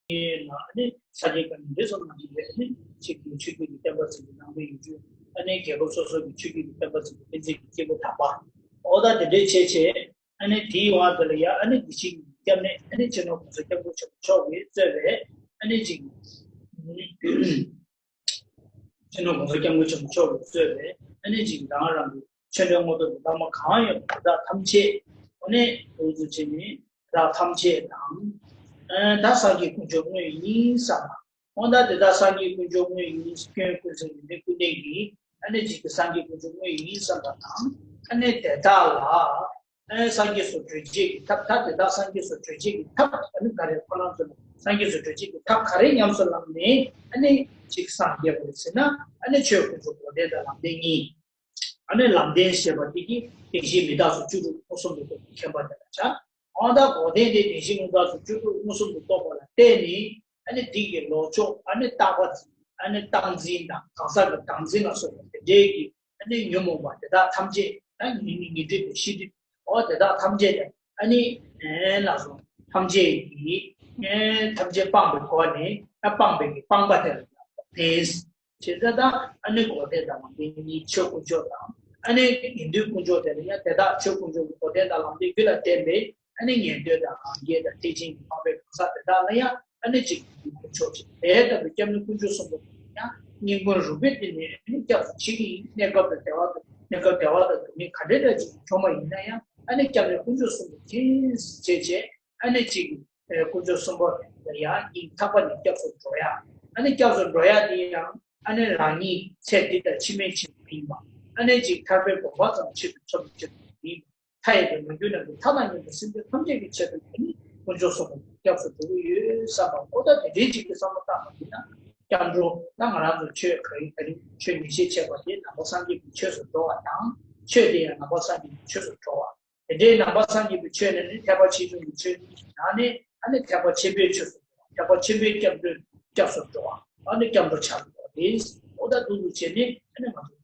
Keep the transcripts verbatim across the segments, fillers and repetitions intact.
ལ་ཨ་ནི་ས་དགེ་བཀའ་རྙིང་རེ་ཟུང་གནང་གི་ཡོད། ཨ་ནི་གཅིག་གི་ཆོས་བརྒྱུད་ཀྱི་བསྟན་པ་ཟེར་གྱི་ནང་པའི་ཡུལ་གྲུ། ཨ་ནི་རྒྱལ་ཁབ་སོ་སོ་གི་ཆོས་བརྒྱུད་ཀྱི་བསྟན་པ་ཟེར་གྱི་བསྟན་འཛིན་གྱི་སྐྱེས་བུ་དམ་པ། འོ་ད་དེ་འདྲའི་བྱས་བྱས། ཨ་ནི་དེའི་དབང་དུ་ལ་ཡ་ཨ་ནི་དེ་བཞིན་སྐྱབས་གནས་ཨ་ནི་སྤྱི་ནོར་༸གོང་ས་༸སྐྱབས་མགོན་ཆེན་པོ་མཆོག་གིས་གཙོས་པའི་ཨ་ནི་ཅིག་སྤྱི་ནོར་༸གོང་ས་༸སྐྱབས་མགོན་ཆེན་པོ་མཆོག་གིས་གཙོས་པའི་ཨ་ནི་ཅིག་རང་རང་གི་ཆོས་འབྲེལ་དངོས་གྲུབ་ཀྱི་བླ་མ་གང་ཡོད་པ་དེ་དག་ཐམས་ཅད། ཨ་ནི་འུ་ཚོ་བྱས་ནས་དེ་དག་ཐམས་ཅད་དང་། ཨ་ད་སངས་རྒྱས་དཀོན་མཆོག་དངོས་ཡིན་བསམ་པ། འོ་ད་དེ་དག་སངས་རྒྱས་དཀོན་མཆོག་དངོས་ཡིན། སྐྱོན་ཀུན་ཟད་ཡོན་ཏན་ཀུན་ལྡན་གྱི་ཨ་ནི་ཅིག་གི་སངས་རྒྱས་དཀོན་མཆོག་དངོས་ཡིན་བསམ་པ་དང་། ཨ་ནི་དེ་དག་ལ། ཨ་ནི་སངས་རྒྱས་སུ་གྲོལ་བྱེད་ཀྱི་ཐབས། ད་དེ་དག་སངས་རྒྱས་སུ་གྲོལ་བྱེད་ཀྱི་ཐབས་ཨ་ནི་ག་རེ། ཁོ་རང་ཚོ་ལ་སངས་རྒྱས་སུ་གྲོལ་བྱེད་ཀྱི་ཐབས་ག་རེ་ཉམས་སུ་བླངས་ནས་ཨ་ནི་ཅིག་སངས་རྒྱས་པ་རེད་ཟེར་ན། ཨ་ནི་ཆོས་དཀོན་མཆོག་འགོག་བདེན་དང་ལམ་བདེན་གཉིས། ཨ་ནི་ལམ་བདེན་ཞེས་པ་དེ་གིས་བདེན་བཞི་མི་རྟག་སོགས་བཅུ་དྲུག་མངོན་སུམ་དུ་རྟོགས་པའི་མཁྱེན་པ་དེ་ལ་བྱ། འོ་ད་འགོག་བདེན་དེ་བདེན་བཞི་མངོན་རྟོགས་སོགས་བཅུ་དྲུག་མངོན་སུམ་དུ་རྟོགས་པ་ལ་བརྟེན་ནས། ཨ་ནི་དེ་གི་ལོག་ཕྱོགས་ཨ་ནི་རྟག་པ། ཨ་ནི་རྟག་འཛིན་དང་གང་ཟག་གི་བདག་འཛིན་ལ་སོགས་པ་དེ་འདྲའི་གི་ཨ་ནི་ཉོན་མོངས་པ་དེ་དག་ཐམས་ཅད། ད་ཉོན་མོངས་ཉོན་སྒྲིབ་དང་ཤེས་སྒྲིབ། འོ་དེ་དག་ཐམས་ཅད་དེ་ཨ་ནི་ཨེ་ལ་སོགས་ཐམས་ཅད་ཀྱིས་ཨེ་ཐམས་ཅད་སྤངས་པའི་སྒོ་ནས། ད་སྤངས་པའི་གི་སྤངས་པ་དེ་ལ་བརྟེན་བྱས། ད་ད་ཨ་ནི་འགོག་བདེན་དང་ལམ་བདེན་གཉིས། ཆོས་དཀོན་མཆོག་དང་ཨ་ནི་ཉན་ཐོས་དཀོན་མཆོག་དེ་ལ་ཡང་དེ་དག་ཆོས་དཀོན་མཆོག་གི་འགོག་བདེན་དང་ལམ་བདེན་རྒྱུད་ལ་བརྟེན་པའི་ཨ་ནི་ཉན་ཐོས་དང་རང་རྒྱལ་དང་ཐེག་ཆེན་གྱི་འཕགས་པའི་གང་ཟག་དེ་དག་ལ་ཡང་ཨ་ནི་གཅིག་གི་དཀོན་མཆོག་ཅིག་དེ་ལྟ་བུའི་སྐྱབས་གནས་དཀོན་མཆོག་གསུམ་པོ་ཡང་སྙིང་པོ་རུས་པའི་གཏིང་ནས་ཨ་ནི་སྐྱབས་སུ་མཆི་གི་ཡིན། གནས་སྐབས་དང་བདེ་བ་དང་། གནས་སྐབས་བདེ་བ་དང་སྡུག་བསྔལ་ག་འདྲ་འདྲ་ཅིག་བྱུང་བ་ཡིན་ན་ཡང་ཨ་ནི་སྐྱབས་གནས་དཀོན་མཆོག་གསུམ་པོ་རྗེས་སུ་བྱེད་བྱས། ཨ་ནི་གཅིག་གི་དཀོན་མཆོག་གསུམ་པོ་ལ་ཡང་སྙིང་ཐག་པ་ནས་སྐྱབས་སུ་འགྲོ་ཡ། ཨ་ནི་སྐྱབས་སུ་འགྲོ་ཡ་དེ་ཡང་ཨ་ནི་རང་ཉིད་ཚེ་འདི་དང་ཕྱི་མའི་ཆེད་དུ་མ་ཡིན་པ། ཨ་ནི་གཅིག་ཐར་པའི་གོ་འཕང་ཙམ་ཆེད་དུ་འཚོལ་བའི་ཆེད་དུ་མ་ཡིན་པ། མཐའ་ཡས་པའི་མ་གྱུར་ནམ་མཁའི་མཐའ་དང་མཉམ་པའི་སེམས་ཅན་ཐམས་ཅད་ཀྱི་ཆེད་དུ་ནི་དཀོན་མཆོག་གསུམ་པོ་སྐྱབས་སུ་འགྲོ་གི་ཡོད་བསམ་པ། འོ་ད་དེ་འདྲའི་ཅིག་གི་བསམ་བློ་བཏང་བ་ཡིན་ན། སྐྱབས་འགྲོ་ད་ང་རང་ཚོ་ཆོས་ག་རེ་ག་རེ་ཆོས་ཉན་བཤད་བྱས་པ་དེ་ནང་པ་སངས་རྒྱས་ཀྱི་ཆོས་སུ་འགྲོ་བ་དང་། ཆོས་དེ་ཡང་ནང་པ་སངས་རྒྱས་ཀྱི་ཆོས་སུ་འགྲོ་བ། དེ་འདྲའི་ནང་པ་སངས་རྒྱས་ཀྱི་ཆོས་ནི་ནི་ཐེག་པ་ཆེ་ཆུང་གི་ཆོས་ནང་ནས་ཨ་ནི་ཐེག་པ་ཆེན་པོའི་ཆོས་སུ་འགྲོ་བ། ཐེག་པ་ཆེན་པོའི་སྐྱབས་འགྲོ་སྐྱབས་སུ་འགྲོ་བ། ཨ་ནི་སྐྱབས་འགྲོ་ཆགས་འགྲོ་བ་རེད། འོ་ད་འདུག་འདུག་བྱས་ནས་ཨ་ནི་ང་ཚོ་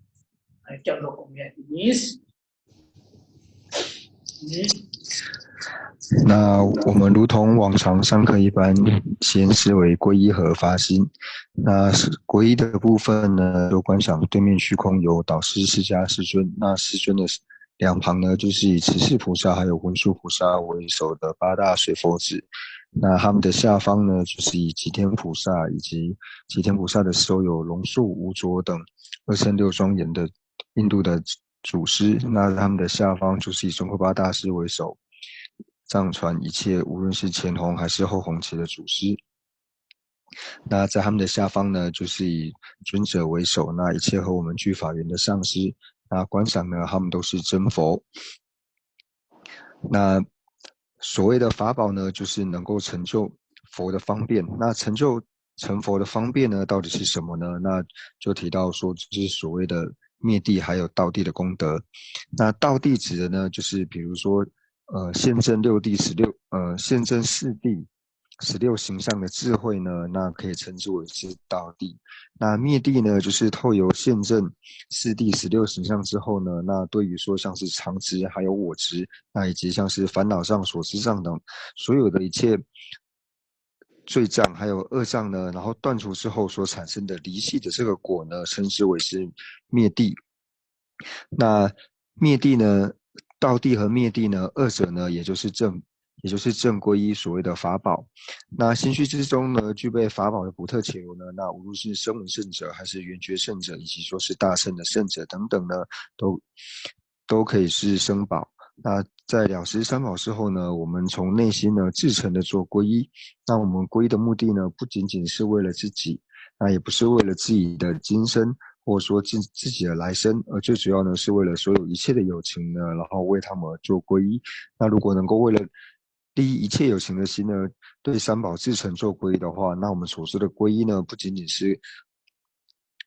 སྐྱབས་འགྲོ་སྒོམ་ཡ་དེ་ཡིན། 那我们如同往常上课一般，先视为皈依和发心。那是皈依的部分呢，就观想对面虚空有导师释迦世尊。那世尊的两旁呢，就是以慈氏菩萨还有文殊菩萨为首的八大水佛子。那他们的下方呢，就是以吉天菩萨以及吉天菩萨的所有龙树、无着等二乘六庄严的印度的祖师。那他们的下方就是以宗喀巴大师为首，藏传一切无论是前弘还是后弘期的祖师。那在他们的下方呢，就是以尊者为首，那一切和我们俱法缘的上师。那观想呢，他们都是真佛。那所谓的法宝呢，就是能够成就佛的方便。那成就成佛的方便呢，到底是什么呢？那就提到说，就是所谓的灭谛还有道谛的功德。那道谛指的呢，就是比如说，呃，现证六地十六，呃，现证四地十六形象的智慧呢，那可以称之为是道谛。那灭谛呢，就是透由现证四地十六形象之后呢，那对于说像是常执还有我执，那以及像是烦恼障、所知障等所有的一切罪障还有恶障呢，然后断除之后所产生的离系的这个果呢，称之为是灭谛。那灭谛呢，道谛和灭谛呢，二者呢，也就是正，也就是正皈依所谓的法宝。那心虚之中呢，具备法宝的不特求呢，那无论是声闻圣者，还是缘觉圣者，以及说是大乘的圣者等等呢，都都可以是僧宝。那在了知三宝之后呢，我们从内心呢至诚的做皈依。那我们皈依的目的呢，不仅仅是为了自己，那也不是为了自己的今生，或者说自自己的来生，而最主要呢是为了所有一切的有情呢，然后为他们而做皈依。那如果能够为了利益一切有情的心呢，对三宝至诚做皈依的话，那我们所说的皈依呢，不仅仅是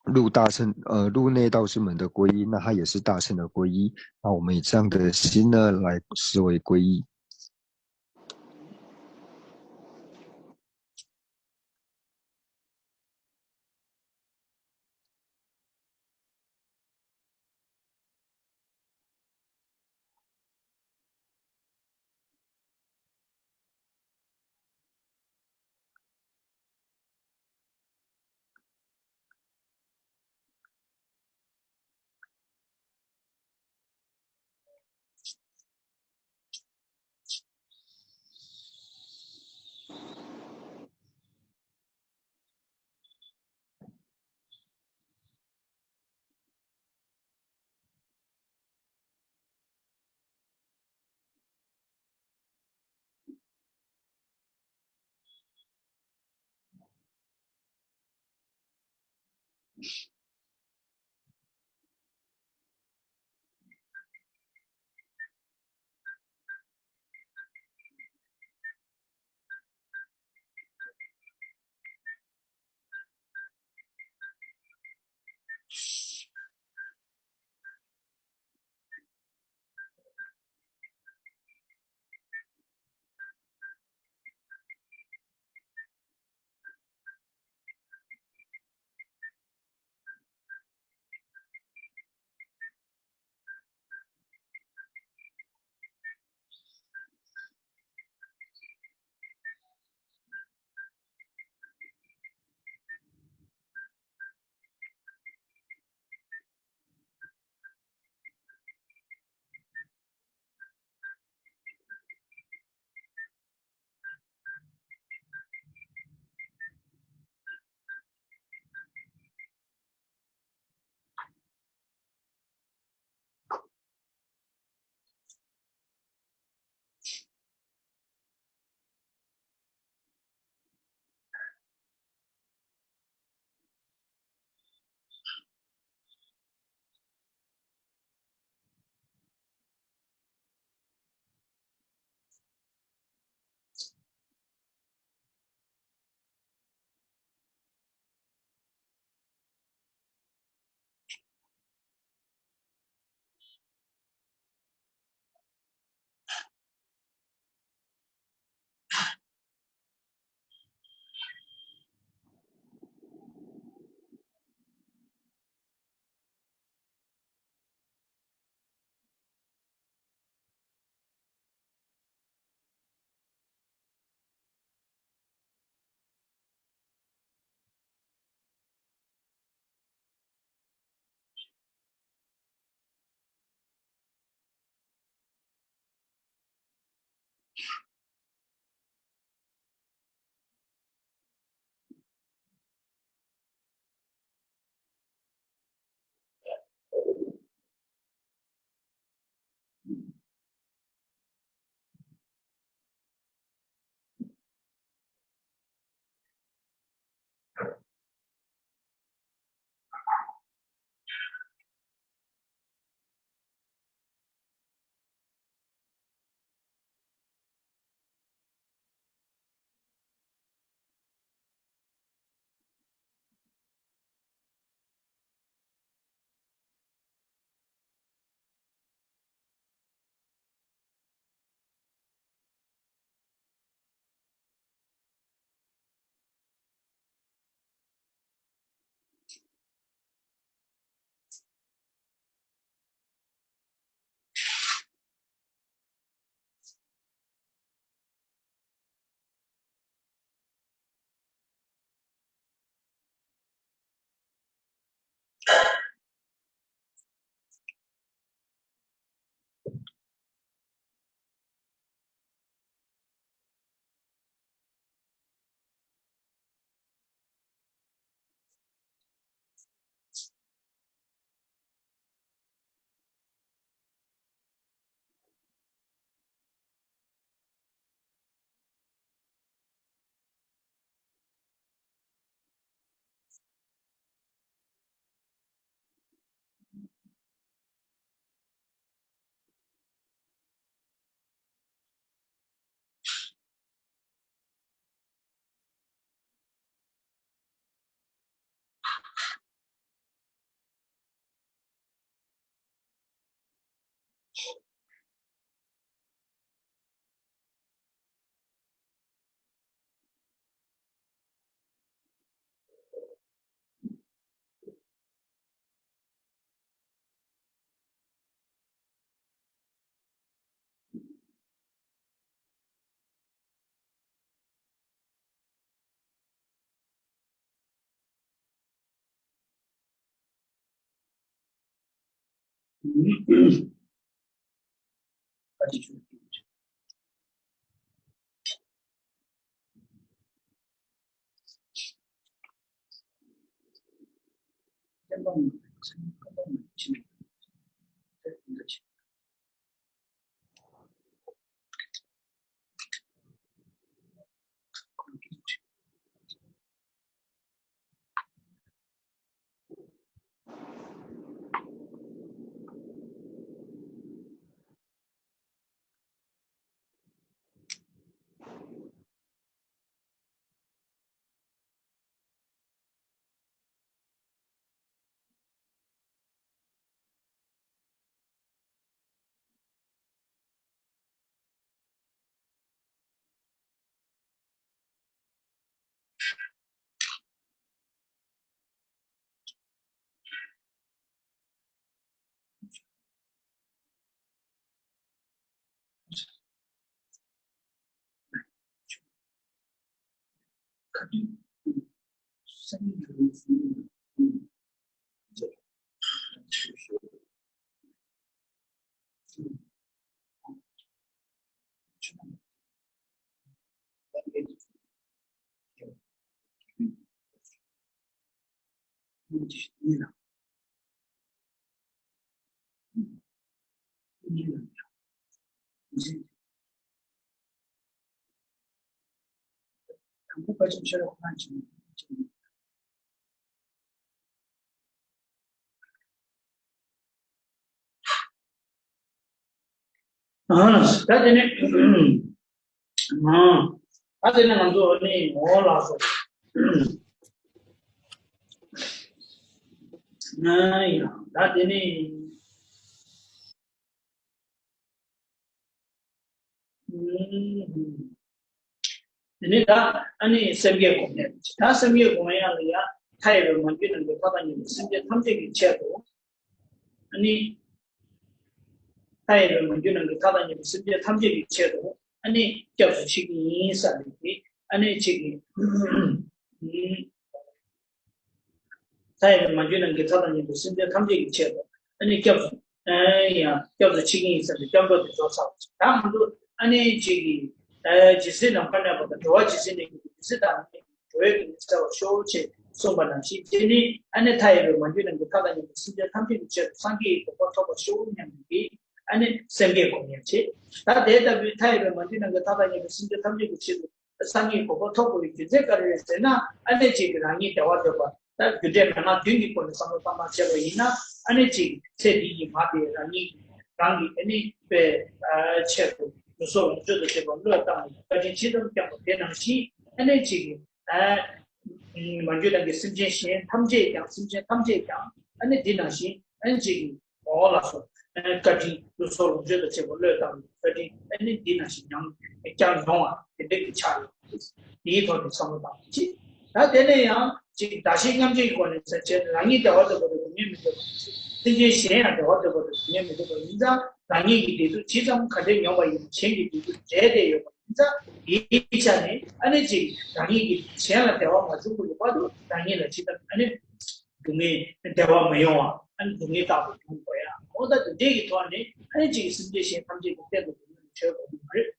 入大乘呃入内道之门的皈依，那它也是大乘的皈依。那我们以这样的心呢来视为皈依。ཁ་ཏོན་སེམས་ཉིད་ཀྱི་སེམས་ཉིད་ཀྱི་ཨ། ད་དེ་ནས། ཨ། ད་དེ་ནས་ང་ཚོ་ནི་འོ་ལགས་སོ། ཨ་ཡ། ད་དེ་ནས། ཨུམ། དེ་ནས་ད་ཨ་ནི་སེམས་བསྐྱེད་སྒོམ་ཡ། ད་སེམས་བསྐྱེད་སྒོམ་ཡ་ལ་ཡ་མཐའ་ཡས་པའི་མ་གྱུར་ནམ་མཁའི་མཐའ་དང་མཉམ་པའི་སེམས་ཅན་ཐམས་ཅད་ཀྱི་ཆེད་དུ། ཨ་ནི། མཐའ་ཡས་པའི་མ་གྱུར་ནམ་མཁའི་མཐའ་དང་མཉམ་པའི་སེམས་ཅན་ཐམས་ཅད་ཀྱི་ཆེད་དུ་ཨ་ནི་སྐྱབས་སུ་མཆི་གི་ཡིན་ས་རེད་དེ། ཨ་ནི་ཅིག་གིས། མཐའ་ཡས་པའི་མ་གྱུར་ནམ་མཁའི་མཐའ་དང་མཉམ་པའི་སེམས་ཅན་ཐམས་ཅད་ཀྱི་ཆེད་དུ་ཨ་ནི་སྐྱབས་སུ། ཨེ་ཡང་སྐྱབས་སུ་མཆི་གི་ཡིན་ཟེར་ནས་སྐྱབས་འགྲོ་དེ་འགྲོ་ཚར་བ་ཞིག་ད་ང་ཚོ་ཨ་ནི་ཅིག་གིས། ཨེ་ཇི་སྲིད་ནམ་མཁའ་གནས་པ་དང་། འགྲོ་བ་ཇི་སྲིད་གནས་ཀྱི་ཇི་སྲིད་དང་ནི་འགྲོ་བའི་དོན་ནི་བསལ་བར་ཤོག་ཅེས་གསུངས་པ་ནང་བཞིན། དེ་ནི་ཨ་ནི་མཐའ་ཡས་པའི་མ་གྱུར་ནམ་མཁའི་མཐའ་དང་མཉམ་པའི་སེམས་ཅན་ཐམས་ཅད་ཀྱི་ཆེད་དུ་སངས་རྒྱས་ཀྱི་གོ་འཕང་ཐོབ་པར་ཤོག་སྙམ་པའི་ཨ་ནི་སེམས་བསྐྱེད་སྒོམ་ཡ་བྱེད། ད་དེ་ལྟ་བུའི་མཐའ་ཡས་པའི་མ་གྱུར་ནམ་མཁའི་མཐའ་དང་མཉམ་པའི་སེམས་ཅན་ཐམས་ཅད་ཀྱི་ཆེད་དུ་སངས་རྒྱས་གོ་འཕང་ཐོབ་དགོས་པའི་རྒྱུ་མཚན་ག་རེ་རེད་ཟེར་ན། ཨ་ནི་ཅིག་གིས་རང་ཉིད་བདེ་བ་འདོད་པ། ད་རྒྱུ་འབྲས་མན་ངག་བདུན་གྱི་སྒོ་ནས་བསམ་བློ་བཏང་སྟངས་བྱས་པ་ཡིན་ན། ཨ་ནི་ཅིག་ཚེ་འདི་ཡི་མ་དེ་རང་ཉིད་རང་གི་ཨ་ནི་པའི་ཆེད་དུ་ལུས་སྲོག་ལོངས་སྤྱོད་དང་བཅས་པ་བློས་བཏང་ནས་བཀའ་དྲིན་ཇི་ཙམ་བསྐྱངས་པ་དེ་ནང་བཞིན། ཨ་ནི་ཅིག་གིས་མ་གྱུར་ནམ་མཁའི་སེམས་ཅན་གཞན་ཐམས་ཅད་ཀྱང་། སེམས་ཅན་ཐམས་ཅད་ཀྱང་ཨ་ནི་འདི་ནང་བཞིན་ཨ་ནི་ཅིག་གིས། འོ་ལགས་སོ། བཀའ་དྲིན། ལུས་སྲོག་ལོངས་སྤྱོད་དང་བཅས་པ་བློས་བཏང་ནས་བཀའ་དྲིན་ཨ་ནི་འདི་ནང་བཞིན་ཡང་བསྐྱང་ཡོང་བ་དེ་འདྲ་གི་ཆགས་ཡོད། དེའི་ཐོག་ནས་བསམ་བློ་བཏང་གཅིག་ད་དེ་ནས་ཡང་ཅིག་བདག་གཞན་མཉམ་བརྗེའི་སྒོ་ནས་ཟེར་བྱས་ནས་རང་ཉིད་བདེ་བ་འདོད་པ་དང་སྡུག་བསྔལ་མི་འདོད་པ། སེམས་ཅན་གཞན་ཡང་བདེ་བ་འདོད་པ་དང་སྡུག་བསྔལ་མི་འདོད་པ་ཡིན་ཙང་། རང་ཉིད་ཀྱི་བདེ་སྡུག་ཇི་ཙམ་ག་འདྲ་མྱོང་བ་ཡིན་ན་གཞན་གྱི་བདེ་སྡུག་འབྲེལ་ཏེ་ཡོད་པ་ཡིན་ཙང་། དེའི་ཆ་ནས་ཨ་ནི་ཅིག་རང་ཉིད་ཀྱིས་གཞན་ལ་བདེ་བ་མ་བྱུང་བར་བར་དུ་རང་ཉིད་ལ་ཇི་ལྟར་ཨ་ནི། སྡུག་བསྔལ་བདེ་བ་མི་ཡོང་བ། ཨ་ནི་སྡུག་བསྔལ་རྟག་ཏུ་མྱོང་དགོས་ཡ། འོ་ད་དེ་འདྲའི་གི་ཐོག་ནས་ཨ་ནི་ཅིག་སེམས་ཅན་གཞན་ཐམས་ཅད་ཀྱི་སྟེང་དུ་སྡུག་བསྔལ་ལས་གྲོལ་དགོས་ཀྱི་མ་རེད།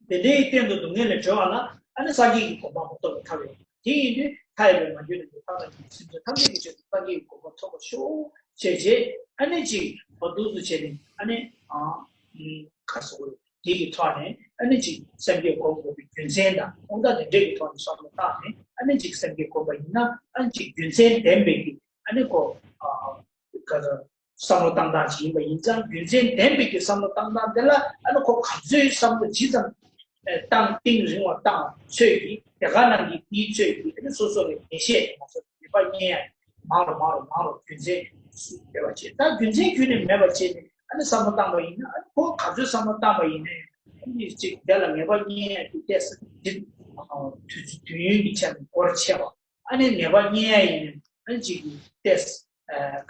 དེ་འདྲའི་སྟེང་དུ་སྡུག་བསྔལ་ལས་གྲོལ་བ་ལ་ཨ་ནི་སངས་རྒྱས་ཀྱི་གོ་འཕང་མ་ཐོབ་པའི་ཐབས་ཡོད། དེ་ཡིན་དུས་མཐའ་ཡས་པའི་མ་གྱུར་ནམ་མཁའི་མཐའ་དང་མཉམ་པའི་སེམས་ཅན་ཐམས་ཅད་ཀྱི་ཆེད་དུ་སངས་རྒྱས་ཀྱི་གོ་འཕང་ཐོབ་པར་ཤོག་ཅེས་བྱས། ཨ་ནི་ཅིག་འོ་འདུག་སེ་བྱས་ནས་ཨ་ནི་ཨ་ག་རེ་ཟེར་དགོས་རེད། དེ་གི་ཐོག་ནས་ཨ་ནི་ཅིག་སེམས་བསྐྱེད་སྒོམ་དགོས་པའི་རྒྱུ་མཚན་དང་། འོ་ད་དེ་འདྲའི་གི་ཐོག་ནས་བསམ་བློ་བཏང་ནས་ཨ་ནི་ཅིག་སེམས་བསྐྱེད་སྒོམ་པ་ཡིན་ན། ཨ་ནི་ཅིག་རྒྱུ་མཚན་ལྡན་པའི་གི་ཨ་ནི་ཁོ་ཨ་ག་རེ་བསམ་བློ་བཏང་སྟངས་ཅིག་ཡིན་པ་ཡིན་ཙང་། རྒྱུ་མཚན་ལྡན་པའི་གི་བསམ་བློ་བཏང་སྟངས་དེ་ལ་ཨ་ནི་ཁོ་ག་ཚོད་བསམ་བློ་ཇི་ཙམ་བཏང་། གཏིང་རིང་བ་བཏང་ཚོད་ཀྱིས་དེ་ག་ནང་གི་དེའི་ཚོད་ཀྱིས་ཨ་ནི་སོ་སོ་ལ་ངེས་ཤེས་དེ་མ་སོ་ངེས་པ་རྙེད་ཡ། མང་རུ་མང་རུ་མང་རུ་རྒྱུ་མཚན་སུ་མེད་པ་བྱེད། ད་རྒྱུ་མཚན་ཁྱོན་ནས་མེད་པ་བྱས་ནས་ཨ་ནི་བསམ་བློ་བཏང་པ་ཡིན་ན། ཨ་ནི་ཁོ་ག་ཚོད་བསམ་བློ་བཏང་པ་ཡིན་ནའི་ཨ་ནི་ཅིག་དེ་ལ་ངེས་པ་རྙེད་ཡ་དེ་ཏོག་ཙམ་འདི་དུས་ཚོད་དུས་ཡུན་གྱི་ཆ་ནས་འགོར་ཆེ་བ། ཨ་ནི་ངེས་པ་རྙེད་ཡ་ཡིན་ནའི་ཨ་ནི་ཅིག་ཏོག་ཙམ་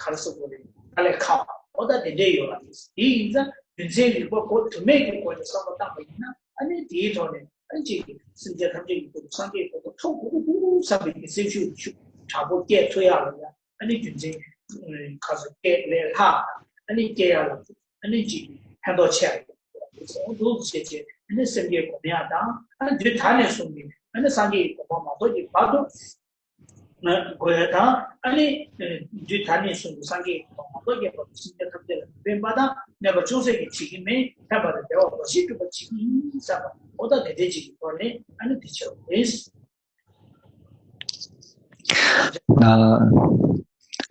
ག་རེ་ཟེར་དགོས་རེད། དཀའ་ལས་ཁག་པ། འོ་ད་དེ་འདྲས་ཡོད་པ་རེད། དེ་ཡིན་ཙང་རྒྱུ་མཚན་རིག་པ་གོ་དུ་མེད་ཀྱི་སྒོ་ནས་བསམ་བློ་བཏང་པ་ཡིན་ན། ཨ་ནི་དེའི་ཐོག་ནས་ཨ་ནི་ཅིག་སེམས་ཅན་ཐམས་ཅད་ཀྱི་སྐུ་སངས་རྒྱས་གོ་འཕང་ཐོབ་དགོས་ཀྱི་འདུག་བསམ་པའི་གི་སེམས་ཤུགས་ཤུགས་དྲག་པོ་སྐྱེ་ཐུབ་ཡག་ལ་ཡང་ཨ་ནི་རྒྱུ་མཚན་ཁ་སོ་སྐྱེ་ལས་ལྷག་ཨ་ནི་སྐྱེ་ཡག་ལ་ཨ་ནི་ཅིག་ཕན་ཐོགས་ཆེ་བ་ཡོད་འདུག་ཟེར་བྱས་ཨ་ནི་སེམས་བསྐྱེད་སྒོམ་ཡག་དང་། ཨ་ནི་དུས་ད་ནས་བཟུང་ནས་ཨ་ནི་སངས་རྒྱས་ཀྱི་གོ་འཕང་མ་ཐོབ་ཀྱི་བར་དུ། དགོས་ཡ་དང་། ཨ་ནི་དུས་ད་ནས་བཟུང་དུ་སངས་རྒྱས་ཀྱི་གོ་འཕང་མ་ཐོབ་ཀྱི་བར་དུ་སེམས་ཅན་ཐམས་ཅད་ལ་ཕན་པ་དང་གནོད་པ་ཅུང་ཟད་ཀྱང་བྱེད་ཀྱི་མེད། ཕན་པ་དང་བདེ་བ་འབའ་ཞིག་སྒྲུབ་པར་བྱེད་ཀྱི་ཡིན་བསམ་པ། འོ་ད་དེ་འདྲའི་ཅིག་གི་ཐོག་ནས་ཨ་ནི་དེ་ཆེ་བ་རེད། 那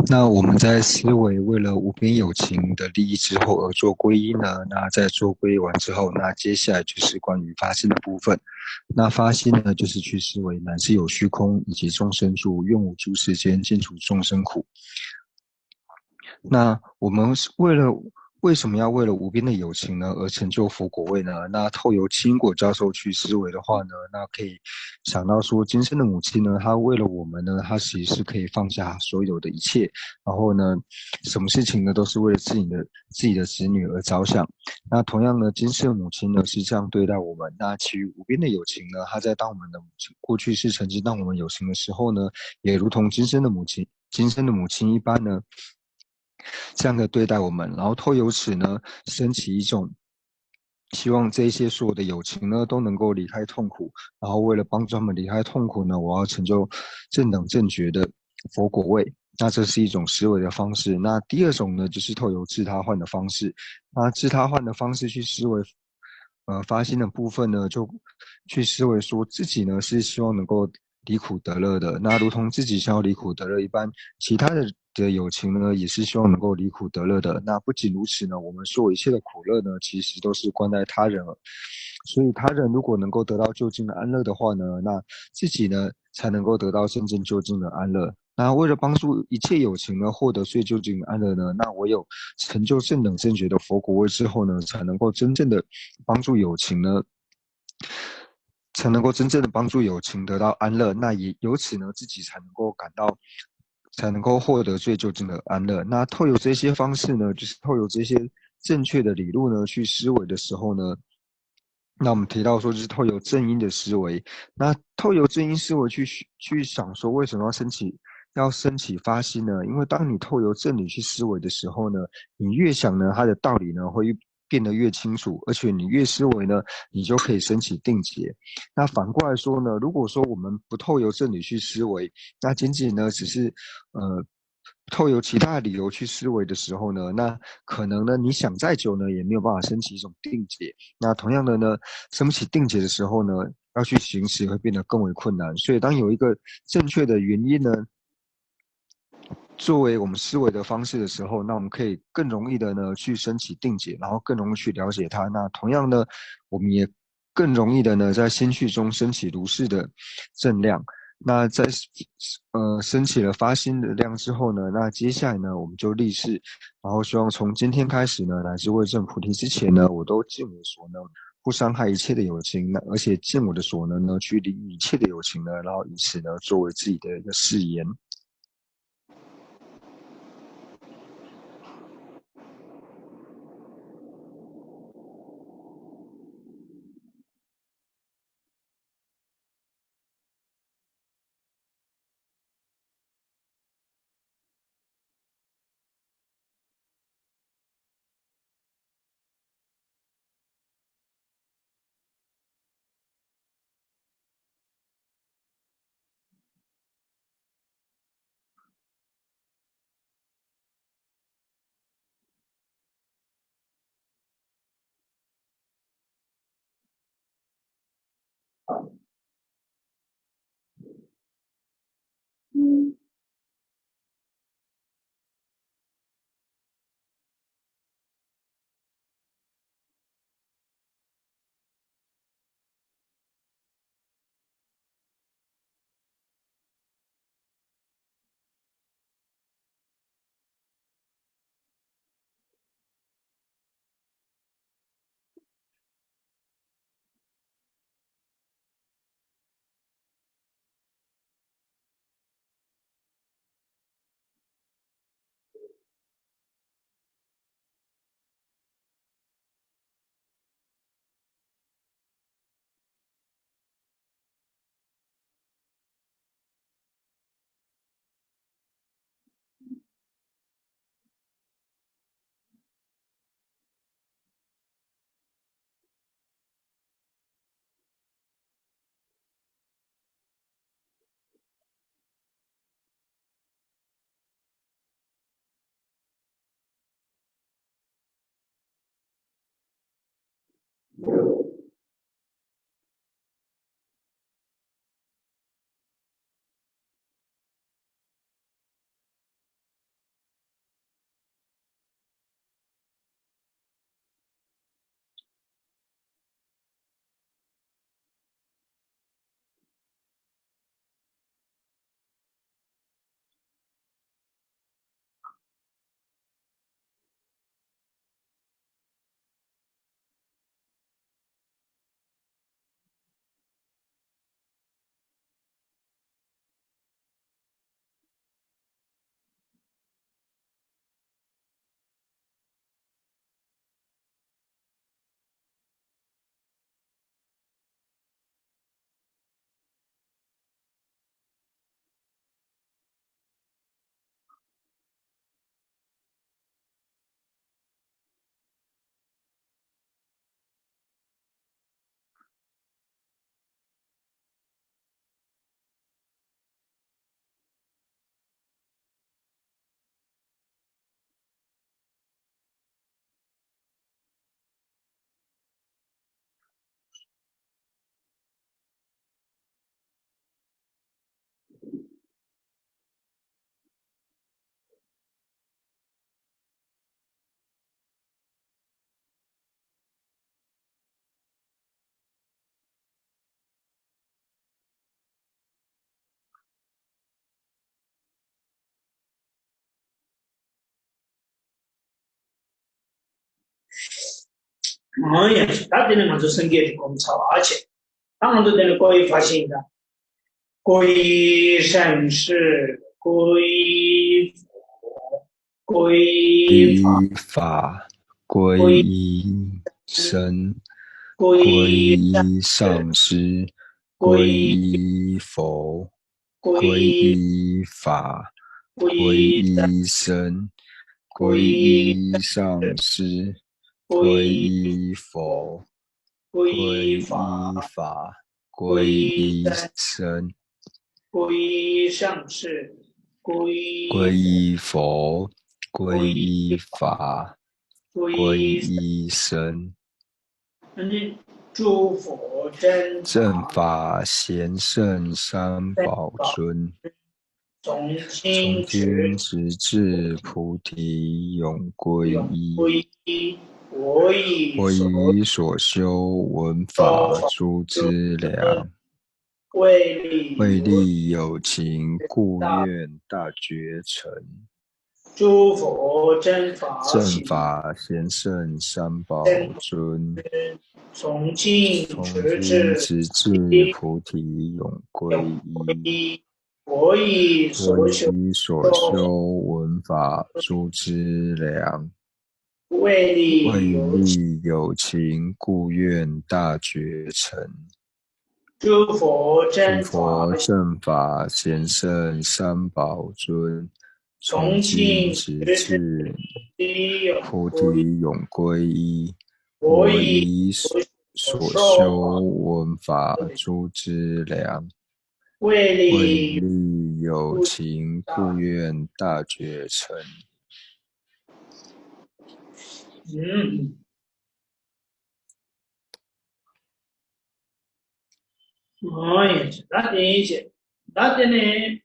那我们在思维为了无边有情的利益之后而做皈依呢？那在做皈依完之后，那接下来就是关于发心的部分。那发心呢，就是去思维满是有虚空，以及众生住，愿无诸世间尽除众生苦。那我们是为了为什么要为了无边的友情呢而成就佛果位呢？那透由青果教授去思维的话呢，那可以想到说，今生的母亲呢，她为了我们呢，她其实是可以放下所有的一切，然后呢，什么事情呢都是为了自己的自己的子女而着想。那同样呢，今世的母亲呢是这样对待我们，那其余无边的友情呢，她在当我们的母亲过去是曾经当我们友情的时候呢，也如同今生的母亲，今生的母亲一般呢，这样的对待我们，然后透由此呢，升起一种希望这些所有的友情呢都能够离开痛苦，然后为了帮助他们离开痛苦呢，我要成就正等正觉的佛果位。那这是一种思维的方式。那第二种呢，就是透由自他换的方式。那自他换的方式去思维，呃，发心的部分呢，就去思维说自己呢是希望能够离苦得乐的。那如同自己想要离苦得乐一般，其他的的友情呢，也是希望能够离苦得乐的。那不仅如此呢，我们所有一切的苦乐呢，其实都是关在他人了。所以他人如果能够得到究竟的安乐的话呢，那自己呢才能够得到真正究竟的安乐。那为了帮助一切友情呢获得最究竟的安乐呢，那唯有成就正等正觉的佛果位之后呢，才能够真正的帮助友情呢，才能够真正的帮助友情得到安乐。那也由此呢，自己才能够感到，才能够获得最究竟的安乐。那透由这些方式呢，就是透由这些正确的理路呢去思维的时候呢，那我们提到说，就是透由正因的思维。那透由正因思维去去想说，为什么要升起要升起发心呢？因为当你透由正理去思维的时候呢，你越想呢，它的道理呢会变得越清楚，而且你越思维呢，你就可以升起定解。那反过来说呢，如果说我们不透由正理去思维，那仅仅呢只是呃透由其他的理由去思维的时候呢，那可能呢，你想再久呢，也没有办法升起一种定解。那同样的呢，升起定解的时候呢，要去行持会变得更为困难。所以，当有一个正确的原因呢，作为我们思维的方式的时候，那我们可以更容易的呢去升起定解，然后更容易去了解它。那同样呢，我们也更容易的呢在心绪中升起如是的正量。那在呃升起了发心的量之后呢，那接下来呢，我们就立誓，然后希望从今天开始呢，乃至未证菩提之前呢，我都尽我所能，不伤害一切的友情，那而且尽我的所能呢，去利益一切的友情呢，然后以此呢作为自己的一个誓言。ཨང་ཡ། ད་དེ་ནས་ང་ཚོ་སངས་རྒྱས་ཀྱི་སྒོམ་ཚར་བ་བྱས། ད་ང་ཚོ་དེ་ནས་ཀོའི་ཧྥ་ཤིང་དང་། 归于上师，归于 佛，归于法，归于法，归于僧，归于上师，归于佛，归于法，归于僧，归于上师，归于佛，归于法，归于僧，归于上师，归于，归于佛，归于法，归于僧。 祝福正法贤圣三宝尊，从今直至菩提永归依。我以所修闻法诸资粮，为利有情，故愿大觉成。 祝福正法贤圣三宝尊，从今直至菩提永归依。我以所修闻法诸资粮，为利有情，故愿大觉成。 祝福正法贤圣三宝尊，从今直至菩提永归依。我以所修闻法诸资粮，为利有情，故愿大觉成。嗯。 ཨང་ཡ། ད་དེ་ཡིན་ཞེས། ད་དེ་ནས།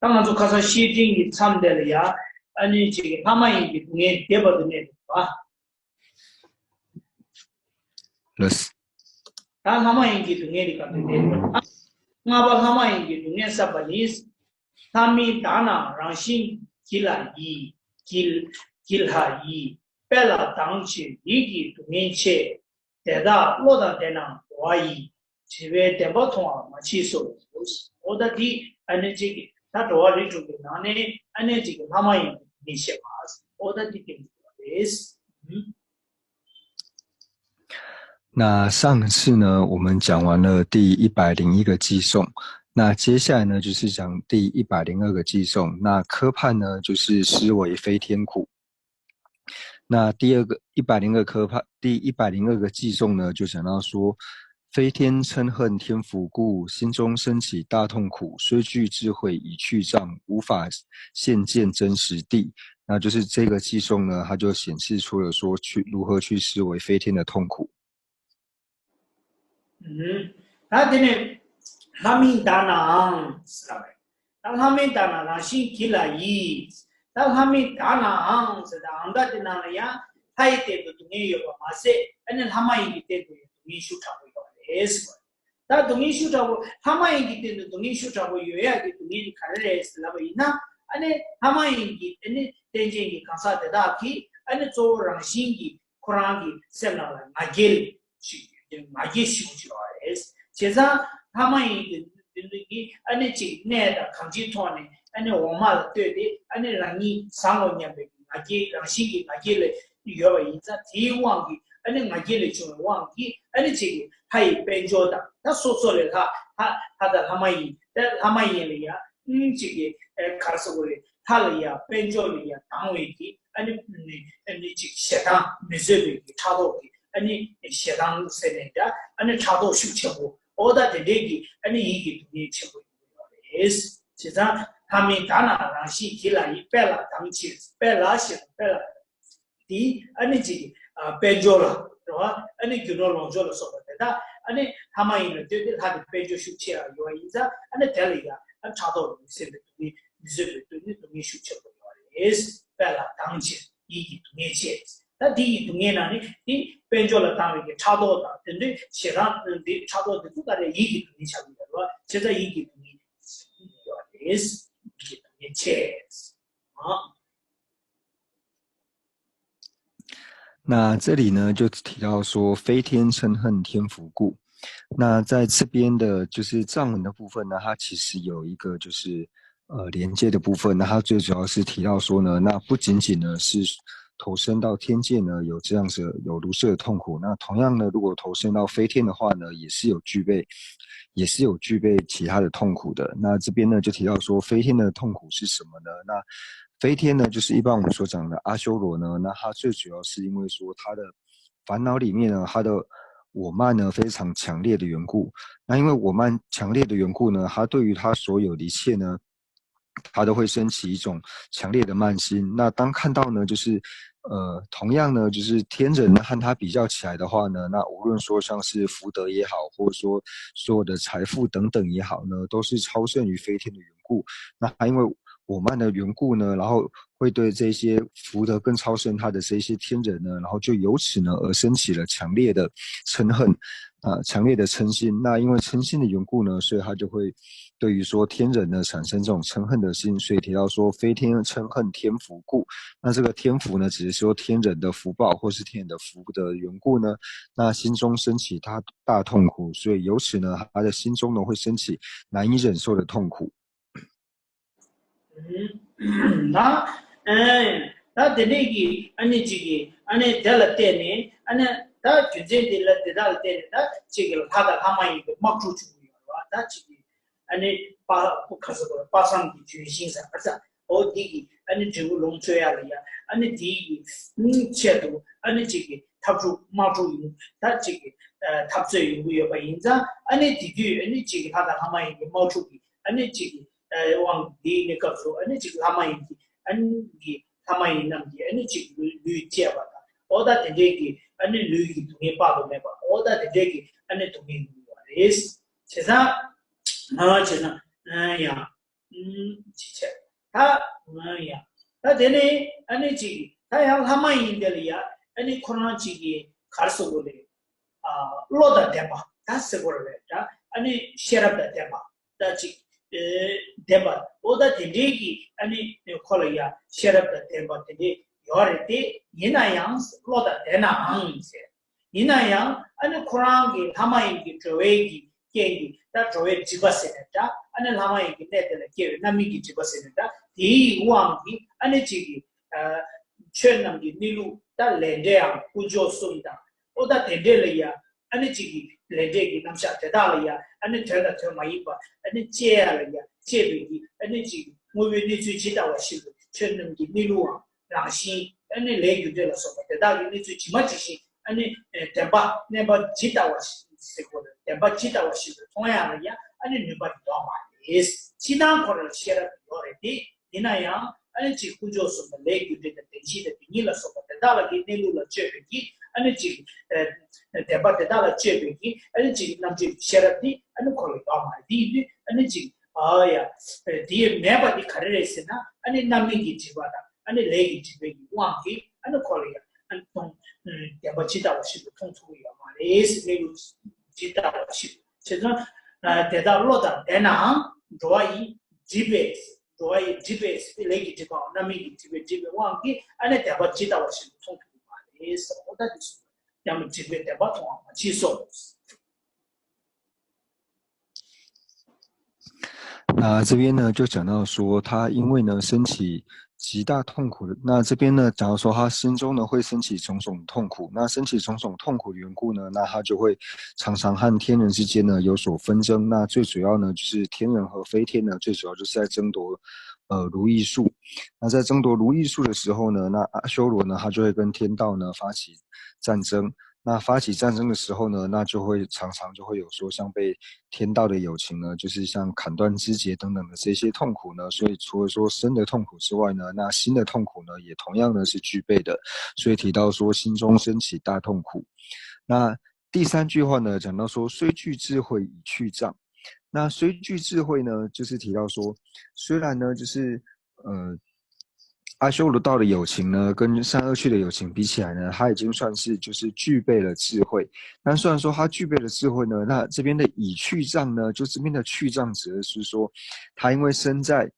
ཨུམ། ད་ང་ཚོ་ཁ་སང་བཤེས་སྤྲིང་གི་མཚམས་དེ་ལ་ཡ། ཨ་ནི་ཅིག་ལྷ་མ་ཡིན་གྱི་སྡུག་བསྔལ་བདེ་བར་དུ་གནས་པ། ལགས། ད་ལྷ་མ་ཡིན་གྱི་སྡུག་བསྔལ་འདི་ག་དུས་བདེ་བར། ལྔ་པ་ལྷ་མ་ཡིན་གྱི་སྡུག་བསྔལ་བསམ་པ་ནི། ལྷ་མིན་དག་ན་རང་བཞིན་གྱིས་ལ་ཡི། གྱིས། གྱིས་ལ་ཡི། དཔལ་ལ་སྡང་ཕྱིར་ཡིད་ཀྱི་སྡུག་བསྔལ་ཆེ། དེ་དག་བློ་དང་ལྡན་ན་འགྲོ་བ་ཡི། བྱིས་པའི་བདེན་པ་མཐོང་བ་མ་མཆིས་སོ། འོ་ད་འདི་ཨ་ནི་གཅིག་གི་ད་འགྲོ་བ་རིགས་དྲུག་གི་ནང་ནས་ཨ་ནི་གཅིག་གི་ལྷ་མ་ཡིན་པའི་མི་བཤད་པ། འོ་ད་འདི་སྟོན་དགོས་པ་རེད། ཨུམ། 那上次呢，我们讲完了第一百零一个偈颂，那接下来呢，就是讲第一百零二个偈颂。那科判呢，就是思惟飞天苦。那第二个一百零二科判，第一百零二个偈颂呢，就讲到说，飞天嗔恨天福故，心中生起大痛苦，虽具智慧已去障，无法现见真实地。那就是这个偈颂呢，它就显示出了说去如何去思惟飞天的痛苦。 ད་དེ་ནས་ལྷ་མིན་དག་ནའང་ཟེར་བ་རེད། ད་ལྷ་མིན་དག་ན་རང་བཞིན་གྱིས་ལ་ཡི། ད་ལྷ་མིན་དག་ནའང་ཟེར་ད་ཨང་ད་དེ་ནང་ལ་ཡང་ལྷ་ཡི་སྟེང་དུ་སྡུག་བསྔལ་ཡོད་པ་མ་ཟད་ཨ་ནི་ལྷ་མ་ཡིན་གྱི་སྟེང་དུ་ཡང་སྡུག་བསྔལ་ཤུགས་དྲག་པོ་ཡོད་པ་རེད་ཟེར་བ་རེད། ད་སྡུག་བསྔལ་ཤུགས་དྲག་པོ་ལྷ་མ་ཡིན་གྱི་སྟེང་དུ་སྡུག་བསྔལ་ཤུགས་དྲག་པོ་ཡོད་ཡག་གི་སྡུག་བསྔལ་དེ་ག་རེ་རེད་ཟེར་ལབ་པ་ཡིན་ན། ཨ་ནི་ལྷ་མ་ཡིན་གྱི་ཨ་ནི་རྟེན་ཅན་གྱི་གང་ཟག་དེ་དག་གིས་ཨ་ནི་གཙོ་བོ་རང་བཞིན་གྱིས་ཁོ་རང་གི་སེམས་ནང་ལ་ང་རྒྱལ་ཞིག་ཡོད་དེ་ང་རྒྱལ་ཞིག་ཡོད་རེད། བྱས་ཙང་ལྷ་མ་ཡིན་གྱི་དེ་འདྲ་གི་ཨ་ནི་ཅིག་གནས་དང་གང་ཅིའི་ཐོག་ནས་ཨ་ནི་འོག་མ་ལ་ལྟོས་ཏེ་ཨ་ནི་རང་ཉིད་བཟང་ངོ་སྙམ་པའི་ང་རྒྱལ་རང་བཞིན་གྱི་ང་རྒྱལ་ལ་ཡོད་པ་ཡིན་ཙང་དེའི་དབང་གིས་ཨ་ནི་ང་རྒྱལ་ལས་བྱུང་བའི་དབང་གིས་ཨ་ནི་ཅིག་ལྷ་ཡི་དཔལ་འབྱོར་དང་ད་སོ་སོ་ལས་ལྷ་ལྷ་ལྷ་དང་ལྷ་མ་ཡིན་ད་ལྷ་མ་ཡིན་ལ་ཡང་ཅིག་གི་ག་རེ་ཟེར་དགོས་རེད། ལྷ་ལ་ཡང་དཔལ་འབྱོར་ལ་ཡང་སྡང་བའི་གི་ཨ་ནི་ཨ་ནི་ཅིག་ཞེ་སྡང་མི་བཟོད་པའི་གི་ཕྲག་དོག་གི་ཨ་ནི་ཞེ་སྡང་ཟེར་ནས་ད་ཨ་ནི་ཕྲག་དོག་ཤུགས་ཆེན་པོ་འོ་ད་དེ་འདྲའི་གི་ཨ་ནི་ཡིད་ཀྱི་སྡུག་བསྔལ་ཆེན་པོ་ཡོང་གི་ཡོད་རེད། བྱས་ཙང་ལྷ་མིན་དག་ན་རང་བཞིན་གྱིས་ལ་ཡི། དཔལ་ལ་སྡང་ཕྱིར་དཔལ་ལ་ཞེས་དཔལ་ལ། དེ་ཨ་ནི་ཅིག་ཨ་དཔལ་འབྱོར་ལ་རེད་བ། ཨ་ནི་རྒྱུ་ནོར་ལོངས་སྤྱོད་ལ་སོགས་པ་དེ་དག་ཨ་ནི་ལྷ་མ་ཡིན་ལ་ལྟོས་ཏེ་ལྷ་དེ་དཔལ་འབྱོར་ཤུགས་ཆེ་བ་ཡོད་པ་ཡིན་ཙང་ཨ་ནི་དེ་ལ་ཡང་ཨ་ཕྲག་དོག་མི་བཟོད་པའི་སྡུག་བསྔལ་མི་བཟོད་པའི་སྡུག་བསྔལ་སྡུག་བསྔལ་ཤུགས་ཆེན་པོ་ཡོད་རེད། དཔལ་ལ་སྡང་ཕྱིར་ཡིད་ཀྱི་སྡུག་བསྔལ་ཆེ། ད་དེ་ཡི་སྡུག་བསྔལ་ནང་ནས་དེ་དཔལ་འབྱོར་ལ་སྡང་བའི་གི་ཕྲག་དོག་དང་དེ་འདྲའི་ཞེ་སྡང་དེ་ཕྲག་དོག་དེ་ཚོ་ག་རེ་ཡིད་ཀྱི་སྡུག་བསྔལ་ཆགས་ཀྱི་ཡོད་རེད་བ། བྱས་ཙང་ཡིད་ཀྱི་སྡུག་བསྔལ་ཡོད་རེད། ཡིད་ཀྱི་སྡུག་ ཉེན་ཆེ། 那这里呢，就提到说飞天嗔恨天府固。那在这边的就是藏文的部分呢，它其实有一个就是呃连接的部分。那它最主要是提到说呢，那不仅仅呢是投身到天界呢有这样子有如是的痛苦，那同样呢，如果投身到飞天的话呢，也是有具备，也是有具备其他的痛苦的。那这边呢就提到说飞天的痛苦是什么呢？那飞天呢，就是一般我们所讲的阿修罗呢，那他最主要是因为说他的烦恼里面呢，他的我慢呢非常强烈的缘故。那因为我慢强烈的缘故呢，他对于他所有的一切呢，他都会升起一种强烈的慢心。那当看到呢，就是呃，同样呢，就是天人呢和他比较起来的话呢，那无论说像是福德也好，或者说所有的财富等等也好呢，都是超胜于飞天的缘故。那因为我慢的缘故呢，然后会对这些福德更超胜他的这些天人呢，然后就由此呢而升起了强烈的嗔恨，啊、强烈的嗔心。那因为嗔心的缘故呢，所以他就会对于说天人呢产生这种嗔恨的心，所以提到说飞天嗔恨天福故。那这个天福呢，只是说天人的福报或是天人的福的缘故呢，那心中升起他大痛苦，所以由此呢，他的心中呢会升起难以忍受的痛苦。 ད་ཨེ་ད་དེ་འདྲས་ཀྱི་ཨ་ནི་གཅིག་གི་ཨ་ནི་དེ་ལ་བརྟེན་ནས་ཨ་ནི་ད་རྒྱུ་མཚན་དེ་ལ་དེ་དག་ལ་བརྟེན་ནས་ད་གཅིག་གི་ལྷ་དང་ལྷ་མ་ཡིན་པའི་དམག་འཁྲུག་བྱུང་གི་ཡོད་རེད་བ། ད་གཅིག་གི་ཨ་ནི་དཔག་ཁ་ས་གོ་དཔག་བསམ་གྱི་ལྗོན་ཤིང་ཟེར་བ་ཙམ་འོ་དེ་གི་ཨ་ནི་འབྲས་བུ་ལོངས་སྤྱོད་ཡ་ལ་ཡ་ཨ་ནི་དེ་གི་ཆེད་དུ་ཨ་ནི་གཅིག་གི་འཐབ་འཁྲུག་དམག་འཁྲུག་ཡིན་ད་གཅིག་གི་འཐབ་རྩོད་ཡོང་གི་ཡོད་པ་ཡིན་ཙང་ཨ་ནི་དེ་དུས་ཨ་ནི་གཅིག་གི་ལྷ་དང་ལྷ་མ་ཡིན་པའི་དམག་འཁྲུག་གི་ཨ་ནི་གཅིག་གི་དབང་འདིའི་གནས་སྐབས་སུ་ཨ་ནི་གཅིག་ལྷ་མ་ཡིན་གྱི་ཨ་ནི་གི་ལྷ་མ་ཡིན་རྣམས་ཀྱིས་ཨ་ནི་གཅིག་ལུས་ལུས་བཅད་པ་དང་འོ་ད་དེ་འདྲའི་གི་ཨ་ནི་ལུས་ཀྱི་སྡུག་བསྔལ་དཔག་ཏུ་མེད་པ་འོ་ད་དེ་འདྲའི་གི་ཨ་ནི་སྡུག་བསྔལ་མྱོང་ཡོད་པ་རེད། བྱས་ཙང་ང་བྱས་ཙང་ཡང་ཅི་བྱས་ད་ཡང་ད་དེ་ནས་ཨ་ནི་གཅིག་ད་ཡང་ལྷ་མ་ཡིན་དེ་ལ་ཡང་ཨ་ནི་ཁོ་རང་གཅིག་གི་གར་སོགས་པོ་ལས་བློ་དང་ལྡན་པ་ད་ཟེར་དགོས་རེད་ད་ཨ་ནི་ཤེས་རབ་དང་ལྡན་པ། ད་ཅིག་ལྡན་པ་འོ་ད་དེ་འདྲའི་གི་ཨ་ནི་ཁོ་ལ་ཡ་ཤེས་རབ་དང་ལྡན་པ་དེ་འདྲའི་ཡོད་རེད་དེ་ཡིན་ན་ཡང་བློ་དང་ལྡན་ནའང་ཟེར། ཡིན་ན་ཡང་ཨ་ནི་ཁོ་རང་གི་ལྷ་མ་ཡིན་གྱི་འགྲོ་བའི་གི་རྐྱེན་གྱིས་ད་འགྲོ་བའི་སྒྲིབ་པ་ཟེར་ནས་འདྲ་ཨ་ནི་ལྷ་མ་ཡིན་གྱི་གནས་དེ་ལ་སྐྱེ་བའི་རྣམ་སྨིན་གྱི་སྒྲིབ་པ་ཟེར་ནས་འདྲ་དེའི་དབང་གིས་ཨ་ནི་ཅིག་གི་ཆོས་རྣམས་ཀྱི་གནས་ལུགས་ད་ལས་འབྲས་ཡང་དཀོན་མཆོག་གསུམ་དང་འོ་ད་དེ་འདྲས་ལ་ཡ། ཨ་ནི་གཅིག་གི་ལས་འབྲས་ཀྱི་རྣམ་གཞག་དེ་དག་ལ་ཡང་ཨ་ནི་དོན་དང་དོན་མ་ཡིན་པ་ཨ་ནི་དཔྱད་ཡ་ལ་ཡང་དཔྱད་པའི་གི་ཨ་ནི་གཅིག་དངོས་པོའི་གནས་ཚུལ་ཇི་ལྟ་བ་བཞིན་དུ་ཆོས་རྣམས་ཀྱི་གནས་ལུགས་རང་བཞིན་ཨ་ནི་ལས་རྒྱུ་འབྲས་ལ་སོགས་པ་དེ་དག་གི་གནས་ཚུལ་ཇི་མ་ཇི་བཞིན་ཨ་ནི་བདེན་པ་གནས་པ་ཇི་ལྟ་བ་ཞིག་ཟེར་དགོས་རེད། བདེན་པ་ཇི་ལྟ་བ་ཞིག་ཏུ་མཐོང་ཡ་ལ་ཡང་ཨ་ནི་ནུས་པ་ཡོད་མ་རེད། ཕྱི་ནང་ཁོ་རང་ཤེས་རབ་ཡོད་རེད་དེ། ཡིན་ན་ཡང་ཨ་ནི་གཅིག་དཀོན་མཆོག་གསུམ་དང་ལས་རྒྱུ་འབྲས་དང་བདེན་བཞི་དང་དེ་ཉིད་ལ་སོགས་པ་དེ་དག་ལ་གི་གནས་ལུགས་ལ་དཔྱོད་པའི་གི་ཨ་ནི་གཅིག་བདེན་པ་དེ་དག་ལ་དཔྱོད་པའི་གི་ཨ་ནི་གཅིག་རྣམ་དཔྱོད་ཤེས་རབ་དེ་ཨ་ནི་ཁོ་ལ་ཡོད་མ་རེད། དེ་ཡིན་དུས་ཨ་ནི་གཅིག་ཨ་ཡ་དེ་མེད་པ་དེ་ག་རེ་རེད་ཟེར་ན་ཨ་ནི་རྣམ་སྨིན་གྱི་སྒྲིབ་པ་དང་ཨ་ནི་ལས་ཀྱི་སྒྲིབ་པའི་གི་དབང་གིས་ཨ་ནི་ཁོ་ལ་ཡང་ཨ་ནི་མཐོང་བདེན་པ་ཇི་ལྟ་བ་བཞིན་དུ་མཐོང་ཐུབ་ཀྱི་ཡོད་མ་རེད། གནས་ལུགས་ཇི་ལྟ་བ་བཞིན་དུ་བྱས་ཙང་དེ་ལྟར་བློ་དང་ལྡན་ནའང་འགྲོ་བ་ཡི་སྒྲིབ་པས། འགྲོ་བ་ཡི་སྒྲིབ་པས་ཟེར་ཏེ་ལས་ཀྱི་སྒྲིབ་པའམ་རྣམ་སྨིན་གྱི་སྒྲིབ་པས་སྒྲིབ་པའི་དབང་གིས་ཨ་ནི་བདེན་པ་ཇི་ལྟ་བ་བཞིན་དུ་མཐོང་ཐུབ་ཀྱི་མ་རེད་ཟེར། འོ་ད་འདི་སོང་ཡང་སྒྲིབ་པའི་བདེན་པ་མཐོང་བ་མ་མཆིས་སོ། 那这边呢，就讲到说，他因为呢升起极大痛苦的，那这边呢，假如说他心中呢会升起种种痛苦，那升起种种痛苦的缘故呢，那他就会常常和天人之间呢有所纷争。那最主要呢，就是天人和飞天呢，最主要就是在争夺呃如意树。那在争夺如意树的时候呢，那阿修罗呢，他就会跟天道呢发起战争。那发起战争的时候呢，那就会常常就会有说像被天道的友情呢，就是像砍断肢节等等的这些痛苦呢。所以除了说身的痛苦之外呢，那心的痛苦呢，也同样呢是具备的。所以提到说心中升起大痛苦。那第三句话呢，讲到说虽具智慧已去障。那虽具智慧呢，就是提到说，虽然呢，就是呃，阿修罗道的友情呢，跟善恶趣的友情比起来呢，他已经算是就是具备了智慧。那虽然说他具备了智慧呢，那这边的已去障呢，就这边的去障指的是说，他因为身在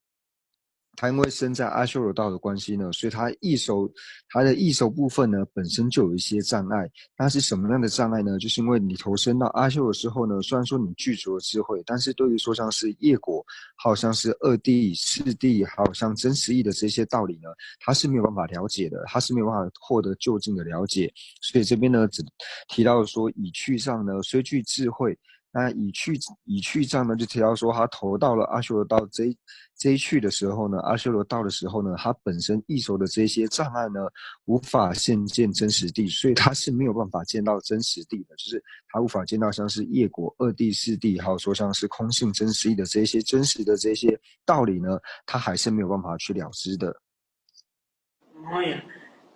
他因为身在阿修罗道的关系呢，所以他易守他的易守部分呢本身就有一些障碍。那是什么样的障碍呢？就是因为你投身到阿修罗之后呢，虽然说你具足了智慧，但是对于说像是业果，还有像是二谛、四谛，还有像真实义的这些道理呢，他是没有办法了解的，他是没有办法获得究竟的了解。所以这边呢，只提到说已去障呢，虽具智慧，那已去已去障呢，就提到说他投到了阿修罗道这一这一去的时候呢，阿修罗道的时候呢，他本身易守的这些障碍呢，无法现见真实地，所以他是没有办法见到真实地的，就是他无法见到像是业果、二谛、四谛，还有说像是空性真实义的这些真实的这些道理呢，他还是没有办法去了知的。 ཨང་ཡ།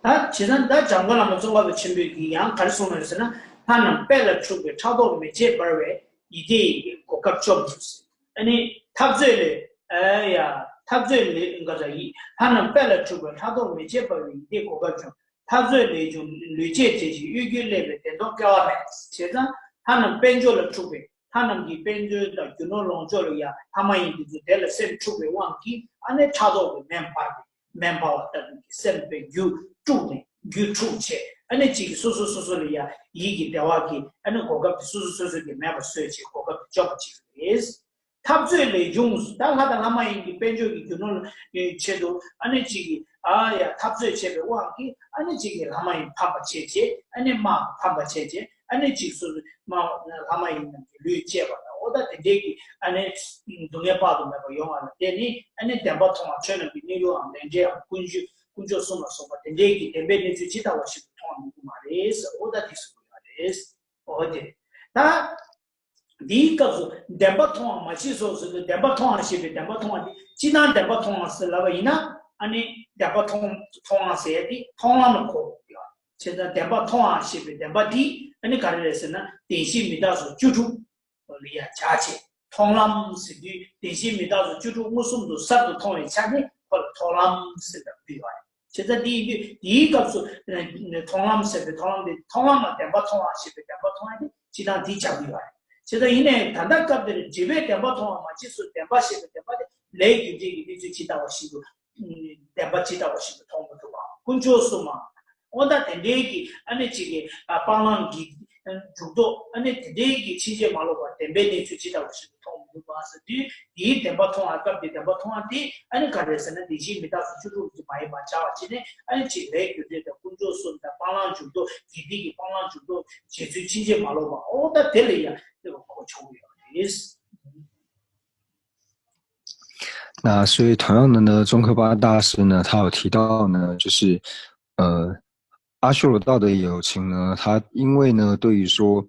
ད་བྱས་ཙང་ད་འཇམ་མགོན་བླ་མ་ཙོང་ཁ་པ་ཆེན་པོས་ཀྱིས་ཡང་ག་རེ་གསུངས་ཡོད་ཟེར་ན། ལྷ་རྣམས་དཔལ་ལ་འཁྲུགས་པའི་ཕྲག་དོག་མེ་ལྕེ་འབར་བའི་ཡིད་བདེ་ཡི་གོ་སྐབས་བཅོམ་ཟེར། ཨ་ནི་འཐབ་རྩོད་ལས་ཨ་ཡ་འཐབ་རྩོད་ལས་འགའ་ར་ཡིད་ལྷ་རྣམས་དཔལ་ལ་འཁྲུགས་པའི་ཕྲག་དོག་མེ་ལྕེ་འབར་བའི་ཡིད་བདེ་གོ་སྐབས་བཅོམ། འཐབ་རྩོད་ལས་བྱུང་ལུས་བྱད་བྲལ་ཞིང་གཡོ་སྒྱུས་བསླད་པའི་བདེན་སྟོབས་སྐལ་བ་མེད། བྱས་ཙང་ལྷ་རྣམས་དཔལ་འབྱོར་ལ་འཁྲུགས་པའི་ལྷ་རྣམས་ཀྱི་དཔལ་འབྱོར་དང་རྒྱུ་ནོར་ལོངས་སྤྱོད་ལ་ཡ་ལྷ་མ་ཡིན་དེ་ཚོ་དེ་ལ་སེམས་འཁྲུགས་པའི་དབང་གིས་ཨ་ནི་ཕྲག་དོག་གི་མེ་འབར་ཏེ། མེ་འབར་བ་ལྟ་བུ་གི་སེམས་པའི་རྒྱུ་དཀྲུགས་ནས་རྒྱུ་འཁྲུགས་བྱས། ཨ་ནི་གཅིག་གིས་སོ་སོ་སོ་སོ་ལ་ཡ་ཡིད་ཀྱི་བདེ་བ་གིས་ཨ་ནི་གོ་སྐབས་དེ་སོ་སོ་སོ་སོ་གིས་མེད་པ་བཟོས་བྱས་གོ་སྐབས་དེ་བཅོམ་པ་གཅིག་རེད། འཐབ་རྩོད་ལས་བྱུང་། ད་ལྷ་དང་ལྷ་མ་ཡིན་གྱི་དཔལ་འབྱོར་གྱི་རྒྱུ་ནོར་ཆེད་དུ་ཨ་ནི་གཅིག་གིས་ཨ་ཡ་འཐབ་རྩོད་བྱས་པའི་དབང་གིས་ཨ་ནི་གཅིག་གིས་ལྷ་མ་ཡིན་ཕམ་པ་བྱས་བྱས། ཨ་ནི་དམག་ཕམ་པ་བྱས་བྱས། ཨ་ནི་གཅིག་སོ་སོ་དམག་ལྷ་མ་ཡིན་རྣམས་ཀྱི་ལུས་བཅད་པ་དང་། འོ་ད་དེ་འདྲའི་གི་ཨ་ནི་སྡུག་བསྔལ་དཔག་ཏུ་མེད་པ་ཡོང་བ་ལ་བརྟེན་ནས། ཨ་ནི་བདེན་པ་མཐོང་བ་ཆོས་རྣམས་ཀྱི་གནས་ལུགས་འམ་ལས་འབྲས་འམ་ཀུན་སྤྱོད་ཀུན་སྤྱོད་གསུམ་ལ་སོགས་པ་དེ་འདྲའི་གི་བདེན་པའི་གནས་ཚུལ་ཇི་ལྟ་བ་བཞིན་དུ་མཐོང་མི་དགོས་མ་རེད་ཟེར། འོ་ད་དེ་གསུངས་ཡོད་རེད། འོ་དེ་ད། འདིའི་སྐབས་སུ་བདེན་པ་མཐོང་བ་མ་མཆིས་སོ་ཟེར་དུས། བདེན་པ་མཐོང་བ་ཞེས་པའི་བདེན་པ་མཐོང་བ་འདི་སྤྱིར་བཏང་བདེན་པ་མཐོང་བ་ཟེར་ལབ་པ་ཡིན་ན། ཨ་ནི་བདེན་པ་མཐོང་མཐོང་བ་ཟེར་ཡ་འདི་མཐོང་ལམ་ལ་གོ་དགོས་ཡོད། བྱས་ཙང་བདེན་པ་མཐོང་བ་ཞེས་པའི་བདེན་པ་འདི་ཨ་ནི་ག་རེ་རེད་ཟེར་ན། བདེན་བཞི་མི་རྟག་སོགས་བཅུ་དྲུག་ལ་ཡ་སྦྱར་བྱས། མཐོང་ལམ་ཟེར་དུས་བདེན་བཞི་མི་རྟག་སོགས་བཅུ་དྲུག་མངོན་སུམ་དུ་གསར་དུ་མཐོང་བའི་ཆ་ནས་ཁོ་ལ་མཐོང་ལམ་ཟེར་ལབ་ཀྱི་ཡོད་རེད། བྱས་ཙང་འདི་ཡིན་དུས་འདིའི་སྐབས་སུ་མཐོང་ལམ་ཟེར་བའི་མཐོང་ལམ་འདི། མཐོང་ལམ་ལ་བདེན་པ་མཐོང་བ་ཞེས་པའི་བདེན་པ་མཐོང་བ་འདི་སྤྱིར་བཏང་འདི་སྦྱར་གྱི་ཡོད་རེད། བྱས་ཙང་ཡིན་ནའི་ད་ལྟ་སྐབས་འདིར་སྒྲིབ་པས་བདེན་པ་མཐོང་བ་མ་མཆིས་སོ། བདེན་པ་ཞེས་པའི་བདེན་པ་དེ་ལས་རྒྱུ་འབྲས་ཀྱི་གནས་ཚུལ་ཇི་ལྟ་བ་བཞིན་དུ། བདེན་པ་ཇི་ལྟ་བ་བཞིན་དུ་མཐོང་མི་ཐུབ་པའམ། ཀུན་འབྱུང་གསུམ་མམ། འོ་ད་དེ་འདྲའི་གི་ཨ་ནི་གཅིག་གི་ཨ་སྤང་བླང་གི་འཇུག་ལྡོག་ཨ་ནི་དེ་འདྲའི་གི་ཕྱིན་ཅི་མ་ལོག་པ་བདེན་པའི་གནས་ཚུལ་ཇི་ལྟ་བ་བཞིན་དུ་མཐོང་མི་ཐུབ་པ་ཟེར་དུས། དེའི་བདེན་པ་མཐོང་བ། སྐབས་དེའི་བདེན་པ་མཐོང་བ་དེ་ཨ་ནི་ག་རེ་ཟེར་ན། བདེན་བཞི་མི་རྟག་སོགས་བཅུ་དྲུག་ཅིག་མ་ཡིན་པ་སྦྱར་བ་བྱས་ནས། ཨ་ནི་གཅིག་ལས་རྒྱུ་འབྲས་དང་ཀུན་འབྱུང་གསུམ་དང་སྤང་བླང་འཇུག་ལྡོག་དགེ་སྡིག་གི་སྤང་བླང་འཇུག་ལྡོག་བྱེད་ཚུལ་ཕྱིན་ཅི་མ་ལོག་པ། འོ་ད་དེ་ལ་ཡང་དེ་གོ་ཆོག་གི་ཡོད་རེད། 那所以同样的呢，宗喀巴大师呢，他有提到呢，就是呃，阿修罗道的有情呢，他因为呢，对于说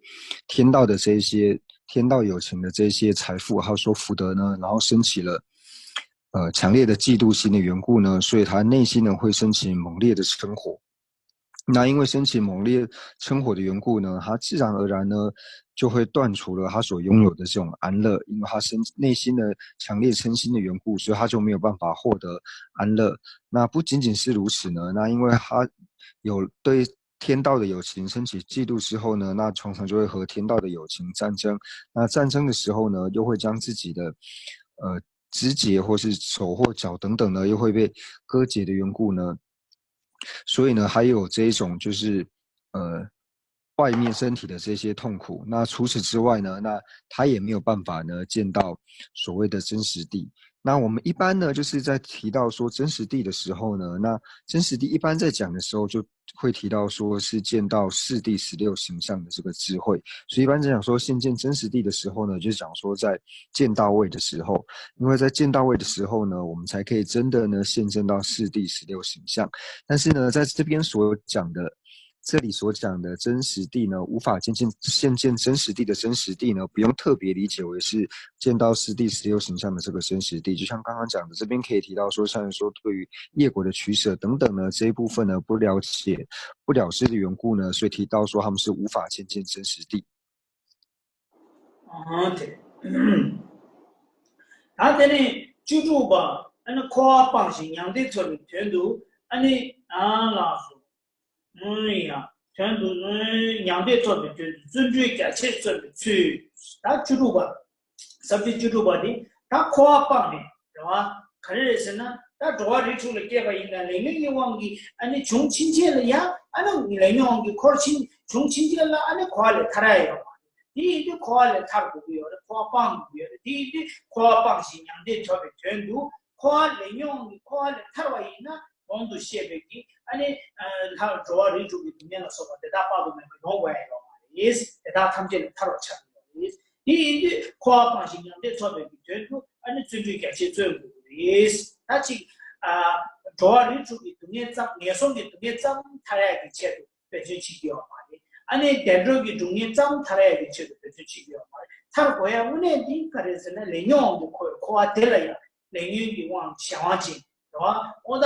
天道的这一些天道有情的这一些财富，还有说福德呢，然后升起了呃强烈的嫉妒心的缘故呢，所以他内心呢会升起猛烈的嗔火。那因为升起猛烈嗔火的缘故呢，他自然而然呢就会断除了他所拥有的这种安乐，因为他生内心的强烈嗔心的缘故，所以他就没有办法获得安乐。那不仅仅是如此呢，那因为他有对天道的有情升起嫉妒之后呢，那常常就会和天道的有情战争。那战争的时候呢，又会将自己的呃肢节或是手或脚等等呢，又会被割截的缘故呢，所以呢，还有这一种就是呃外面身体的这些痛苦。那除此之外呢，那他也没有办法呢见到所谓的真实地。那我们一般呢，就是在提到说真实地的时候呢，那真实地一般在讲的时候就会提到说是见到四谛十六形象的这个智慧。所以一般在讲说现见真实地的时候呢，就讲说在见道位的时候，因为在见道位的时候呢，我们才可以真的呢现证到四谛十六形象。但是呢，在这边所讲的这里所讲的真实地呢，无法见见现见真实地的真实地呢，不用特别理解为是见到四谛十六形象的这个真实地。就像刚刚讲的，这边可以提到说，像是说对于业果的取舍等等呢，这一部分呢不了解不了知的缘故呢，所以提到说他们是无法见见真实地。 ཨང་དེ། ད་དེ་ནས་བཅུ་དྲུག་པ། ཨ་ནི་འཁོར་བ་སྤངས་ཤིང་མྱང་འདས་ཐོབ་པའི་དོན་དུ། ཨ་ནི་ཨ་ལགས་སོ། ཨུམ་ཡ། དོན་དུ་མྱང་འདས་ཐོབ་པའི་དོན་དུ་བརྩོན་འགྲུས་རྒྱ་ཆེར་བརྩོན་པའི་ཚུལ། ད་བཅུ་དྲུག་པ། ས་བཅད་བཅུ་དྲུག་པ་དེ་ད་འཁོར་བ་སྤངས་ནས་རེད་བ། ག་རེ་རེད་ཟེར་ན། ད་འགྲོ་བ་རིགས་དྲུག་ལ་སྐྱེས་པ་ཡིན་ན་ལས་ཉོན་གྱི་དབང་གིས་ཨ་ནི་བྱུང་ཕྱིན་ཆད་ལ་ཡང་ཨ་ནི་ལས་ཉོན་དབང་གིས་འཁོར་ཕྱིན་བྱུང་ཕྱིན་ཆད་ལ་ཨ་ནི་འཁོར་བ་ལས་ཐར་ཡ་ཡོད་མ་རེད། དེ་ཡིན་དུས་འཁོར་བ་ལས་ཐར་དགོས་ཀྱི་ཡོད་རེད། འཁོར་བ་སྤང་དགོས་ཀྱི་ཡོད་རེད། དེ་ཡིན་དུས་འཁོར་བ་སྤངས་ཤིང་མྱང་འདས་ཐོབ་པའི་དོན་དུ་འཁོར་བ་ལས་ཉོན་དབང་གིས་འཁོར་བ་ལས་ཐར་བ་ཡིན་ན། གོང་དུ་བཤད་པའི་གི་ཨ་ནི་ལྷ་འགྲོ་བ་རིགས་དྲུག་གི་སྡུག་བསྔལ་ལ་སོགས་པ་དེ་དག་དཔག་ཏུ་མེད་པ་ཡོང་དགོས་ཡ་ཡོད་མ་རེད། དེ་དག་ཐམས་ཅད་ལས་ཐར་བར་བྱ་དགོས་པ་རེད། དེ་ཡིན་དུས་འཁོར་བ་སྤངས་ཤིང་མྱང་འདས་ཐོབ་པའི་གི་དོན་དུ་ཨ་ནི་བརྩོན་འགྲུས་རྒྱ་ཆེ་བརྩོན་དགོས་པ་རེད། ད་ཅིག་ཨ་འགྲོ་བ་རིགས་དྲུག་གི་སྡུག་བསྔལ་ཙམ་ངན་སོང་གི་སྡུག་བསྔལ་ཙམ་ཐར་ཡ་གི་ཆེད་དུ་འབད་བརྩོན་བྱེད་ཀྱི་ཡོད་མ་རེད། ཨ་ནི་བདེ་འགྲོ་གི་སྡུག་བསྔལ་ཙམ་ཐར་ཡ་གི་ཆེད་དུ་འབད་བརྩོན་བྱེད་ཀྱི་ཡོད་མ་རེད། ཐར་དགོས་ཡ་དངོས་གནས་འདི་ག་རེ་ཟེར་ན་ལས་ཉོན་དབང་གིས་འཁོར་བའི་འཁོར་བ་དེ་ལ་ཡང་ལས་ཉོན་གྱི་དབང་གཞན་དབང་ཅན་རེད་བ། འོ་ད་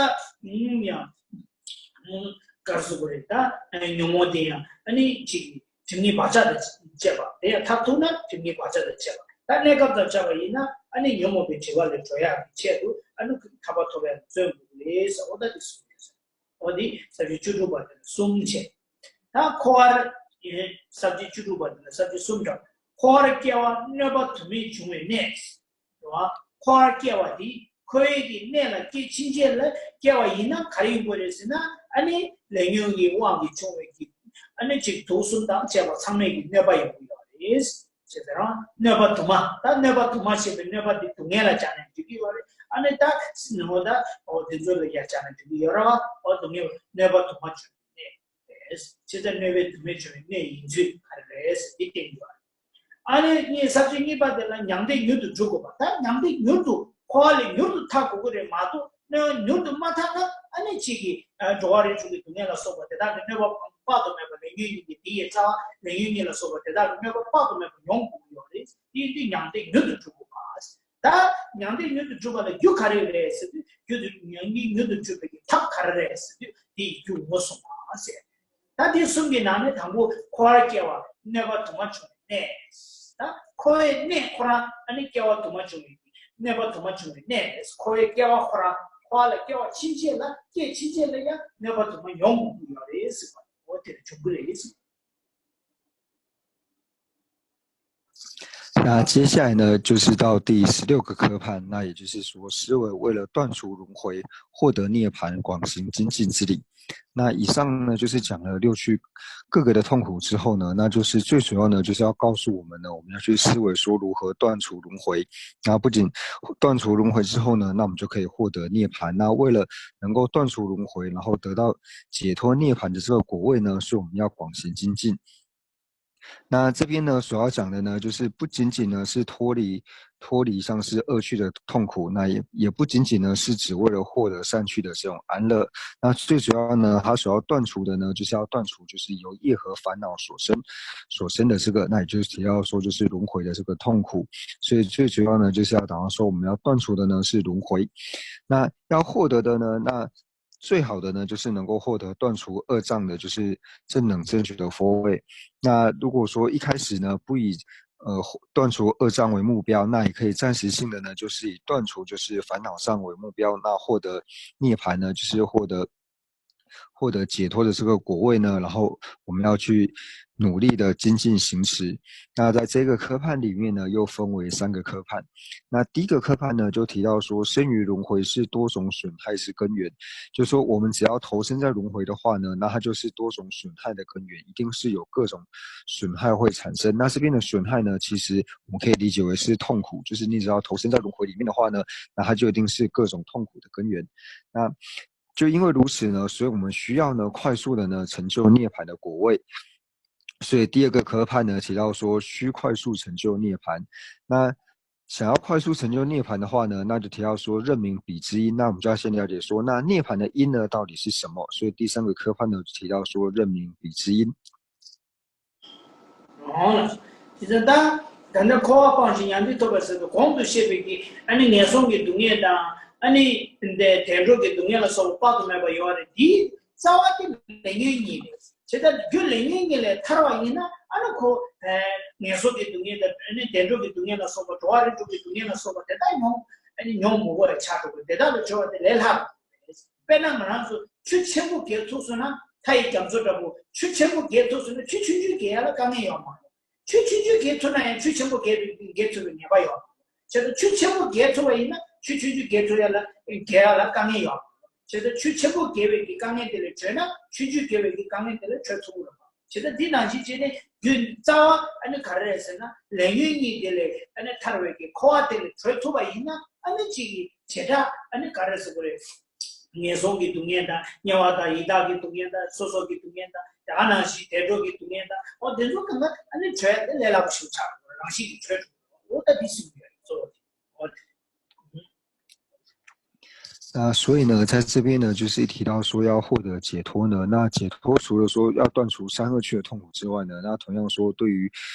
ཡང་ག་རེ་ཟེར་དགོས་རེད། ད་ཉོན་མོངས་དེ་ཡང་ཨ་ནི་ཅིག་སྒྲིབ་གཉིས་བག་ཆགས་དང་བཅས་པ་དེ་ཡང་ཐར་ཐུབ་ན་སྒྲིབ་གཉིས་བག་ཆགས་དང་བཅས་པ། ད་གནས་སྐབས་དང་བཅས་པ་ཡིན་ན་ཨ་ནི་ཉོན་མོངས་པའི་སྒྲིབ་པ་ལས་གྲོལ་ཡག་གི་ཆེད་དུ་ཨ་ནི་ཐར་པ་ཐོབ་ཡག་གི་བརྩོན་དགོས་ཀྱི་རེད་ཟེར། འོ་ད་དེ་གསུངས་ཡོད་ཟེར། འོ་དེ་ས་བཅད་བཅུ་དྲུག་པ་དེ་ལ་གསུམ་བྱས། ད་འཁོར་བར་ཡིན་ས་བཅད་བཅུ་དྲུག་པ་དེ་ལ་ས་བཅད་གསུམ་འདྲ། འཁོར་བར་སྐྱེ་བ་གནོད་པ་དུ་མས་བྱུང་བའི་གནས། རེད་བ། འཁོར་བར་སྐྱེ་བ་དེ་འཁོར་བའི་གི་གནས་ལ་སྐྱེ་ཕྱིན་ཆད་ལ་སྐྱེ་བ་ཡིན་ན་ག་རེ་ཡོང་གི་རེད་ཟེར་ན་ཨ་ནི་ལས་ཉོན་གྱི་དབང་གིས་བྱུང་བའི་གི་ཨ་ནི་ཅིག་དུག་གསུམ་དང་བཅས་པ་ཚང་མས་ཀྱི་གནོད་པ་ཡོང་གི་ཡོད་རེད། ཅེས་ཟེར་རང་གནོད་པ་དུ་མ། ད་གནོད་པ་དུ་མ་ཞེས་པའི་གནོད་པ་འདི་སྡུག་བསྔལ་ལ་སྦྱར་ནས་འགྲིག་གི་ཡོད་རེད། ཨ་ནི་ད་ནོ་ད་འོ་དེ་ཚོ་ལ་ཡ་སྦྱར་ནས་འགྲིག་གི་ཡོད་རེད་བ། འོ་སྡུག་བསྔལ་གནོད་པ་དུ་མ་བྱུང་བའི་གནས་རེད། ཅེས་ད་གནོད་པའི་དུ་མས་བྱུང་བའི་གནས་ཡིན་ཚུལ་ག་རེ་རེད་ཟེར་འདི་བསྟན་གྱི་ཡོད་རེད། ཨ་ནི་གཉིས་ས་བཅད་གཉིས་པ་དེ་ལ་མྱང་འདས་མྱུར་དུ་འགྲུབ་དགོས་པ། ད་མྱང་འདས་མྱུར་དུ་འཁོར་བ་ལས་མྱུར་དུ་ཐར་དགོས་ཀྱི་རེད་མ་གཏོགས། གནོད་མྱུར་དུ་མ་ཐར་ན་ཨ་ནི་གཅིག་གིས་འགྲོ་བ་རིགས་དྲུག་གི་སྡུག་བསྔལ་ལ་སོགས་པ་དེ་དག་གི་གནོད་པ་དཔག་ཏུ་མེད་པ་ལས་ཉོན་གཉིས་ཀྱི་དེ་ཡི་རྩ་བ་ལས་ཉོན་གཉིས་ལ་སོགས་པ་དེ་དག་གི་གནོད་པ་དཔག་ཏུ་མེད་པ་མྱོང་དགོས་ཀྱི་ཡོད་རེད། དེ་ཡིན་དུས་མྱང་འདས་མྱུར་དུ་འགྲུབ་དགོས་པ། ད་མྱང་འདས་མྱུར་དུ་འགྲུབ་པ་ལ་རྒྱུ་ག་རེ་རེད་ཟེར་དུས་རྒྱུ་དེ་མྱང་འདས་མྱུར་དུ་འགྲུབ་པའི་གི་ཐབས་ག་རེ་རེད་ཟེར་དུས་དེ་ཡི་རྒྱུ་ངོས་བཟུང་བ་ཟེར། ད་དེ་གསུམ་གྱི་ནང་ནས་དང་པོ་འཁོར་བར་སྐྱེ་བ་གནོད་པ་དུ་མ་བྱུང་བའི་གནས། ད་འཁོར་བའི་གནས་ཁོ་རང་ཨ་ནི་སྐྱེ་བ་དུ་མ་བྱུང་བའི་གནོད་པ་དུ་མ་བྱུང་བའི་གནས་རེད། འཁོར་བའི་སྐྱེ་བ་ཁོ་རང་འཁོར་བ་ལ་སྐྱེ་བ་ཕྱིན་ཆད་ལ་སྐྱེ་ཕྱིན་ཆད་ལ་ཡང་གནོད་པ་དུ་མ་མྱོང་དགོས་ཀྱི་ཡོད་རེད་ཟེར་བ་འོ་དེར་འབྱུང་གི་རེད་ཟེར། 那接下来呢，就是到第十六个科判，那也就是说，思维为了断除轮回，获得涅槃，广行精进之理。那以上呢，就是讲了六趣各个的痛苦之后呢，那就是最主要呢，就是要告诉我们呢，我们要去思维说如何断除轮回。那不仅断除轮回之后呢，那我们就可以获得涅槃。那为了能够断除轮回，然后得到解脱涅槃的这个果位呢，是我们要广行精进。那这边呢，所要讲的呢，就是不仅仅呢是脱离脱离像是恶趣的痛苦，那也也不仅仅呢是只为了获得善趣的这种安乐。那最主要呢，它所要断除的呢，就是要断除就是由业和烦恼所生所生的这个，那也就是提到说就是轮回的这个痛苦。所以最主要呢，就是要讲到说我们要断除的呢是轮回，那要获得的呢，那最好的呢，就是能够获得断除二障的，就是正等正觉的佛位。那如果说一开始呢，不以呃断除二障为目标，那也可以暂时性的呢，就是以断除就是烦恼障为目标，那获得涅槃呢，就是获得获得解脱的这个果位呢，然后我们要去努力的精进行持。那在这个科判里面呢，又分为三个科判。那第一个科判呢，就提到说，生于轮回是多种损害之根源，就说我们只要投身在轮回的话呢，那它就是多种损害的根源，一定是有各种损害会产生。那这边的损害呢，其实我们可以理解为是痛苦，就是你只要投身在轮回里面的话呢，那它就一定是各种痛苦的根源。那就因为如此呢，所以我们需要呢快速的呢成就涅槃的果位。所以第二个科判呢提到说，需快速成就涅槃。那想要快速成就涅槃的话呢，那就提到说认明彼之因。那我们就要先了解说，那涅槃的因呢到底是什么？所以第三个科判呢提到说认明彼之因。 འོང་ལ། དེ་ཚོ་ད་ད་ནི་འཁོར་བ་སྤངས་ཤིང་མྱང་འདས་ཐོབ་པ་ཟེར་དུས་གོང་དུ་བཤད་པའི་གི་ཨ་ནི་ངན་སོང་གི་སྡུག་བསྔལ་དང་ཨ་ནི་བདེ་འགྲོ་གི་སྡུག་བསྔལ་ལ་སོགས་པ་དཔག་ཏུ་མེད་པ་ཡོད་རེད། དེའི་རྩ་བ་དེ་ལས་ཉོན་གཉིས་རེད། ཇི་ལྟར་རྒྱུ་ལས་ཉོན་གཉིས་ལས་ཐར་བ་ཡིན་ན་ཨ་ནི་ཁོ་ངན་སོང་གི་སྡུག་བསྔལ་དང་ཨ་ནི་བདེ་འགྲོ་གི་སྡུག་བསྔལ་ལ་སོགས་པ་འགྲོ་བ་རིགས་དྲུག་གི་སྡུག་བསྔལ་ལ་སོགས་པ་དེ་དག་མྱོང་ཨ་ནི་མྱོང་མི་དགོས་པ་ཆགས་འགྲོ་གི། དེ་དག་ལས་གྲོལ་བ་དེ་ལས་སླ་རུ། དཔེར་ན་ང་རང་ཚོ་ཆུ་ཆེན་པོ་བརྒལ་ཐུབ་སོང་ན་མཐའ་ཡི་རྒྱ་མཚོ་འདྲ་པོ། ཆུ་ཆེན་པོ་བརྒལ་ཐུབ་སོང་ན་ཆུ་ཆུང་ཆུང་བརྒལ་ཡ་ལ་དཀའ་ངལ་ཡོད་མ་རེད། ཆུ་ཆུང་ཆུང་བརྒལ་ཐུབ་ན་ཡང་ཆུ་ཆེན་པོ་བརྒལ་བའི་བརྒལ་ཐུབ་པའི་ངེས་པ་ཡོད་མ་རེད། བྱས་ཙང་ཆུ་ཆེན་པོ་བརྒལ་ཐུབ་པ་ཡིན་ན་ ཆུ་ཆུང་ཆུང་བརྒལ་ཐུབ་ཡ་ལ་བརྒལ་ཡ་ལ་དཀའ་ངལ་ཡོད་མ་རེད། བྱས་ཙང་ཆུ་ཆེན་པོ་བརྒལ་བའི་གི་དཀའ་ངལ་དེ་ལས་གྲོལ་ན་ཆུང་ཆུང་བརྒལ་བའི་གི་དཀའ་ངལ་དེ་ལས་གྲོལ་ཐུབ་ཀྱི་རེད་པ། བྱས་ཙང་འདི་ནང་བཞིན་བྱས་ནས་རྒྱུ་རྩ་བ་ཨ་ནི་ག་རེ་རེད་ཟེར་ན་ལས་ཉོན་གཉིས་དེ་ལས་ཨ་ནི་ཐར་བའི་གི་འཁོར་བ་དེ་ལས་གྲོལ་ཐུབ་པ་ཡིན་ན་ཨ་ནི་གཅིག་གི་བྱེ་བྲག་ཨ་ནི་ག་རེ་ཟེར་དགོས་རེད། ངན་སོང་གི་སྡུག་བསྔལ་དང་དམྱལ་བ་དང་ཡི་དྭགས་ཀྱི་སྡུག་བསྔལ་དང་སོ་སོ་གི་སྡུག་བསྔལ་དང་དེ་ནང་བཞིན་དལ་འགྲོ་གི་སྡུག་བསྔལ་དང་འོ་དེ་ཚོ་གང་ག་ཨ་ནི་གྲོལ་ཡ་དེ་ལས་སླ་པོ་ཞིག་ཆགས་འགྲོ་རང་བཞིན་གྱིས་གྲོལ་འགྲོ་འོ་ད་འདི་གསུངས་ཡོད་གཙོ་བོ་དེ་འོ་དེ།那所以呢，在这边呢，就是提到说要获得解脱呢，那解脱除了说要断除三恶趣的痛苦之外呢，那同样说对于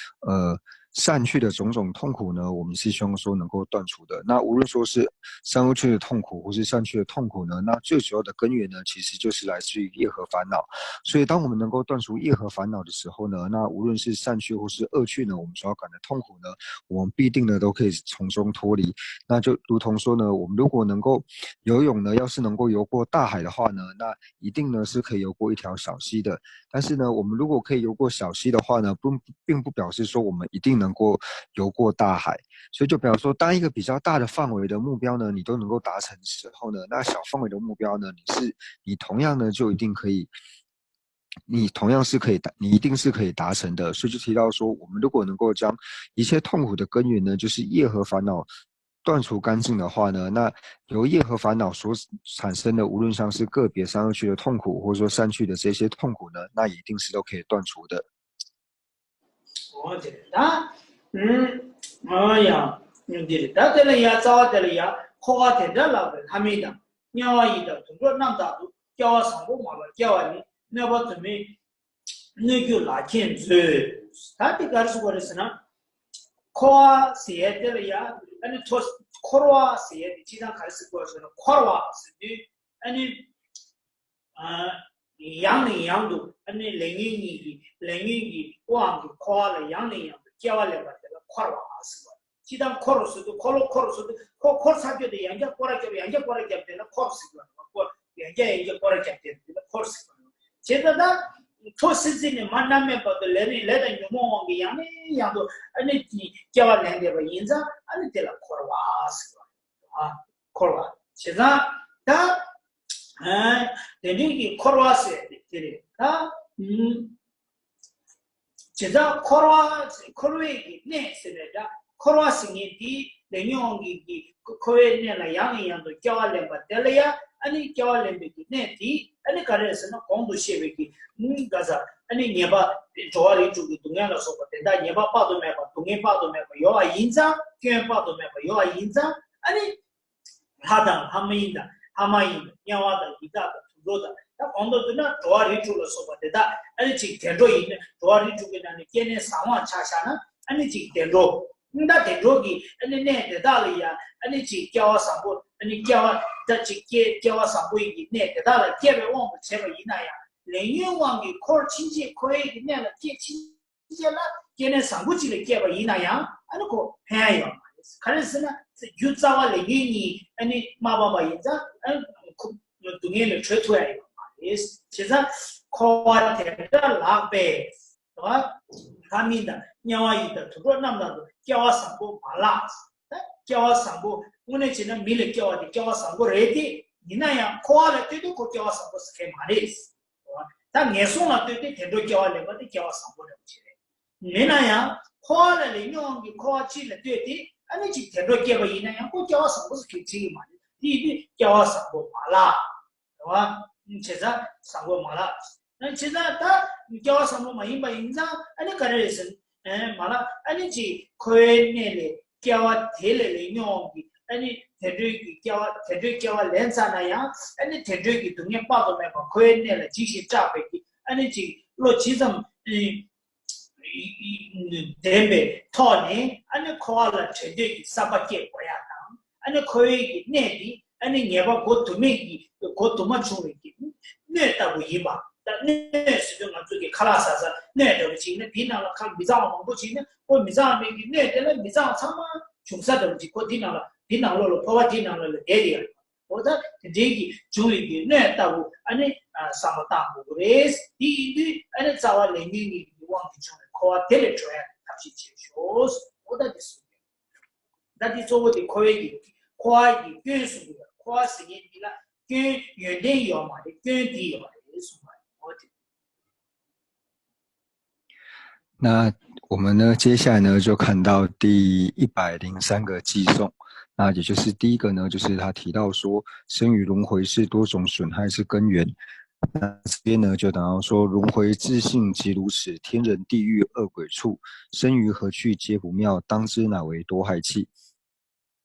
呃善趣的种种痛苦呢，我们是希望说能够断除的。那无论说是三恶趣的痛苦，或是善趣的痛苦呢，那最主要的根源呢，其实就是来自于业和烦恼。所以当我们能够断除业和烦恼的时候呢，那无论是善趣或是恶趣呢，我们所要感的痛苦呢，我们必定呢都可以从中脱离。那就如同说呢，我们如果能够游泳呢，要是能够游过大海的话呢，那一定呢是可以游过一条小溪的。但是呢，我们如果可以游过小溪的话呢，不并不表示说我们一定能够游过大海。所以就比方说，当一个比较大的范围的目标呢，你都能够达成的时候呢，那小范围的目标呢，你是你同样呢就一定可以。你同样是可以达，你一定是可以达成的。所以就提到说，我们如果能够将一切痛苦的根源呢，就是业和烦恼断除干净的话呢，那由业和烦恼所产生的，无论像是个别三恶趣的痛苦，或者说善趣的这些痛苦呢，那一定是都可以断除的。འོ་དེ་རེད་ད། ཨུམ། ཨ་ཡ། འདི་རེད་ད། དེ་ལ་ཡ་རྩ་བ་དེ་ལ་ཡ་འཁོར་བ་དེ་འདྲ་ལགས་པས་ལྷ་མིན་དང་དམྱལ་བ་ཡི་དྭགས་དུད་འགྲོ་རྣམས་དག་ཏུ་སྐྱེ་བ་བཟང་པོ་མང་པོར་སྐྱེ་བ་ནི་གནོད་པ་དུ་མས་གནོད་རྒྱུ་ལགས་ཁྱེད་མཛོད། ད་དེ་ག་རེ་ཟེར་དགོས་རེད་ཟེར་ན། འཁོར་བ་ཟེར་ཡས་དེ་ལ་ཡ་ཨ་ནི་ཐོ་འཁོར་བ་ཟེར་ཡས་དེ་སྤྱིར་བཏང་ག་རེ་ཟེར་དགོས་རེད་ཟེར་ན་འཁོར་བ་ཟེར་དུས་ཨ་ནི། ཡང་ནས་ཡང་དུ་ཨ་ནི་ལས་ཉོན་གཉིས་ཀྱི་ལས་ཉོན་གྱི་དབང་གིས་འཁོར་བ་ལ་ཡང་ནས་ཡང་དུ་སྐྱེ་བ་ལེན་པ་དེ་ལ་འཁོར་བ་ཟེར་བ། ཅི་ལྟར་འཁོར་ཟེར་དུས་འཁོར་ལོ་འཁོར་ཟེར་དུས་འཁོར་འཁོར་ཚར་གཅོད་དེ་ཡང་བསྐྱར་སྐོར་ར་བརྒྱབ་ཡང་བསྐྱར་སྐོར་ར་བརྒྱབ་དེ་ལ་འཁོར་ཟེར་བ་རེད་བ། ཡང་བསྐྱར་ཡང་བསྐྱར་སྐོར་ར་བརྒྱབ་དེ་ལ་འཁོར་ཟེར་བ་རེད། བྱས་ཙང་ད་ཐོ་སི་སི་ནས་མ་གནམ་མེད་བར་དུ་ལས་ནི་ལས་དང་ཉོན་མོངས་དབང་གིས་ཡང་ནས་ཡང་དུ་ཨ་ནི་སྐྱེ་བ་ལེན་བསྡད་པ་ཡིན་ཙང་ཨ་ནི་དེ་ལ་འཁོར་བ་ཟེར་བ་རེད། འཁོར་བ། བྱས་ཙང་ད། དེ་འདྲའི་གི་འཁོར་བ་ཟེར་དེ་རེད་ད། བྱས་ཙང་འཁོར་བ་འཁོར་བའི་གི་གནས་ཟེར་ནས་ད་འཁོར་བ་ཟེར་མཁན་དེ་ལས་ཉོན་གྱི་གི་འཁོར་བའི་གནས་ལ་ཡང་ནས་ཡང་དུ་སྐྱེ་བ་ལེན་པ་དེ་ལ་ཡ་ཨ་ནི་སྐྱེ་བ་ལེན་པའི་གི་གནས་དེ་ཨ་ནི་ག་རེ་ཟེར་ན་གོང་དུ་བཤད་པའི་གི་ག་ས་ཨ་ནི་ཉེས་པ་འགྲོ་བ་རིགས་དྲུག་གི་སྡུག་བསྔལ་ལ་སོགས་པ་དེ་དག་ཉེས་པ་དཔག་ཏུ་མེད་པ་སྡུག་བསྔལ་དཔག་ཏུ་མེད་པ་ཡོད་པ་ཡིན་ཙང་སྐྱོན་དཔག་ཏུ་མེད་པ་ཡོད་པ་ཡིན་ཙང་ཨ་ནི། ལྷ་དང་ལྷ་མིན་དང་ལྷ་མ་ཡིན་དང་དམྱལ་བ་དང་ཡི་དྭགས་དང་དུད་འགྲོ་དང་ད་གོང་དུ་བསྡུ་ན་འགྲོ་བ་རིགས་དྲུག་ལ་སོགས་པ་དེ་དག་ཨ་ནི་གཅིག་བདེ་འགྲོ་ཡིན་ན་འགྲོ་བ་རིགས་དྲུག་གི་ནང་ནས་སྐྱེ་གནས་བཟང་བ་ཆ་བཞག་ན་ཨ་ནི་གཅིག་བདེ་འགྲོ། ད་བདེ་འགྲོ་གི་ཨ་ནི་གནས་དེ་དག་ལ་ཡང་ཨ་ནི་གཅིག་སྐྱེ་བ་བཟང་པོ་ཨ་ནི་སྐྱེ་བ་ད་གཅིག་སྐྱེ་སྐྱེ་བ་བཟང་པོ་ཡིན་གྱི་གནས་དེ་དག་ལ་སྐྱེ་བའི་དབང་དུ་བྱས་པ་ཡིན་ན་ཡང་ལས་ཉོན་དབང་གིས་འཁོར་ཕྱིན་ཆད་འཁོར་བའི་གི་གནས་ལ་སྐྱེ་ཕྱིན་ཆད་ལ་སྐྱེ་གནས་བཟང་པོ་གཅིག་ལ་སྐྱེས་པ་ཡིན་ན་ཡང་ཨ་ནི་ཁོ་ཕན་ཡ་ཡོད་མ་རེད། ག་རེ་ཟེར་ན་རྒྱུ་རྩ་བ་ལས་ཉོན་གཉིས་ཨ་ནི་མ་སྤངས་པ་ཡིན་ཙང་ཨ་ནི་ཁོ་སྡུག་བསྔལ་ལས་གྲོལ་ཐུབ་ཡ་ཡོད་མ་རེད། བྱས་ཙང་འཁོར་བ་དེ་འདྲ་ལགས་པས། ལྷ་མིན་དང་དམྱལ་བ་ཡི་དྭགས་དུད་འགྲོ་རྣམས་དག་ཏུ་སྐྱེ་བ་བཟང་པོ་མ་ལགས། ད་སྐྱེ་བ་བཟང་པོ་དངོས་གནས་བྱས་ན་མི་ལ་སྐྱེ་བ་དེ་སྐྱེ་བ་བཟང་པོ་རེད་དེ་ཡིན་ན་ཡང་འཁོར་བ་ལ་ལྟོས་དུས་ཁོ་སྐྱེ་བ་བཟང་པོ་ཟེར་མཁན་མ་རེད། ད་ངན་སོང་ལ་ལྟོས་ཏེ་དེ་འགྲོ་སྐྱེ་བ་ལེན་པ་དེ་སྐྱེ་བ་བཟང་པོ་རེད་པ་ཅིག་རེད། མིན་ན་ཡང་འཁོར་བ་ལ་ལས་ཉོན་དབང་གིས་འཁོར་བ་གཅིག་ལ་ལྟོས་ཏེ་ཨ་ནི་གཅིག་དེ་འགྲོ་སྐྱེས་པ་ཡིན་ན་ཡང་ཁོ་སྐྱེ་བ་བཟང་པོ་ཟེར་མཁན་བྱེད་ཀྱི་མ་རེད། དེ་ཡིན་དུས་སྐྱེ་བ་བཟང་པོ་མ་ལགས། རེད་བ། བྱས་ཙང་བཟང་པོ་མ་ལགས། བྱས་ཙང་ད་སྐྱེ་བ་བཟང་པོ་མ་ཡིན་པ་ཡིན་ཙང་ཨ་ནི་ག་རེ་རེད་ཟེར་ན། མ་ལགས་ཨ་ནི་གཅིག་འཁོར་བའི་གནས་ལས་སྐྱེ་བ་དེ་ལས་ལས་ཉོན་དབང་གིས་ཨ་ནི་དེ་འགྲོའི་གི་སྐྱེ་བ་དེ་འགྲོའི་སྐྱེ་བ་ལེན་ཚར་ན་ཡང་ཨ་ནི་དེ་འགྲོའི་གི་སྡུག་བསྔལ་དཔག་ཏུ་མེད་པ་འཁོར་བའི་གནས་ལ་འཇིགས་ཤིང་སྐྲག་པའི་གི་ཨ་ནི་གཅིག་བློ་ཇི་ཙམ་ཨ་ནི་ལྡན་པའི་ཐོག་ནས་ཨ་ནི་འཁོར་བ་ལ་བྲལ་འདོད་ཀྱི་བསམ་པ་སྐྱེ་དགོས་ཡ་དང་ཨ་ནི་འཁོར་བའི་གི་གནས་འདི་ཨ་ནི་ཉེས་པ་གོ་དུ་མེད་ཀྱི་གོ་དུ་མ་བྱུང་བའི་གི་སྣོད་ལྟ་བུ་ཡིན་པ། ད་སྣོད་ཟེར་དུས་ང་ཚོ་གི་ཁ་ལག་ཟ་ས་སྣོད་འདྲ་བོ་ཅིག་ནི་དེའི་ནང་ལ་ཁ་མི་གཙང་བ་མང་པོ་ཅིག་ནི་ཁོ་མི་གཙང་བའི་གི་སྣོད་དེ་ལ་མི་གཙང་ཚང་མ་བྱུང་ས་འདྲ་བོ་ཅིག་ཁོ་དེའི་ནང་ལ་དེའི་ནང་ལོགས་ལ་ཕོར་པ་དེའི་ནང་ལ་ལ་བསྡད་དེ་ཡ། འོ་ད་དེ་འདྲའི་གི་བྱུང་བའི་གི་སྣོད་ལྟ་བུ་ཨ་ནི་བསམ་བློ་བཏང་དགོས་ཀྱི་རེད། དེ་ཡིན་དུས་ཨ་ནི་རྩ་བ་ལས་ཉོན་གཉིས་ཀྱི་དབང་གིས་བྱུང་བའི་འཁོར་བ་དེ་ལས་གྲོལ་ཡ་ཐབས་ཤེས་བྱེད་ཤོག་འོ་ད་དེ་གསུངས་ཡོད། ད་དེ་གཙོ་བོ་དེ་འཁོར་བའི་གི་ འཁོར་བ་གི་སྐྱོན་གསུངས་ཡོད། འཁོར་བ་ཟེར་མཁན་འདི་ལ་སྐྱོན་ཡོན་ཏན་ཡོད་མ་རེད། སྐྱོན་འདི་ཡོད་རེད་གསུངས་པ་རེད། འོ་དེ། 那我们呢，接下来呢，就看到第一百零三个偈颂。那也就是第一个呢，就是他提到说，生于轮回是多种损害之根源。那这边呢，就讲到说，轮回自性即如此，天人地狱恶鬼畜，生于何趣皆不妙，当知乃为多害气。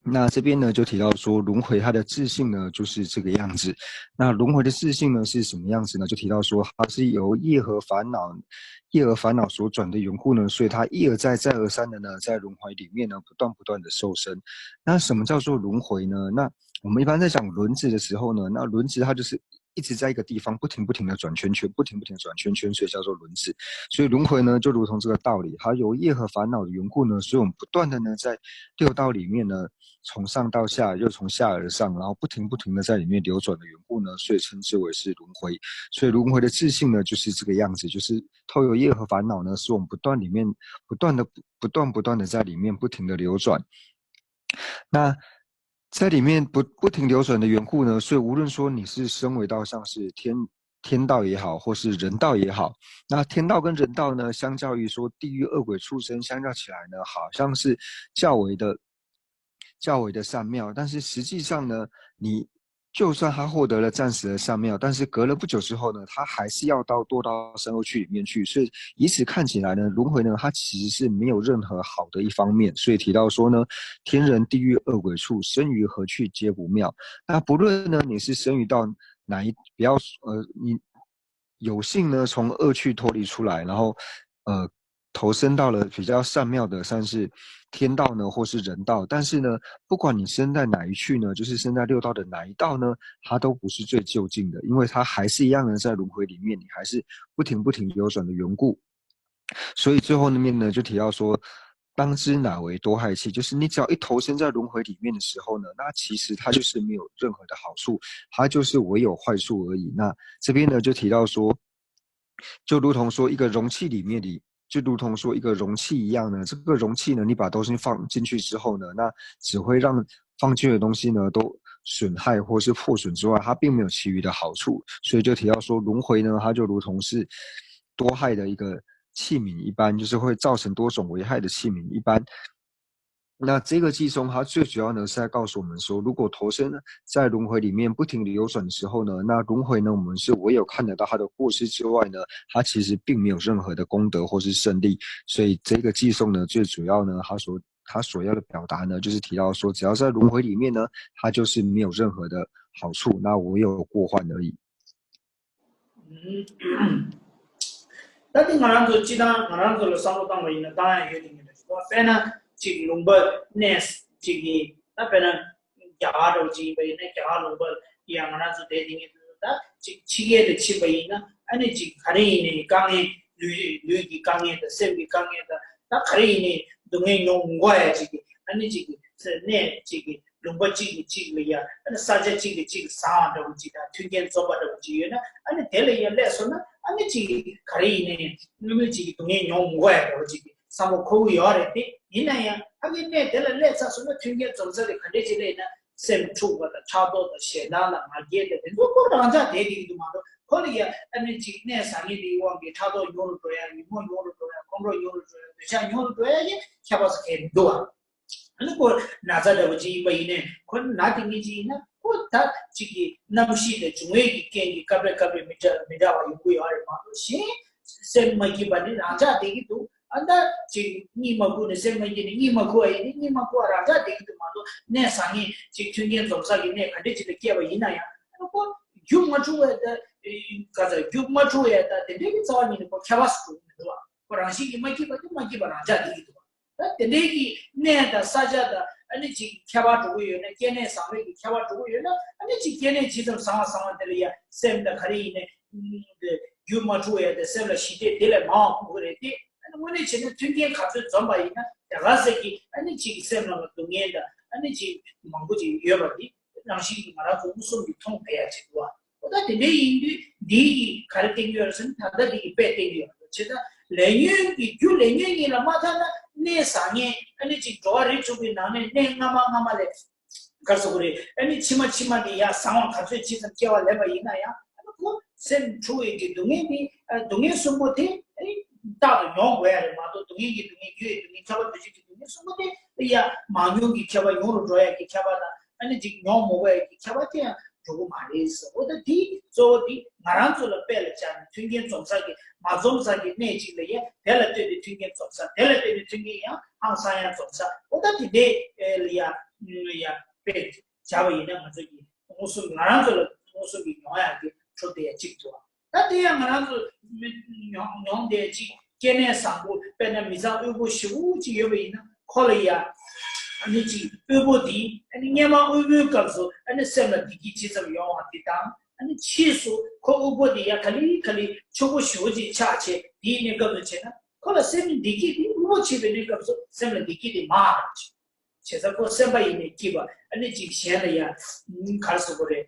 那这边呢，就提到说，轮回它的自性呢，就是这个样子。那轮回的自性呢，是什么样子呢？就提到说，它是由业和烦恼，业和烦恼所转的缘故呢，所以它一而再、再而三的呢，在轮回里面呢，不断不断的受生。那什么叫做轮回呢？那我们一般在讲轮子的时候呢，那轮子它就是一直在一个地方不停不停的转圈圈，不停不停的转圈圈，所以叫做轮子。所以轮回呢，就如同这个道理，它由业和烦恼的缘故呢，所以我们不断的呢在六道里面呢，从上到下，又从下而上，然后不停不停的在里面流转的缘故呢，所以称之为是轮回。所以轮回的自性呢，就是这个样子，就是透由业和烦恼呢，使我们不断里面不断的不断不断的在里面不停的流转。那在里面不不停流转的缘故呢，所以无论说你是升为到像是天天道也好，或是人道也好，那天道跟人道呢，相较于说地狱恶鬼畜生相较起来呢，好像是较为的较为的善妙，但是实际上呢，你就算他获得了暂时的善妙，但是隔了不久之后呢，他还是要到堕到三恶趣里面去。所以以此看起来呢，轮回呢，它其实是没有任何好的一方面。所以提到说呢，天人地狱恶鬼畜，生于何趣皆不妙。那不论呢，你是生于到哪一，不要呃，你有幸呢从恶趣脱离出来，然后呃投身到了比较善妙的，像是天道呢，或是人道。但是呢，不管你生在哪一趣呢，就是生在六道的哪一道呢，它都不是最究竟的，因为它还是一样的在轮回里面，你还是不停不停流转的缘故。所以最后那面呢，就提到说，当知乃为多害气，就是你只要一投身在轮回里面的时候呢，那其实它就是没有任何的好处，它就是唯有坏处而已。那这边呢，就提到说，就如同说一个容器里面里，就如同说一个容器一样呢，这个容器呢，你把东西放进去之后呢，那只会让放进去的东西呢都损害或是破损之外，它并没有其余的好处。所以就提到说，轮回呢，它就如同是多害的一个器皿一般，就是会造成多种危害的器皿一般。那这个偈颂它最主要呢是在告诉我们说，如果投身在轮回里面不停流转的时候呢，那轮回呢我们是唯有看得到它的过失之外呢，它其实并没有任何的功德或是胜利。所以这个偈颂呢最主要呢，它所它所要的表达呢，就是提到说，只要在轮回里面呢，它就是没有任何的好处，那唯有过患而已。 ད་དེ་ང་རང་ཚོ་སྤྱི་བཏང་ང་རང་ཚོ་ལ་བསམ་བློ་བཏང་བ་ཡིན་ན་བཏང་ཡ་ཡོད་དེ་ངེས་འདུག་དཔེར་ན་ཅིག་ལུང་པ་གནས་ཅིག་གི་ད་དཔེར་ན་རྒྱ་གར་འདྲ་བོ་ཅིག་ཡིན་པ་ཡིན་ན་རྒྱ་གར་ལུང་པ་ཡང་ང་རང་ཚོ་བསྡད་དེ་ངེས་འདུག་ད་ཅིག་ཕྱི་རྒྱལ་དུ་ཕྱིན་པ་ཡིན་ན་ཨ་ནི་ཅིག་ག་རེ་ཡིན་ནའི་དཀའ་ངལ་ལུས་ལུས་ཀྱི་དཀའ་ངལ་དང་སེམས་ཀྱི་དཀའ་ངལ་དང་ད་ག་རེ་ཡིན་ནའི་སྡུག་བསྔལ་མྱོང་མི་དགོས་ཡ་ཅིག་གི་ཨ་ནི་ཅིག་གི་གནས་ཅིག་གི་ལུང་པ་གཅིག་གིས་གཅིག་ལ་ཡ་ཨ་ནི་ས་ཆ་གཅིག་གིས་གཅིག་ལ་བཟང་བ་འདྲ་བོ་ཅིག་དང་མཐུན་རྐྱེན་འཛོམས་པ་འདྲ་བོ་ཅིག་ཡོད་ན་ཨ་ནི་དེ་ལ་ཡ་སླེབས་སོང་ན་ཨ་ནི་ཅིག་ག་རེ་ཡིན་ནའི་དངོས་མེད་ཅིག་གི་སྡུག་བསྔལ་མྱོང་མི་དགོས་ཡ་འདྲ་བོ་ཅིག་གི་བསམ་བློ་འཁོར་གི་ཡོད་རེད་དེ། ཡིན་ན་ཡང་ཕ་གི་གནས་དེ་ལ་སླེབས་ཚར་སོང་ན་མཐུན་རྐྱེན་འཛོམས་ས་དེ་ག་འདྲས་ཅིག་སླེབས་ན་སེམས་འཁྲུག་པ་དང་ཕྲག་དོག་དང་ཞེ་སྡང་དང་ང་རྒྱལ་དང་དེ་ཚོ་ཁོ་རང་འཇགས་བསྡད་བསྡད་ཀྱི་འདུག་མ་གཏོགས་ཁོ་ལ་ཡ་ཨ་ནི་ཅིག་གནས་བཟང་ངན་དེའི་དབང་གིས་ཕྲག་དོག་ཉུང་རུ་འགྲོ་ཡ། ཉོན་མོངས་ཉུང་རུ་འགྲོ་ཡ། ཁོང་ཁྲོ་ཉུང་རུ་འགྲོ་ཡ། འདོད་ཆགས་ཉུང་རུ་འགྲོ་ཡ་གི་ཁྱད་པར་ཚོ་གས་མི་འདུག་བ། ཨ་ནི་ཁོ་ན་ཚ་འདྲ་བོ་ཅིག་ཡིན་པ་ཡིན་ནའི་ཁོ་ན་དེ་ངེས་ཅིག་ཡིན་ན་ཁོ་ད་ཅིག་གི་རྣམ་ཤེས་དང་འབྱུང་བའི་གི་རྐྱེན་གྱིས་སྐབས་རེ་སྐབས་རེ་མི་འདྲ་མི་འདྲ་བ་ཡོང་གི་ཡོད་རེད་མ་གཏོགས་གཞན་སེམས་མ་སྐྱིད་པ་ནི་རང་འཇགས་བསྡད་ཀྱི་འདུག་ཨ་ད་ཅིག་གཉིད་མ་ཁུག་ནས་སེམས་མ་སྐྱིད་ནས་གཉིད་མ་ཁུག་པ་ཡིན་ནའི་གཉིད་མ་ཁུག་པ་རང་འཇགས་བསྡད་ཀྱི་འདུག་མ་གཏོགས་གནས་བཟང་ངན་ཅིག་མཐུན་རྐྱེན་འཛོམས་ས་གི་གནས་ག་འདྲ་ཅིག་ལ་སྐྱེས་པ་ཡིན་ན་ཡང་ཨ་ཁོ་རྒྱུ་མ་འཁྲུགས་པའི་ད་ག་ཚ་རྒྱུ་མ་འཁྲུགས་པའི་ད་དེ་འདྲའི་གི་རྩ་བ་ཉིད་ནས་ཁོ་ཁྱད་པར་སུ་འགྲོ་གི་མི་འདུག་བ། ཁོ་རང་བཞིན་གྱིས་མ་སྐྱིད་པ་དེ་མ་སྐྱིད་པ་རང་འཇགས་བསྡད་ཀྱི་འདུག་བ། ད་དེ་འདྲའི་གི་གནས་དང་ས་ཆ་དང་ཨ་ནི་ཅིག་ཁྱད་པར་འགྲོ་གི་ཡོད་ན་སྐྱེ་གནས་བཟང་པོའི་གི་ཁྱད་པར་འགྲོ་གི་ཡོད་ན་ཨ་ནི་ཅིག་སྐྱེ་གནས་ཇི་ཙམ་བཟང་བ་བཟང་བ་དེ་ལ་ཡ་སེམས་དང་ག་རེ་ཡིན་ནའི་རྒྱུ་མ་འཁྲུགས་ཡ་དེ་སེམས་ལ་ཞི་བདེ་དེ་ལས་མང་བ་ཕོག་གི་རེད་དེ། ཨ་ནི་དངོས་གནས་བྱས་ན་མཐུན་རྐྱེན་ག་ཚོད་འཛོམས་པ་ཡིན་ན་དེ་ག་ཚད་ཀྱི་ཨ་ནི་ཅིག་སེམས་ནང་ལ་སྡུག་བསྔལ་དང་ཨ་ནི་ཅིག་མང་པོ་ཅིག་ཡོད་པ་འདི་རང་བཞིན་གྱིས་ང་རང་ཚོ་མངོན་སུམ་གྱིས་མཐོང་ཐུབ་ཡ་ཅིག་འདུག་བ། འོ་ད་དེ་འདྲའི་ཡིན་དུས་འདི་ཡིས་ག་རེ་བསྟན་གྱི་ཡོད་རེད་ཟེར་ན་ད་ལྟ་འདི་ཡིས་དཔེ་བསྟན་གྱི་ཡོད་རེད། བྱས་ཙང་ལས་ཉོན་གྱི་རྒྱུ་ལས་ཉོན་ཉིད་ལ་མ་ཐར་ན་གནས་བཟང་ངན་ཨ་ནི་ཅིག་འགྲོ་བ་རིགས་དྲུག་གི་ནང་ནས་གནས་སྔ་མ་སྔ་མ་ལས་ ག་རེ་ཟེར་དགོས་རེད། ཨ་ནི་ཕྱི་མ་ཕྱི་མ་དེ་ཡ་བཟང་བ་ག་ཚོད་ཅི་ཙམ་སྐྱེ་བ་ལེན་པ་ཡིན་ན་ཡང་། ཨ་ནི་ཁོ་སེམས་འཁྲུག་ཡས་ཀྱི་སྡུག་བསྔལ་དེ། ཨ་སྡུག་བསྔལ་གསུམ་པོ་དེ་ཨ་ནི་རྟག་ཏུ་མྱོང་དགོས་ཡ་རེད་མ་གཏོགས། སྡུག་བསྔལ་གྱི་སྡུག་བསྔལ། འགྱུར་བའི་སྡུག་བསྔལ། ཁྱབ་པ་འདུ་བྱེད་ཀྱི་སྡུག་བསྔལ་གསུམ་པོ་དེ་ཡ་མང་ཉུང་གི་ཁྱབ་པ། ཉུང་རུ་འགྲོ་ཡ་གི་ཁྱབ་པ་དང་། ཨ་ནི་ཅིག་མྱོང་མི་དགོས་ཡ་གི་ཁྱབ་པ་དེ་ཡང་འགྲོ་གི་མ་རེད་ཟེར། འོ་ད་དེ་གཙོ་བོ་དེ་ང་རང་ཚོ་ལ་དཔེ་ལ་སྦྱར་ནས་མཐུན་རྐྱེན་འཛོམས་ས་གི། མ་འཛོམས་ས་གི་གནས་གཅིག་ལ་ཡ་དེ་ལ་ལྟོས་ཏེ་མཐུན་རྐྱེན་འཛོམས་ས། དེ་ལ་ལྟོས་ཏེ་མཐུན་རྐྱེན་ཡང་ཧང་སང་ཡང་འཛོམས་ས། འོ་ད་དེ་འདྲའི་ལ་ཡ་ཡ་དཔེ་སྦྱར་བ་ཡིན་ན། ང་ཚོ་གི་མངོན་སུམ། ང་རང་ཚོ་ལ་མངོན་སུམ་གྱིས་མྱོང་ཡག་གི་གྲུབ་བསྡད་ཡ་གཅིག་འདུག་ད་དེ་ཡང་ང་རང་ཚོ་མྱོང་མྱོང་བསྡད་ཅིག་སྐྱེ་གནས་བཟང་པོ། དཔེར་ན་མི་ཚང་དབུལ་པོ་ཞེ་པོ་ཅིག་ཡོད་པ་ཡིན་ན། ཁོ་ལ་ཡ་ཨ་ནི་ཅིག་དབུལ་པོ་དེ་ཨ་ནི་སྔོན་མ་དབུལ་པོའི་སྐབས་སུ་ཨ་ནི་སེམས་ལ་བདེ་སྐྱིད་ཇི་ཙམ་ཡོང་བ་དེ་དང་། ཨ་ནི་ཕྱིས་སུ་ཁོ་དབུལ་པོ་དེ་ཡ་ག་ལེ་ག་ལེ་ཕྱུག་པོ་ཞེ་པོ་ཅིག་ཆགས་བྱས། དེའི་གནས་སྐབས་སུ་བྱས་ན་ཁོ་ལ་སེམས་ལ་བདེ་སྐྱིད་དེ། དབུལ་པོ་བྱས་པའི་གནས་སྐབས་སུ་སེམས་ལ་བདེ་སྐྱིད་དེ་མང་རུ་ཕྱིན། བྱས་ཙང་ཁོ་སེམས་པ་ཡིན་ནའི་སྐྱིད་པ། ཨ་ནི་ཅིག་གཞན་ལ་ཡ་ག་རེ་ཟེར་དགོས་རེད།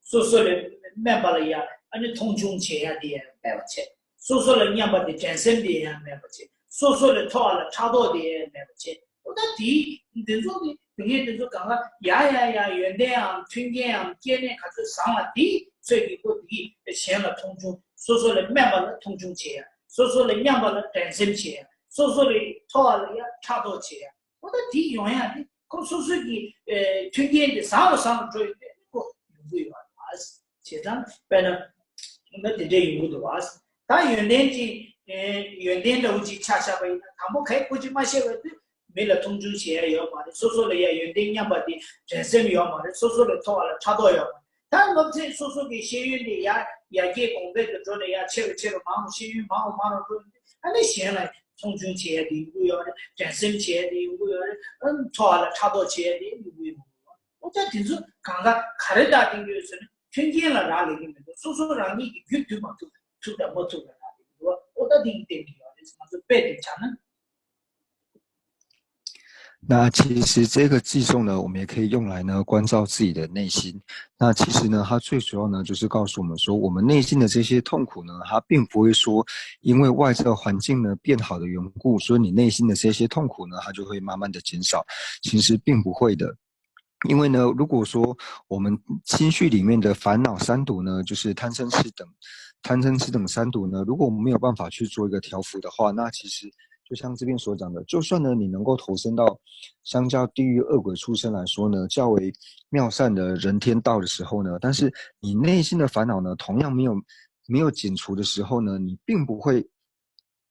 སོ་སོ་ལས་དམན་པ་ལ་ཡ་ཨ་ནི་མཐོང་ཆུང་བྱེད་ཡ་དེ་ཡང་མེད་པ་བྱས། སོ་སོ་ལས་མཉམ་པ་དེ་འགྲན་སེམས་དེ་ཡང་མེད་པ་བྱས། སོ་སོ་ལས་མཐོ་བ་ལ་ཕྲག་དོག་དེ་ཡང་མེད་པ་བྱས། འོ་ད་དེ་འདི་ཚོ་དེ་དེ་ངས་འདི་ཚོ་གང་ག་ཡ་ཡ་ཡ་ཡོན་ཏན་ངམ་མཐུན་རྐྱེན་ངམ་སྐྱེ་གནས་ག་ཚོད་བཟང་བ་དེའི་ཚོད་ཀྱིས་ཁོ་དེ་གཞན་ལ་མཐོང་ཆུང། སོ་སོ་ལས་དམན་པ་ལ་མཐོང་ཆུང་བྱེད་ཡ། སོ་སོ་ལས་མཉམ་པ་ལ་འགྲན་སེམས་བྱེད་ཡ། སོ་སོ་ལས་མཐོ་བ་ལ་ཡ་ཕྲག་དོག་བྱེད་ཡ། འོ་ད་དེ་ཡོང་ཡ་དེ་ཁོ་སོ་སོ་གི་ཨེ་མཐུན་རྐྱེན་དེ་བཟང་རུ་བཟང་རུ་འགྲོ་ཡོང་དུས་ཁོ་ཡོང་གི་ཡོད་རེད་བ། བྱས་ཙང་དཔེར་ན་ད་དེ་འདྲ་ཡོང་གི་འདུག་བ། ད་ཡོན་ཏན་ཅིག་ཨེ་ཡོན་ཏན་འདྲ་བོ་ཅིག་ཆ་བཞག་པ་ཡིན་ན། དང་པོ་ག་ཡེ་ཁོ་ཅིག་མ་ཤེས་པ་དུས་མི་ལ་མཐོང་ཆུང་བྱེད་ཡ་ཡོད་མ་རེད། སོ་སོ་ལ་ཡ་ཡོན་ཏན་མཉམ་པ་དེ་འགྲན་སེམས་ཡོད་མ་རེད། སོ་སོ་ལས་མཐོ་བ་ལ་ཕྲག་དོག་ཡོད་མ་རེད། ད་སློབ་ཚན་སོ་སོ་གི་ཤེས་ཡོན་དེ་ཡར་ཡར་རྒྱས་གོང་འཕེལ་དུ་འགྲོ་ནས་ཡར་ཆེ་རུ་ཆེ་རུ་མང་རུ། ཤེས་ཡོན་མང་རུ་མང་རུ་འགྲོ་ནས། ཨ་ནི་གཞན་ལ་མཐོང་ཆུང་བྱེད་ཡ་དེ་ཡོང་གི་ཡོད་རེད། འགྲན་སེམས་བྱེད་ཡ་དེ་ཡོང་གི་ཡོད་རེད། ཨ་ནི་མཐོ་བ་ལ་ཕྲག་དོག་བྱེད་ཡ་དེ་ཡོང་གི་ཡོད་རེད། འོ་ད་དེ་ཚོ་གང་ག་ག་རེ་བལྟ་གི་ཡོད་ཟེར་ན། མཐུན་རྐྱེན་ལ་རག་ལས་ཀྱི་མི་འདུག་སོ་སོ་རང་ཉིད་ཀྱི་རྒྱུ་འདུལ་མ་ཐུབ། ཐུབ་དང་མ་ཐུབ་ལ་རག་ལས་ཀྱི་འདུག་འོ་ད་དེ་གི་སྟེང་གི་ཡོད་རེད། ང་ཚོ་དཔེ་དེ་བྱས་ན།那其实这个偈颂呢，我们也可以用来呢关照自己的内心。那其实呢，它最主要呢就是告诉我们说，我们内心的这些痛苦呢，它并不会说因为外在环境呢变好的缘故，所以你内心的这些痛苦呢，它就会慢慢的减少。其实并不会的。因为呢，如果说我们心绪里面的烦恼三毒呢，就是贪嗔痴等，贪嗔痴等三毒呢，如果我们没有办法去做一个调伏的话，那其实就像这边所讲的，就算呢你能够投身到相较地狱恶鬼畜生来说呢，较为妙善的人天道的时候呢，但是你内心的烦恼呢，同样没有没有减除的时候呢，你并不会，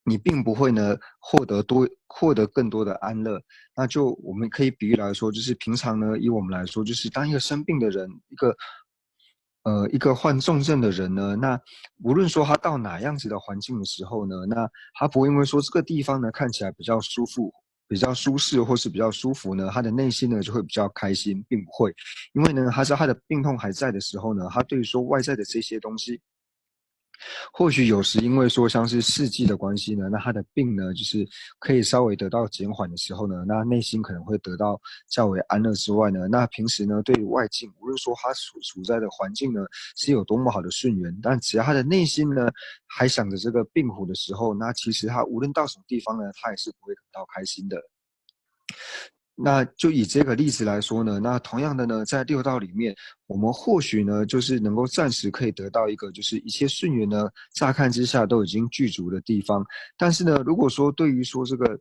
你并不会呢获得多获得更多的安乐。那就我们可以比喻来说，就是平常呢，以我们来说，就是当一个生病的人，一个呃，一个患重症的人呢，那无论说他到哪样子的环境的时候呢，那他不会因为说这个地方呢看起来比较舒服、比较舒适或是比较舒服呢，他的内心呢就会比较开心，并不会，因为呢，他知道他的病痛还在的时候呢，他对于说外在的这些东西，或许有时因为说像是四季的关系呢，那他的病呢就是可以稍微得到减缓的时候呢，那内心可能会得到较为安乐之外呢，那平时呢对于外境，无论说他所处在的环境呢是有多么好的顺缘，但只要他的内心呢还想着这个病苦的时候，那其实他无论到什么地方呢，他也是不会感到开心的。那就以这个例子来说呢，那同样的呢，在六道里面，我们或许呢，就是能够暂时可以得到一个，就是一切顺缘呢，乍看之下都已经具足的地方。但是呢，如果说对于说这个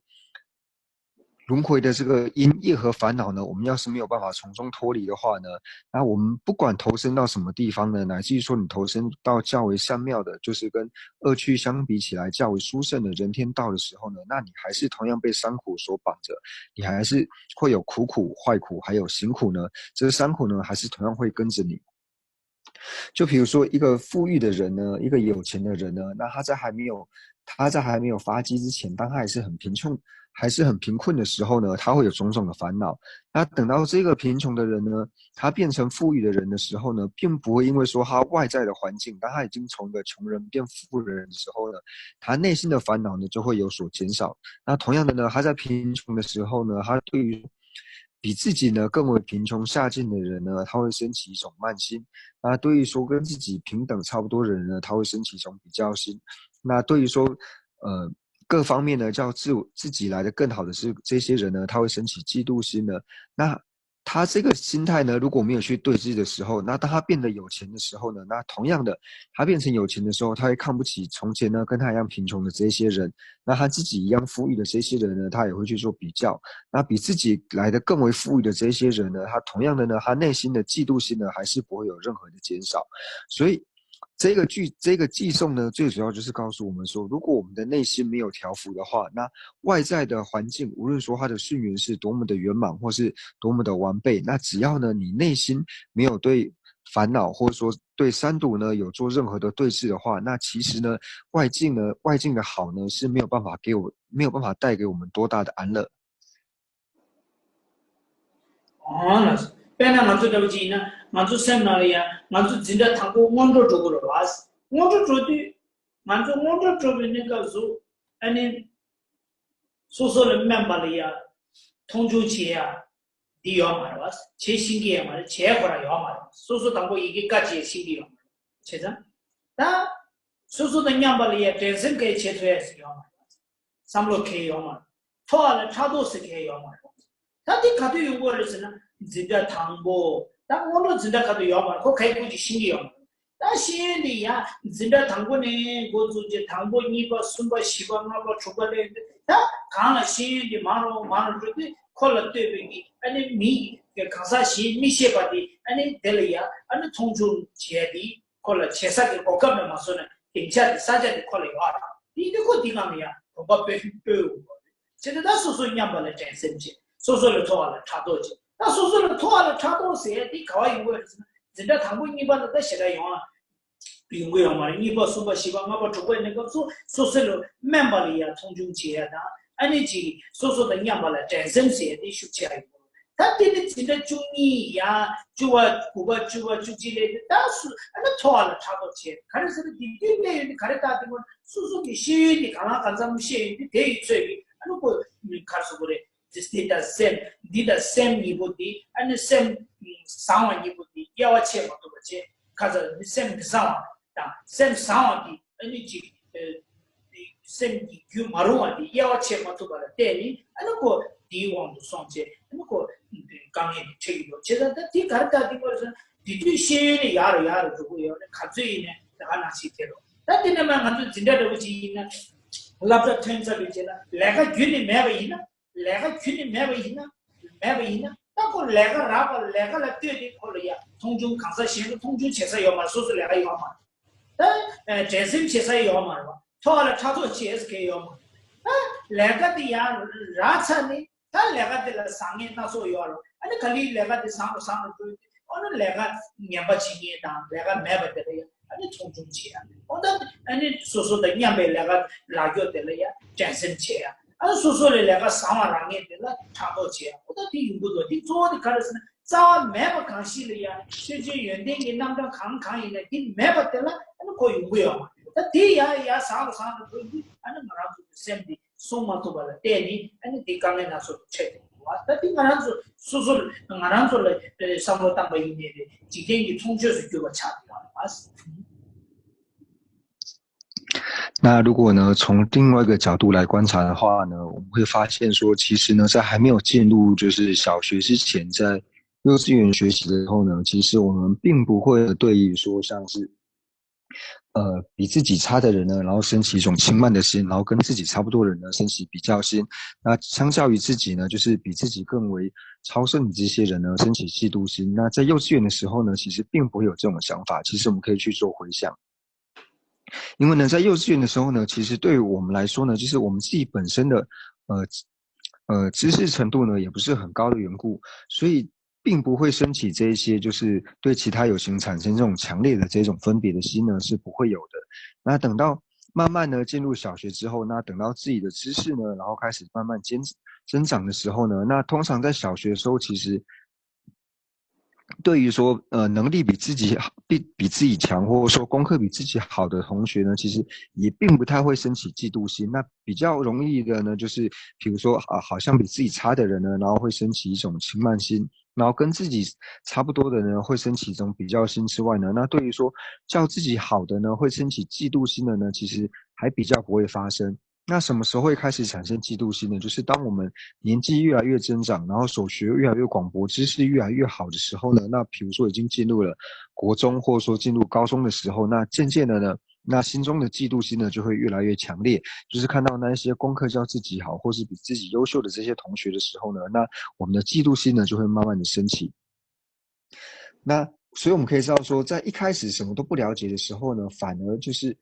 轮回的这个因业和烦恼呢，我们要是没有办法从中脱离的话呢，那我们不管投身到什么地方呢，乃至于说你投身到较为善妙的，就是跟恶趣相比起来较为殊胜的人天道的时候呢，那你还是同样被三苦所绑着，你还是会有苦苦、坏苦，还有行苦呢。这个三苦呢，还是同样会跟着你。就比如说一个富裕的人呢，一个有钱的人呢，那他在还没有他在还没有发迹之前，当他还是很贫穷、还是很贫困的时候呢，他会有种种的烦恼。那等到这个贫穷的人呢，他变成富裕的人的时候呢，并不会因为说他外在的环境，当他已经从一个穷人变富人的时候呢，他内心的烦恼呢就会有所减少。那同样的呢，他在贫穷的时候呢，他对于比自己呢更为贫穷下贱的人呢，他会升起一种慢心。那对于说跟自己平等差不多的人呢，他会升起一种比较心。那对于说呃各方面呢，较自我自己来的更好的是这些人呢，他会升起嫉妒心呢。那他这个心态呢，如果没有去对峙的时候，那当他变得有钱的时候呢，那同样的，他变成有钱的时候，他会看不起从前呢跟他一样贫穷的这些人。那和自己一样富裕的这些人呢，他也会去做比较。那比自己来的更为富裕的这些人呢，他同样的呢，他内心的嫉妒心呢，还是不会有任何的减少。所以这个句这个寄送呢，最主要就是告诉我们说，如果我们的内心没有调服的话，那外在的环境，无论说它的顺缘是多么的圆满，或是多么的完备，那只要呢你内心没有对烦恼或者说对三毒呢有做任何的对峙的话，那其实呢外境呢外境的好呢是没有办法给我没有办法带给我们多大的安乐。 ཨང་ལགས་སོ། དཔེར་ན་ང་ཚོ་འདྲ་བོ་ཅིག་ཡིན་ན། ང་ཚོ་སེམས་ནང་ལ་ཡ་ང་ཚོ་འཛིན་གྲྭ་དང་པོ་སྔོན་འགྲོ་འགྲོ་དགོས་རེད་བ། སྔོན་འགྲོ་འགྲོ་དུས། ང་ཚོ་སྔོན་འགྲོ་འགྲོ་བའི་གནས་སྐབས་སུ། ཨ་ནི། སོ་སོ་ལ་སྨན་པ་ལ་ཡ་མཐོང་ཆུང་བྱེད་ཡ་འདི་ཡོད་མ་རེད་བ། བྱེད་ཤེས་ཀྱི་ཡོད་མ་རེད། བྱས་ཁོ་རང་ཡོད་མ་རེད། སོ་སོ་དང་པོ་ཡི་གེ་ཀ་ཅིག་ཤེས་ཀྱི་ཡོད་མ་རེད། བྱས་ཙང་། ད། སོ་སོ་དང་མཉམ་པ་ལ་ཡ་འགྲན་སེམས་གས་བྱེད་ཐུབ་ཡ་ཞིག་ཡོད་མ་རེད་བ། བསམ་བློ་གས་ཡོད་མ་རེད། ཐོག་ལ་ཕྲག་དོག་ཟེར་གས་ཡོད་མ་རེད། ད་དེ་ག་དུས་ཡོང་གི་རེད་ཟེར་ན། འཛིན་གྲྭ་དང་པོ། ད་སྔོན་འགྲོ་འཛིན་གྲྭ་ག་དུས་ཡོད་མ་རེད། ཁོ་ག་ཡི་ཀུན་གྱིས་ཤེས་ཀྱི་ཡོད་མ་རེད། ད་ཤེས་ཡོན་དེ་ཡང་འཛིན་གྲྭ་དང་པོ་ནས་འགོ་བཙུགས་རྗེས། དང་པོ་གཉིས་པ་གསུམ་པ་བཞི་པ་ལྔ་པ་དྲུག་པ་ལས། ད་གང་ལ་ཤེས་ཡོན་དེ་མང་རུ་མང་རུ་འགྲོ་དུས། ཁོ་ལ་ལྟོས་པའི་གི་ཨ་ནི་མི་གང་ཟག་གཞན་མི་ཤེས་པ་དེ། ཨ་ནི་དེ་ལ་ཡ་ཨ་ནི་མཐོང་ཆུང་བྱས་དེ། ཁོ་ལ་བྱེད་ས་གི་གོ་སྐབས་ལ་མ་བཟོ་ན། སྡིངས་ཆ་དེ་ས་ཆ་དེ་ཁོ་ལ་ཡོད་རེད། དེ་ཡིན་དུས་ཁོ་དེ་སྒང་ལ་ཡང་གོམ་པ་སྤོས་སྤོས་འོང་གི་རེད། བྱས་ཙང་ད་སོ་སོ་མཉམ་པ་ལ་འགྲན་སེམས་བྱེད། སོ་སོ་ལ་མཐོ་བ་ལ་ཕྲག་དོག་བྱེད། ད་སོ་སོ་ལ་མཐོ་བ་ལ་ཕྲག་དོག་ཟེར་ཡ་དེ་ག་བ་ཡོང་གི་རེད་ཟེར་ན། འཛིན་གྲྭ་དང་པོ་གཉིས་པ་ལ་ད་ཞེ་དྲག་ཡོང་ཡོང་གི་ཡོད་མ་རེད། གཉིས་པ་གསུམ་པ་བཞི་པ་ལྔ་པ་དྲུག་པ་ཡིན་སྐབས་སུ་སོ་སོ་ལ་དམན་པ་ལ་ཡང་མཐོང་ཆུང་བྱེད་ཡ་དང་། ཨ་ནི་ཅིག་སོ་སོ་དང་མཉམ་པ་ལ་འགྲན་སེམས་ཟེར་ཡ་དེ་ཤུགས་ཆེ་ཡ་ཡོང་གི་རེད། ད་དེ་ནི་འཛིན་གྲྭ་བཅུ་གཉིས་ཡ་བཅུ་པ་དགུ་པ་བཅུ་པ་བཅུ་གཅིག་ལས་དེ། ད་སུ་ཨ་ནི་མཐོ་བ་ལ་ཕྲག་དོག་བྱེད། ག་རེ་ཟེར་ན། དེ་དུས་སླེབས་ཡོང་དུས་ག་རེ་ལྟ་དེ་མོ། སོ་སོ་གི་ཤེས་ཡོན་དེ་གང་ལ་གང་འཚམ་ཤེས་ཡོང་དུས། དེ་ཡི་ཚོད་ཀྱིས་ཨ་ནི་ཁོ་ག་རེ་ཟེར་དགོས་རེད། འདི་འདི་དང་སེམས་འདི་དང་སེམས་གཉིས་པོ་འདི། ཨ་ནི་སེམས་བཟང་བ་གཉིས་པོ་འདི་དབྱེ་བ་ཕྱེ་མ་ཐུབ་པ་བྱས། ཁ་ཚ་འདི་སེམས་མི་བཟང་བ་དང་སེམས་བཟང་བ་འདི། ཨ་ནི་ཅིག་ཨ་འདི་སེམས་ཀྱི་རྒྱུད་མ་རུང་བ་འདི་དབྱེ་བ་ཕྱེ་མ་ཐུབ་པ་ལ་བརྟེན་ནས། ཨ་ནི་ཁོ་འདིའི་དབང་དུ་སོང་བྱས། ཨ་ནི་ཁོ་དཀའ་ངལ་འདི་འཕྲད་ཀྱི་འདུག་བྱས་ཙང་ད་འདི་ག་རེ་ལྟ་འདི་མོ་རེད་ཟེར་ན། འདི་དུས་ཤེས་ཡོན་ནི་ཡར་རུ་ཡར་རུ་འགྲོ་གི་ཡོད་རེད། ག་ཚོད་ཡིན་ནའི་ད་ག་ནང་བཞིན་དེ་རུ། ད་དེ་ནས་མ་ང་ཚོ་འཛིན་གྲྭ་འདྲ་བོ་ཅིག་ཡིན་ན། སློབ་གྲྭ་ཐོན་ཚར་བའི་རྗེས་ལ་ལས་ཀ་ཁྱོན་ནས་མེད་པ་ཡིན་ན། ལས་ཀ་ཁྱོན་ནས་མེད་པ་ཡིན་ན། མེད་པ་ཡིན་ན། ད་ཁོ་ལས་ཀ་རག་པ། ལས་ཀ་ལ་ལྟོས་ཏེ་ཁོ་ལ་ཡ་མཐོང་ཆུང་། གང་ཟག་གཞན་ལ་མཐོང་ཆུང་བྱེད་ས་ཡོད་མ་རེད། སོ་སོ་ལས་ཀ་ཡོད་མ་རེད། ད་འགྲན་སེམས་བྱེད་ས་ཡོད་མ་རེད་བ། མཐོ་བ་ལ་ཕྲག་དོག་བྱེད་ས་གང་ཡང་ཡོད་མ་རེད། ད་ལས་ཀ་དེ་ཡང་རག་ཚར་ནས། ད་ལས་ཀ་དེ་ལ་བཟང་ངན་སྣ་ཚོགས་ཡོད་རེད། ཨ་ནི་ག་ལེར་ལས་ཀ་དེ་བཟང་རུ་བཟང་རུ་འགྲོ་དུས། ཨ་ནི་ལས་ཀ་ངན་པ་བྱེད་མཁན་དང་ལས་ཀ་མེད་པ་དེ་ལ་ཡང་ཨ་ནི་མཐོང་ཆུང་བྱེད་ཡ། ཨོ་ད་ཨ་ནི་སོ་སོ་དང་མཉམ་པའི་ལས་ཀ་ལ་རྒྱོ་དེ་ལ་ཡང་འགྲན་སེམས་བྱེད་ཡ། ཨ་ནི་སོ་སོ་ལས་ལས་ཀ་བཟང་བ་རག་མཁན་དེ་ལ་ཕྲག་དོག་བྱེད་ཡ། ཨོ་ད་དེ་ཡོང་གི་འདུག་དེ་གཙོ་བོ་དེ་ག་རེ་ཟེར་ན། རྩ་བ་མེད་པ་གང་ཞིག་ལ་ཡང་ཆོས་ཅན་ཡོན་ཏན་གྱི་རྣམ་གྲངས་གང་གང་ཡིན་ན་དེ་མེད་པ་དེ་ལ་ཨ་ནི་ཁོ་ཡོང་གི་ཡོད་མ་རེད། ད་དེ་ཡ་ཡ་བཟང་རུ་བཟང་རུ་འགྲོ་དུས། ཨ་ནི་ང་རང་ཚོ་གི་སེམས་དེ་སྲུང་མ་ཐུབ་པ་ལ་བརྟེན་ནས། ཨ་ནི་དེ་དཀའ་ངལ་སྣ་ཚོགས་འཕྲད་དེ་འདུག་བ། ད་དེ་ང་རང་ཚོ་སོ་སོ་ང་རང་ཚོ་ལ་བསམ་བློ་བཏང་པ་ཡིན་ནའི་རེད། འཇིག་རྟེན་གྱི་མཐོང་ཆོས་སུ་གྱུར་པ་ཆགས་ཀྱི་ཡོད་རེད་བ། 那如果呢，从另外一个角度来观察的话呢，我们会发现说，其实呢，在还没有进入就是小学之前，在幼稚园学习的时候呢，其实我们并不会对于说像是呃比自己差的人呢，然后升起一种轻慢的心，然后跟自己差不多的人呢升起比较心。那相较于自己呢，就是比自己更为超胜的这些人呢，升起嫉妒心。那在幼稚园的时候呢，其实并不会有这种想法。其实我们可以去做回想。因为呢，在幼稚园的时候呢，其实对于我们来说呢，就是我们自己本身的呃呃知识程度呢也不是很高的缘故，所以并不会升起这一些就是对其他友情产生这种强烈的这种分别的心呢，是不会有的。那等到慢慢呢进入小学之后，那等到自己的知识呢，然后开始慢慢增增长的时候呢，那通常在小学的时候，其实对于说呃能力比自己比比自己强，或者说功课比自己好的同学呢，其实也并不太会升起嫉妒心。那比较容易的呢，就是比如说啊，好像比自己差的人呢，然后会升起一种轻慢心，然后跟自己差不多的呢，会升起一种比较心之外呢，那对于说较自己好的呢，会升起嫉妒心的呢，其实还比较不会发生。那什么时候会开始产生嫉妒心呢？就是当我们年纪越来越增长，然后所学越来越广博，知识越来越好的时候呢，那比如说已经进入了国中，或者说进入高中的时候，那渐渐的呢，那心中的嫉妒心呢就会越来越强烈，就是看到那一些功课较自己好，或是比自己优秀的这些同学的时候呢，那我们的嫉妒心呢就会慢慢的升起。那所以我们可以知道说，在一开始什么都不了解的时候呢，反而就是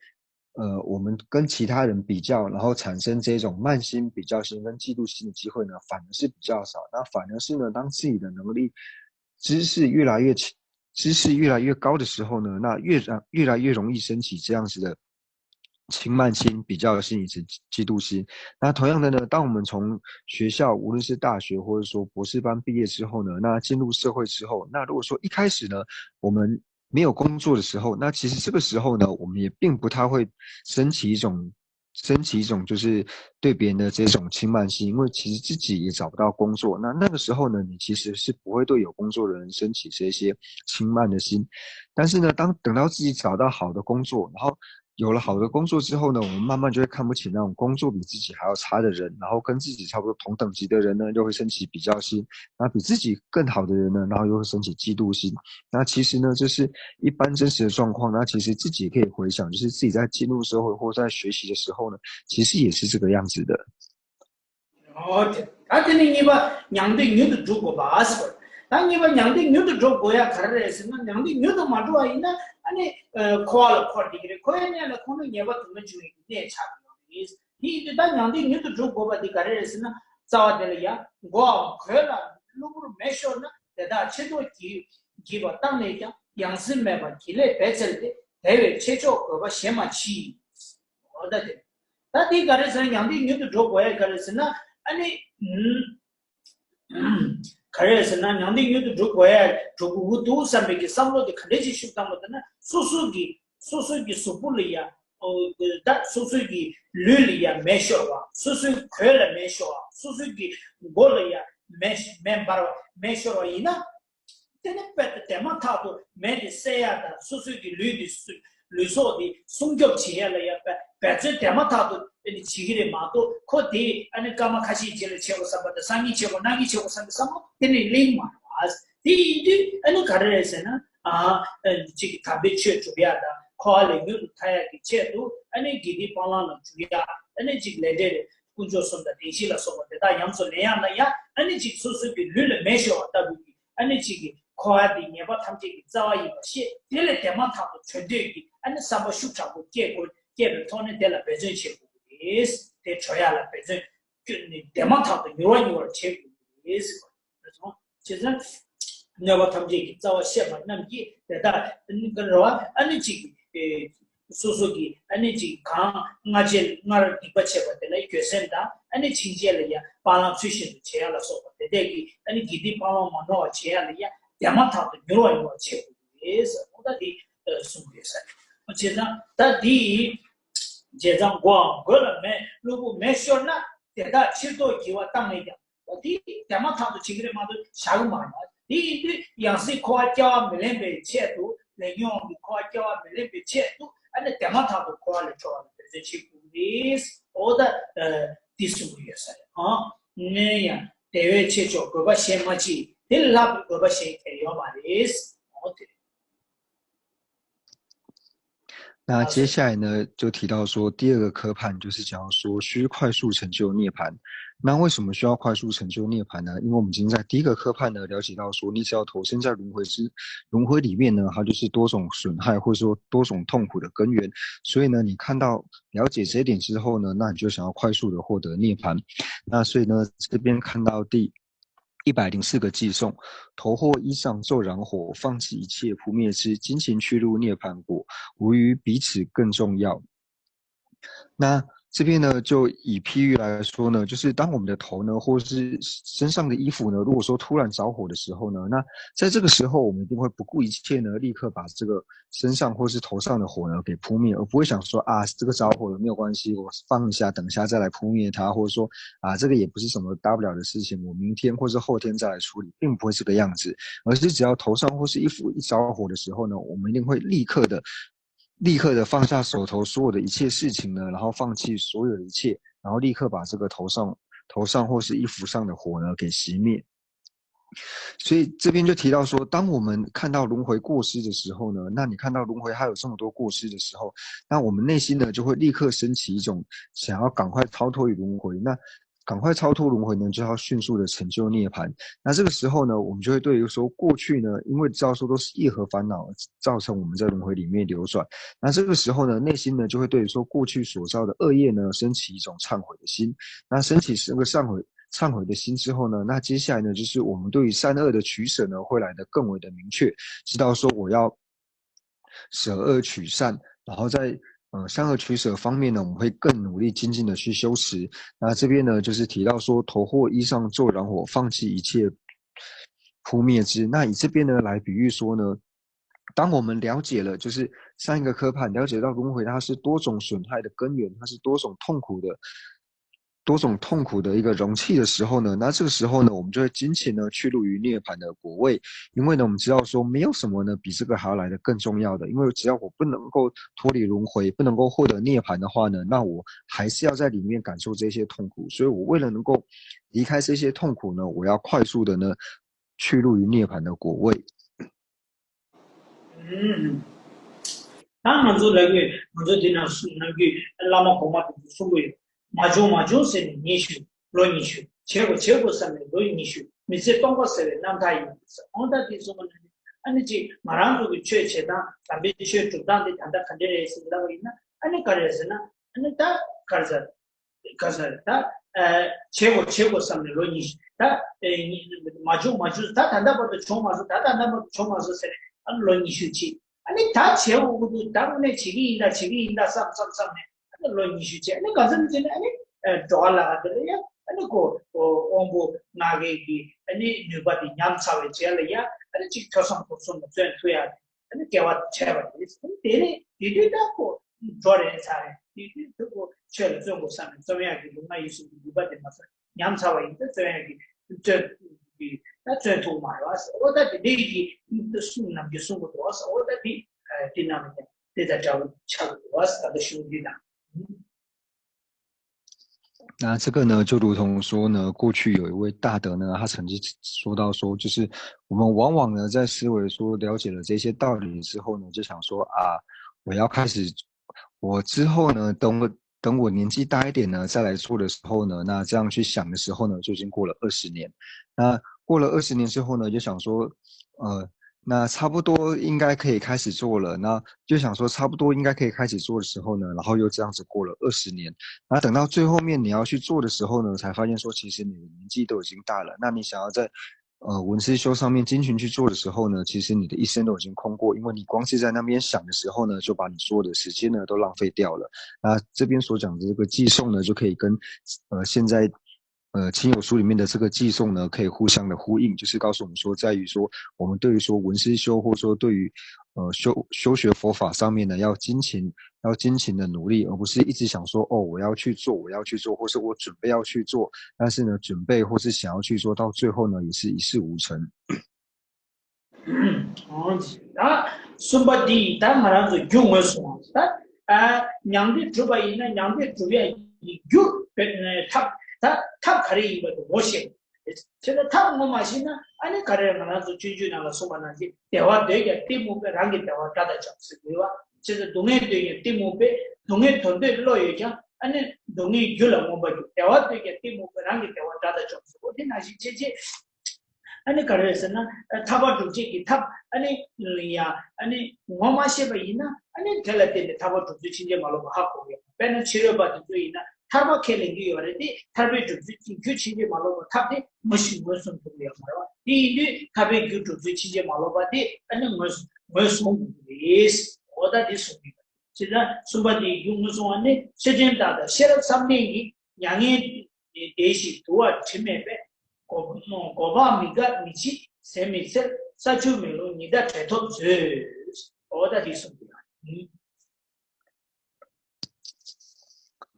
呃，我们跟其他人比较，然后产生这种慢心、比较心跟嫉妒心的机会呢，反而是比较少。那反而是呢，当自己的能力、知识越来越强、知识越来越高的时候呢，那越越来越容易升起这样子的轻慢心、比较心以及嫉妒心。那同样的呢，当我们从学校，无论是大学或者说博士班毕业之后呢，那进入社会之后，那如果说一开始呢，我们没有工作的时候，那其实这个时候呢，我们也并不太会升起一种升起一种就是对别人的这种轻慢心，因为其实自己也找不到工作。那那个时候呢，你其实是不会对有工作的人升起这些轻慢的心。但是呢，当等到自己找到好的工作，然后有了好的工作之后呢，我们慢慢就会看不起那种工作比自己还要差的人，然后跟自己差不多同等级的人呢，就会升起比较心。那比自己更好的人呢，然后又会升起嫉妒心。那其实呢，这是一般真实的状况。那其实自己也可以回想，就是自己在进入社会或在学习的时候呢，其实也是这个样子的。 ཨོ་ད་དེ་ནི་གཉིས་པ་མྱང་འདས་མྱུར་དུ་འགྲུབ་དགོས་པ་ཟེར། ད་གཉིས་པ་མྱང་འདས་མྱུར་དུ་འགྲུབ་དགོས་ཡ་ག་རེ་རེད་ཟེར་ན། མྱང་འདས་མྱུར་དུ་མ་འགྲུབ་པ་ཡིན་ན་ཨ་ནི་འཁོར་བ་ལ་འཁོར་བསྡད་ཀྱི་རེད། འཁོར་བའི་གནས་ལ་འཁོར་ན་ངེས་པར་དུ་མ་འབྱུང་བའི་གནས་ཆགས་ཀྱི་ཡོད་རེད། དེ་ཡིན་དུས་ད་མྱང་འདས་མྱུར་དུ་འགྲུབ་དགོས་པ་དེ་ག་རེ་རེད་ཟེར་ན། རྩ་བ་དེ་ལ་ཡ་མགོའམ་གོས་ལ་གློ་བུར་མེ་ཤོར་ན། དེ་དག་ཕྱིར་ལྡོག་བགྱིས་པ་བཏང་ནས་ཀྱང་། ཡང་སྲིད་མེད་པར་བགྱིས་ལས་འབད་འཚལ་ཏེ། དེ་བས་ཆེ་མཆོག་དགོས་པ་གཞན་མ་མཆིས། འོ་ད་དེ། ད་དེ་ག་རེ་ཟེར་ན། མྱང་འདས་མྱུར་དུ་འགྲུབ་དགོས་ཡ་ག་རེ་ཟེར་ན། ཨ་ནི། ག་རེ་ཟེར་ན། མྱང་འདས་མྱུར་དུ་འགྲུབ་དགོས་ཡ་འགྲུབ་དགོས་ཀྱི་འདུག་བསམ་པའི་གི་བསམ་བློ་དེ་ག་འདྲ་ཅིག་ཤུགས་བཏང་བ་ལྟར་ན། སོ་སོ་གི་སོ་སོ་གི་གཟུགས་པོ་ལ་ཡ། ད་སོ་སོ་གི་ལུས་ལ་ཡ་མེ་ཤོར་བ། སོ་སོའི་གོས་ལ་མེ་ཤོར་བ། སོ་སོ་གི་མགོ་ལ་ཡ་མེ་མེ་འབར་བ་མེ་ཤོར་བ་ཡིན་ན། དེ་ནི་དཔེ་དེ་དེ་མ་ཐག་ཏུ་མེ་དེ་བསད་ཡ་དང་། སོ་སོའི་གི་ལུས་དེ་སུ་ལུས་སྲོག་དེ་སྲུང་སྐྱོབ་བྱེད་ཡ་ལ་ཡ་འབད་འབད་བརྩོན་དེ་མ་ཐག་ཏུ་དེ་ནི་བྱེད་ཀྱི་རེད་མ་གཏོགས། ཁོ་དེ་ཨ་ནི་སྐར་མ་ཁ་ཤས་རྗེས་ལ་བྱེད་དགོས་བསམ་པ་དང་། སང་ཉིན་བྱེད་དགོས་གནངས་ཉིན་བྱེད་དགོས་བསམ་པའི་བསམ་བློ་དེ་ནི་གླེང་མ་རེད་པ། དེ་ཡིན་དུས་ཨ་ནི་ག་རེ་རེད་ཟེར་ན། ཨ་ཨ་གཅིག་གིས་དམ་པའི་ཆོས་སྒྲུབ་ཡ་དང་། འཁོར་བ་ལས་མྱུར་དུ་ཐར་ཡ་གི་ཆེད་དུ་ཨ་ནི་དགེ་སྡིག་སྤང་བླང་ལ་འཇུག་ཡ། ཨ་ནི་གཅིག་ལས་འབྲས་དཀོན་མཆོག་གསུམ་དང་བདེན་བཞི་ལ་སོགས་པ་དེ་དག་ཉམས་སུ་ལེན་ཡ་ལ་ཡ། ཨ་ནི་གཅིག་སོ་སོ་གི་ལུས་ལ་མེ་ཤོར་བ་ལྟ་བུ་གི་ཨ་ནི་གཅིག་གི་འཁོར་བ་འདི་ཉེས་པ་ཐམས་ཅད་ཀྱི་རྩ་བ་ཡིན་པ་ཤེས། དེ་ལས་དེ་མ་ཐག་ཏུ་གྲོལ་འདོད་ཀྱི་ཨ་ནི་བསམ་པ་ཤུགས་དྲག་པོ་སྐྱེ་དགོས། སྐྱེས་པའི་ཐོག་ནས་དེ་ལ་འབད་བརྩོན་བྱེད་དགོས་རེད། དེ་གྲོལ་ཡ་ལ་འབད་བརྩོན་བསྐྱོན་ནས་དེ་མ་ཐག་ཏུ་མྱུར་བ་མྱུར་བར་བྱེད་དགོས་རེད་ཟེར་བ་རེད། བྱས་ཙང་གནོད་པ་ཐམས་ཅད་ཀྱི་རྩ་བ་བཤད་པ་རྣམས་ཀྱིས་དེ་དག་རེད་བ། ཨ་ནི་གཅིག་གི་སོ་སོ་གི་ཨ་ནི་གཅིག་གང་སྔ་རྗེས་སྔར་སྡིག་པ་བྱས་པ་དེ་ལ་འགྱོད་སེམས་དང་། ཨ་ནི་ཕྱིན་ཆད་ལ་ཡང་སྤང་བླང་ཚུལ་བཞིན་དུ་བྱེད་ཡ་ལ་སོགས་པ་དེ་དག་གིས་ཨ་ནི་དགེ་སྡིག་སྤང་བླང་མ་ནོར་བ་བྱེད་ཡ་ལ་ཡང་དེ་མ་ཐག་ཏུ་མྱུར་བ་མྱུར་བ་བྱེད་དགོས་རེད་ཟེར་ནོ། ད་འདི་གསུང་གི་ཡོད་ས་རེད། བྱས་ཙང་ད་འདི་བྱས་ཙང་མགོའམ་གོས་ལ་མེ་གློ་བུར་མེ་ཤོར་ན། དེ་དག་ཕྱིར་ལྡོག་བགྱིས་པ་བཏང་ནས་ཀྱང་། དེ་དེ་མ་ཐག་ཏུ་བྱེད་ཀྱི་རེད་མ་གཏོགས་བཞག་གི་མ་རེད། དེ་ཡིན་དུས་ཡང་སྲིད་འཁོར་བ་སྐྱེ་བ་མི་ལེན་པའི་ཆེད་དུ། ལས་ཉོན་གྱི་འཁོར་བ་སྐྱེ་བ་མི་ལེན་པའི་ཆེད་དུ། ཨ་ནི་དེ་མ་ཐག་ཏུ་འཁོར་བ་ལས་གྲོལ་བ་ལ་འབད་བརྩོན་བྱེད་དགོས་རེད། འོ་ད་འདི་གསུང་གི་ཡོད་ས་རེད། ཨ་ནི་ཡང་དེ་བས་ཆེ་མཆོག་དགོས་པ་གཞན་མ་མཆིས། དེ་ལས་ལྷག་པའི་དགོས་པ་གཞན་གང་ཡང་ཡོད་མ་རེད། འོ་དེ་རེད། 那接下来呢，就提到说第二个科判，就是讲说需快速成就涅槃。那为什么需要快速成就涅槃呢？因为我们已经在第一个科判呢了解到说，你只要投身在轮回之轮回里面呢，它就是多种损害或者说多种痛苦的根源。所以呢，你看到了解这一点之后呢，那你就想要快速的获得涅槃。那所以呢，这边看到第一百零四个偈颂：投获衣裳骤燃火，放弃一切扑灭之，精勤去入涅槃果，无余彼此更重要。那这边呢，就以譬喻来说呢，就是当我们的头呢，或是身上的衣服呢，如果说突然着火的时候呢，那在这个时候，我们一定会不顾一切呢，立刻把这个身上或是头上的火呢给扑灭，而不会想说啊，这个着火了没有关系，我放一下，等一下再来扑灭它，或者说啊，这个也不是什么大不了的事情，我明天或是后天再来处理，并不会这个样子，而是只要头上或是衣服一着火的时候呢，我们一定会立刻的立刻的放下手头所有的一切事情呢，然后放弃所有的一切，然后立刻把这个头上头上或是衣服上的火呢给熄灭。所以这边就提到说，当我们看到轮回过失的时候呢，那你看到轮回还有这么多过失的时候，那我们内心呢就会立刻升起一种想要赶快超脱于轮回。那赶快超脱轮回呢，就要迅速的成就涅槃。那这个时候呢，我们就会对于说过去呢，因为知道说都是业和烦恼造成我们在轮回里面流转。那这个时候呢，内心呢就会对于说过去所造的恶业呢，升起一种忏悔的心。那升起这个忏悔忏悔的心之后呢，那接下来呢，就是我们对于善恶的取舍呢，会来得更为的明确，知道说我要舍恶取善，然后在呃善恶取舍方面呢，我们会更努力精进的去修持。那这边呢，就是提到说，投获衣裳作燃火，放弃一切扑灭之。那以这边呢来比喻说呢，当我们了解了，就是上一个科判了解到轮回它是多种损害的根源，它是多种痛苦的。多种痛苦的一个容器的时候呢，那这个时候呢，我们就会精勤呢去入于涅槃的果位，因为呢，我们知道说没有什么呢比这个还要来的更重要的，因为只要我不能够脱离轮回，不能够获得涅槃的话呢，那我还是要在里面感受这些痛苦，所以我为了能够离开这些痛苦呢，我要快速的呢去入于涅槃的果位。ད་ང་ཚོ་ལ་གི་ང་ཚོ་འདི་ན་ནམ་རྒྱུན་བླ་མ་གོང་མ་དེ་ཚོ་གསུང་གི་ཡོད། མ་བྱུང་མ་བྱུང་ཟེར་ནས་ཉི་ཤུ་ལོ་ཉི་ཤུ། བྱེད་དགོས་བྱེད་དགོས་བསམ་ནས་ལོ་ཉི་ཤུ། མི་ཚེ་སྟོང་པ་ཟེར་བའི་རྣམ་ཐར་ཡིན་ཟེར། འོ་ད་དེ་གསུང་བ་ན་ཨ་ནི་ཅིག་ང་རང་ཚོ་གི་ཆོས་བྱེད་སྟངས་དམ་པའི་ཆོས་སྒྲུབ་སྟངས་དེ་ད་ལྟ་ག་འདྲ་རེད་ཟེར་ལབ་པ་ཡིན་ན། ཨ་ནི་ག་རེ་རེད་ཟེར་ན། ཨ་ནི་ད་ག་རེ་ཟེར། ག་ས་ད། བྱེད་དགོས་བྱེད་དགོས་བསམ་ནས་ལོ་ཉི་ཤུ། ད། མ་བྱུང་མ་བྱུང་ད་ད་ལྟ་བར་དུ་བྱུང་མ་སོང་། ད་ད་ལྟ་བར་དུ་བྱུང་མ་སོང་ཟེར་ནས་ཨ་ནི་ལོ་ཉི་ཤུ་ཕྱིན། ཨ་ནི་ད་བྱེད་དགོས་ཀྱི་འདུག་ད་དངོས་གནས་བྱེད་ཀྱི་ཡིན་ད་བྱེད་ཀྱི་ཡིན་ད་བསམ་བསམ་བསམ་ནས་ཨ་ནི་ལོ་ཉི་ཤུ་ཕྱིན། ཨ་ནི་གང་འཚམ་ཅིག་ནས་ཨ་ནི་འགྲོ་བ་ལ་ག་དེ་ལ་ཡ་ཨ་ནི་ཁོ་དབང་པོ་ལྔ་གའི་གི་ཨ་ནི་ནུས་པ་དེ་ཉམས་ཚར་བའི་རྗེས་ལ་ཡ་ཨ་ནི་ཅིག་ཐོས་བསམ་སྒོམ་གསུམ་ལ་བརྩོན་ཐུབ་ཡ་དེ། ཨ་ནི་སྐལ་བ་འཕྲད་པ་རེད། དེ་ནས་དེ་དུས་ད་ཁོ་འགྲོ་རེད་ཚར་རེད། དེ་དུས་ཁོ་ཆོས་ལ་བརྩོན་དགོས་བསམ་ནས་རྩོམ་ཡག་གི་ལུང་མ་ཡིན་གསུང་གི་ནུས་པ་དེ་མ་ཚད་ཉམས་ཚར་བ་ཡིན་ད་བརྩོན་ཡག་གི་བརྩོན་གི་ད་བརྩོན་ཐུབ་མ་རེད་བ་ཟེར། འོ་ད་དེ་འདྲའི་གི་གསུང་ནམ་རྒྱུན་གསུང་གི་འདུག་བ་ཟེར། འོ་ད་དེ་དེ་ནང་ལ་ཀྱང་དེ་དང་འདྲ་བོ་ཆགས་ཀྱི་འདུག་བ་ཟེར། ད་ལྟ་ཞུ་འདི་དང་།那这个呢，就如同说呢，过去有一位大德呢，他曾经说到说，就是我们往往呢在思维说了解了这些道理之后呢，就想说啊，我要开始，我之后呢，等我等我年纪大一点呢，再来做的时候呢，那这样去想的时候呢，就已经过了二十年。那过了二十年之后呢，就想说，呃，那差不多应该可以开始做了。那就想说差不多应该可以开始做的时候呢，然后又这样子过了二十年。那等到最后面你要去做的时候呢，才发现说其实你的年纪都已经大了。那你想要在呃文思修上面精勤去做的时候呢，其实你的一生都已经空过，因为你光是在那边想的时候呢，就把你所有的时间呢都浪费掉了。那这边所讲的这个寄送呢，就可以跟呃现在呃亲友书里面的这个寄送呢，可以互相的呼应，就是告诉我们说，在于说我们对于说文思修，或者说对于呃修修学佛法上面呢，要精勤要精勤的努力，而不是一直想说哦我要去做，我要去做，或是我准备要去做，但是呢，准备或是想要去做到最后呢，也是一事无成。ད་གསུམ་པ་འདི་ཡིན། ད་ང་རང་ཚོ་རྒྱུ་ངོས་བཟུང་བ་ད་མྱང་འདས་གྲུབ་པ་ཡིན་ན་མྱང་འདས་གྲུབ་ཡ་ཡི་རྒྱུ་ཐབས་ད་ཐབས་ག་རེ་ཡིན་པ་དེ་ངོ་ཤེས། བྱས་ན་ཐབས་ངོ་མ་ཤེས་ན་ཨ་ནི་ག་རེ་ང་རང་ཚོ་སྤྱོད་འཇུག་ནང་ལ་གསུངས་པ་ནང་བཞིན་བདེ་བ་འདོད་ཀྱང་གཏི་མུག་པས་རང་གི་བདེ་བ་དགྲ་དང་འཇོམས་ཟེར་དགོས་པ། བྱས་ཙང་སྡུག་བསྔལ་འདོད་ཀྱང་གཏི་མུག་པས། སྡུག་བསྔལ་དོར་འདོད་བློ་ཡོད་ཀྱང་ཨ་ནི་སྡུག་བསྔལ་རྒྱུ་ལ་མངོན་པར་རྒྱུག་བདེ་བ་འདོད་ཀྱང་གཏི་མུག་པས་རང་གི་བདེ་བ་དགྲ་དང་འཇོམས་ཟེར་གོ་དེ་ནང་བཞིན་བྱས་རྗེས་ཨ་ནི་ག་རེ་རེད་ཟེར་ན་ཐར་པ་སྒྲུབ་བྱེད་ཀྱི་ཐབས་ཨ་ནི་ཡ་ཨ་ནི་ངོ་མ་ཤེས་པ་ཡིན་ན་ཨ་ནི་དེ་ལ་བརྟེན་ནས་ཐར་པ་སྒྲུབ་ཚུལ་ཕྱིན་ཅི་མ་ལོག་པ་ཧ་གོ་གི་ཡོད། དཔེར་ན་ཕྱི་རོལ་པ་དེ་ཚོ་ཡིན་ན་ཐར་པ་ཁས་ལེན་གྱི་ཡོད་རེད་དེ་ཐར་པའི་སྒྲུབ་ཚུལ་རྒྱུ་ཕྱིན་ཅི་མ་ལོག་པ་ཐབས་དེ་མ་ཤེས་ངོས་བཟུང་ཐུབ་ཀྱི་ཡོད་མ་རེད་བ། དེ་ཡིན་དུས་ཐར་པའི་རྒྱུ་སྒྲུབ་ཚུལ་ཕྱིན་ཅི་མ་ལོག་པ་དེ་ཨ་ནི་ངོས་ངོས་བཟུང་དགོས་ཀྱི་རེད། འོ་ད་དེ་གསུང་གི་ཡོད། བྱས་ཙང་གསུམ་པ་དེའི་རྒྱུ་ངོས་བཟུང་བ་ནི་ཆོས་ཅན་བདག་དང་ཤེས་རབ་བསམ་གཏན་གྱིས་མྱ་ངན་འདས་ཞི་དུ་བ་དྲི་མེད་པས། གོ་གོ་འཕང་མི་འགག་མི་འཆི་ཟད་མི་འཚེར། ས་ཆུ་མེ་རླུང་ཉི་ཟླ་བྲལ་ཐོབ་མཛོད། འོ་ད་དེ་གསུང་གི་ཡོད།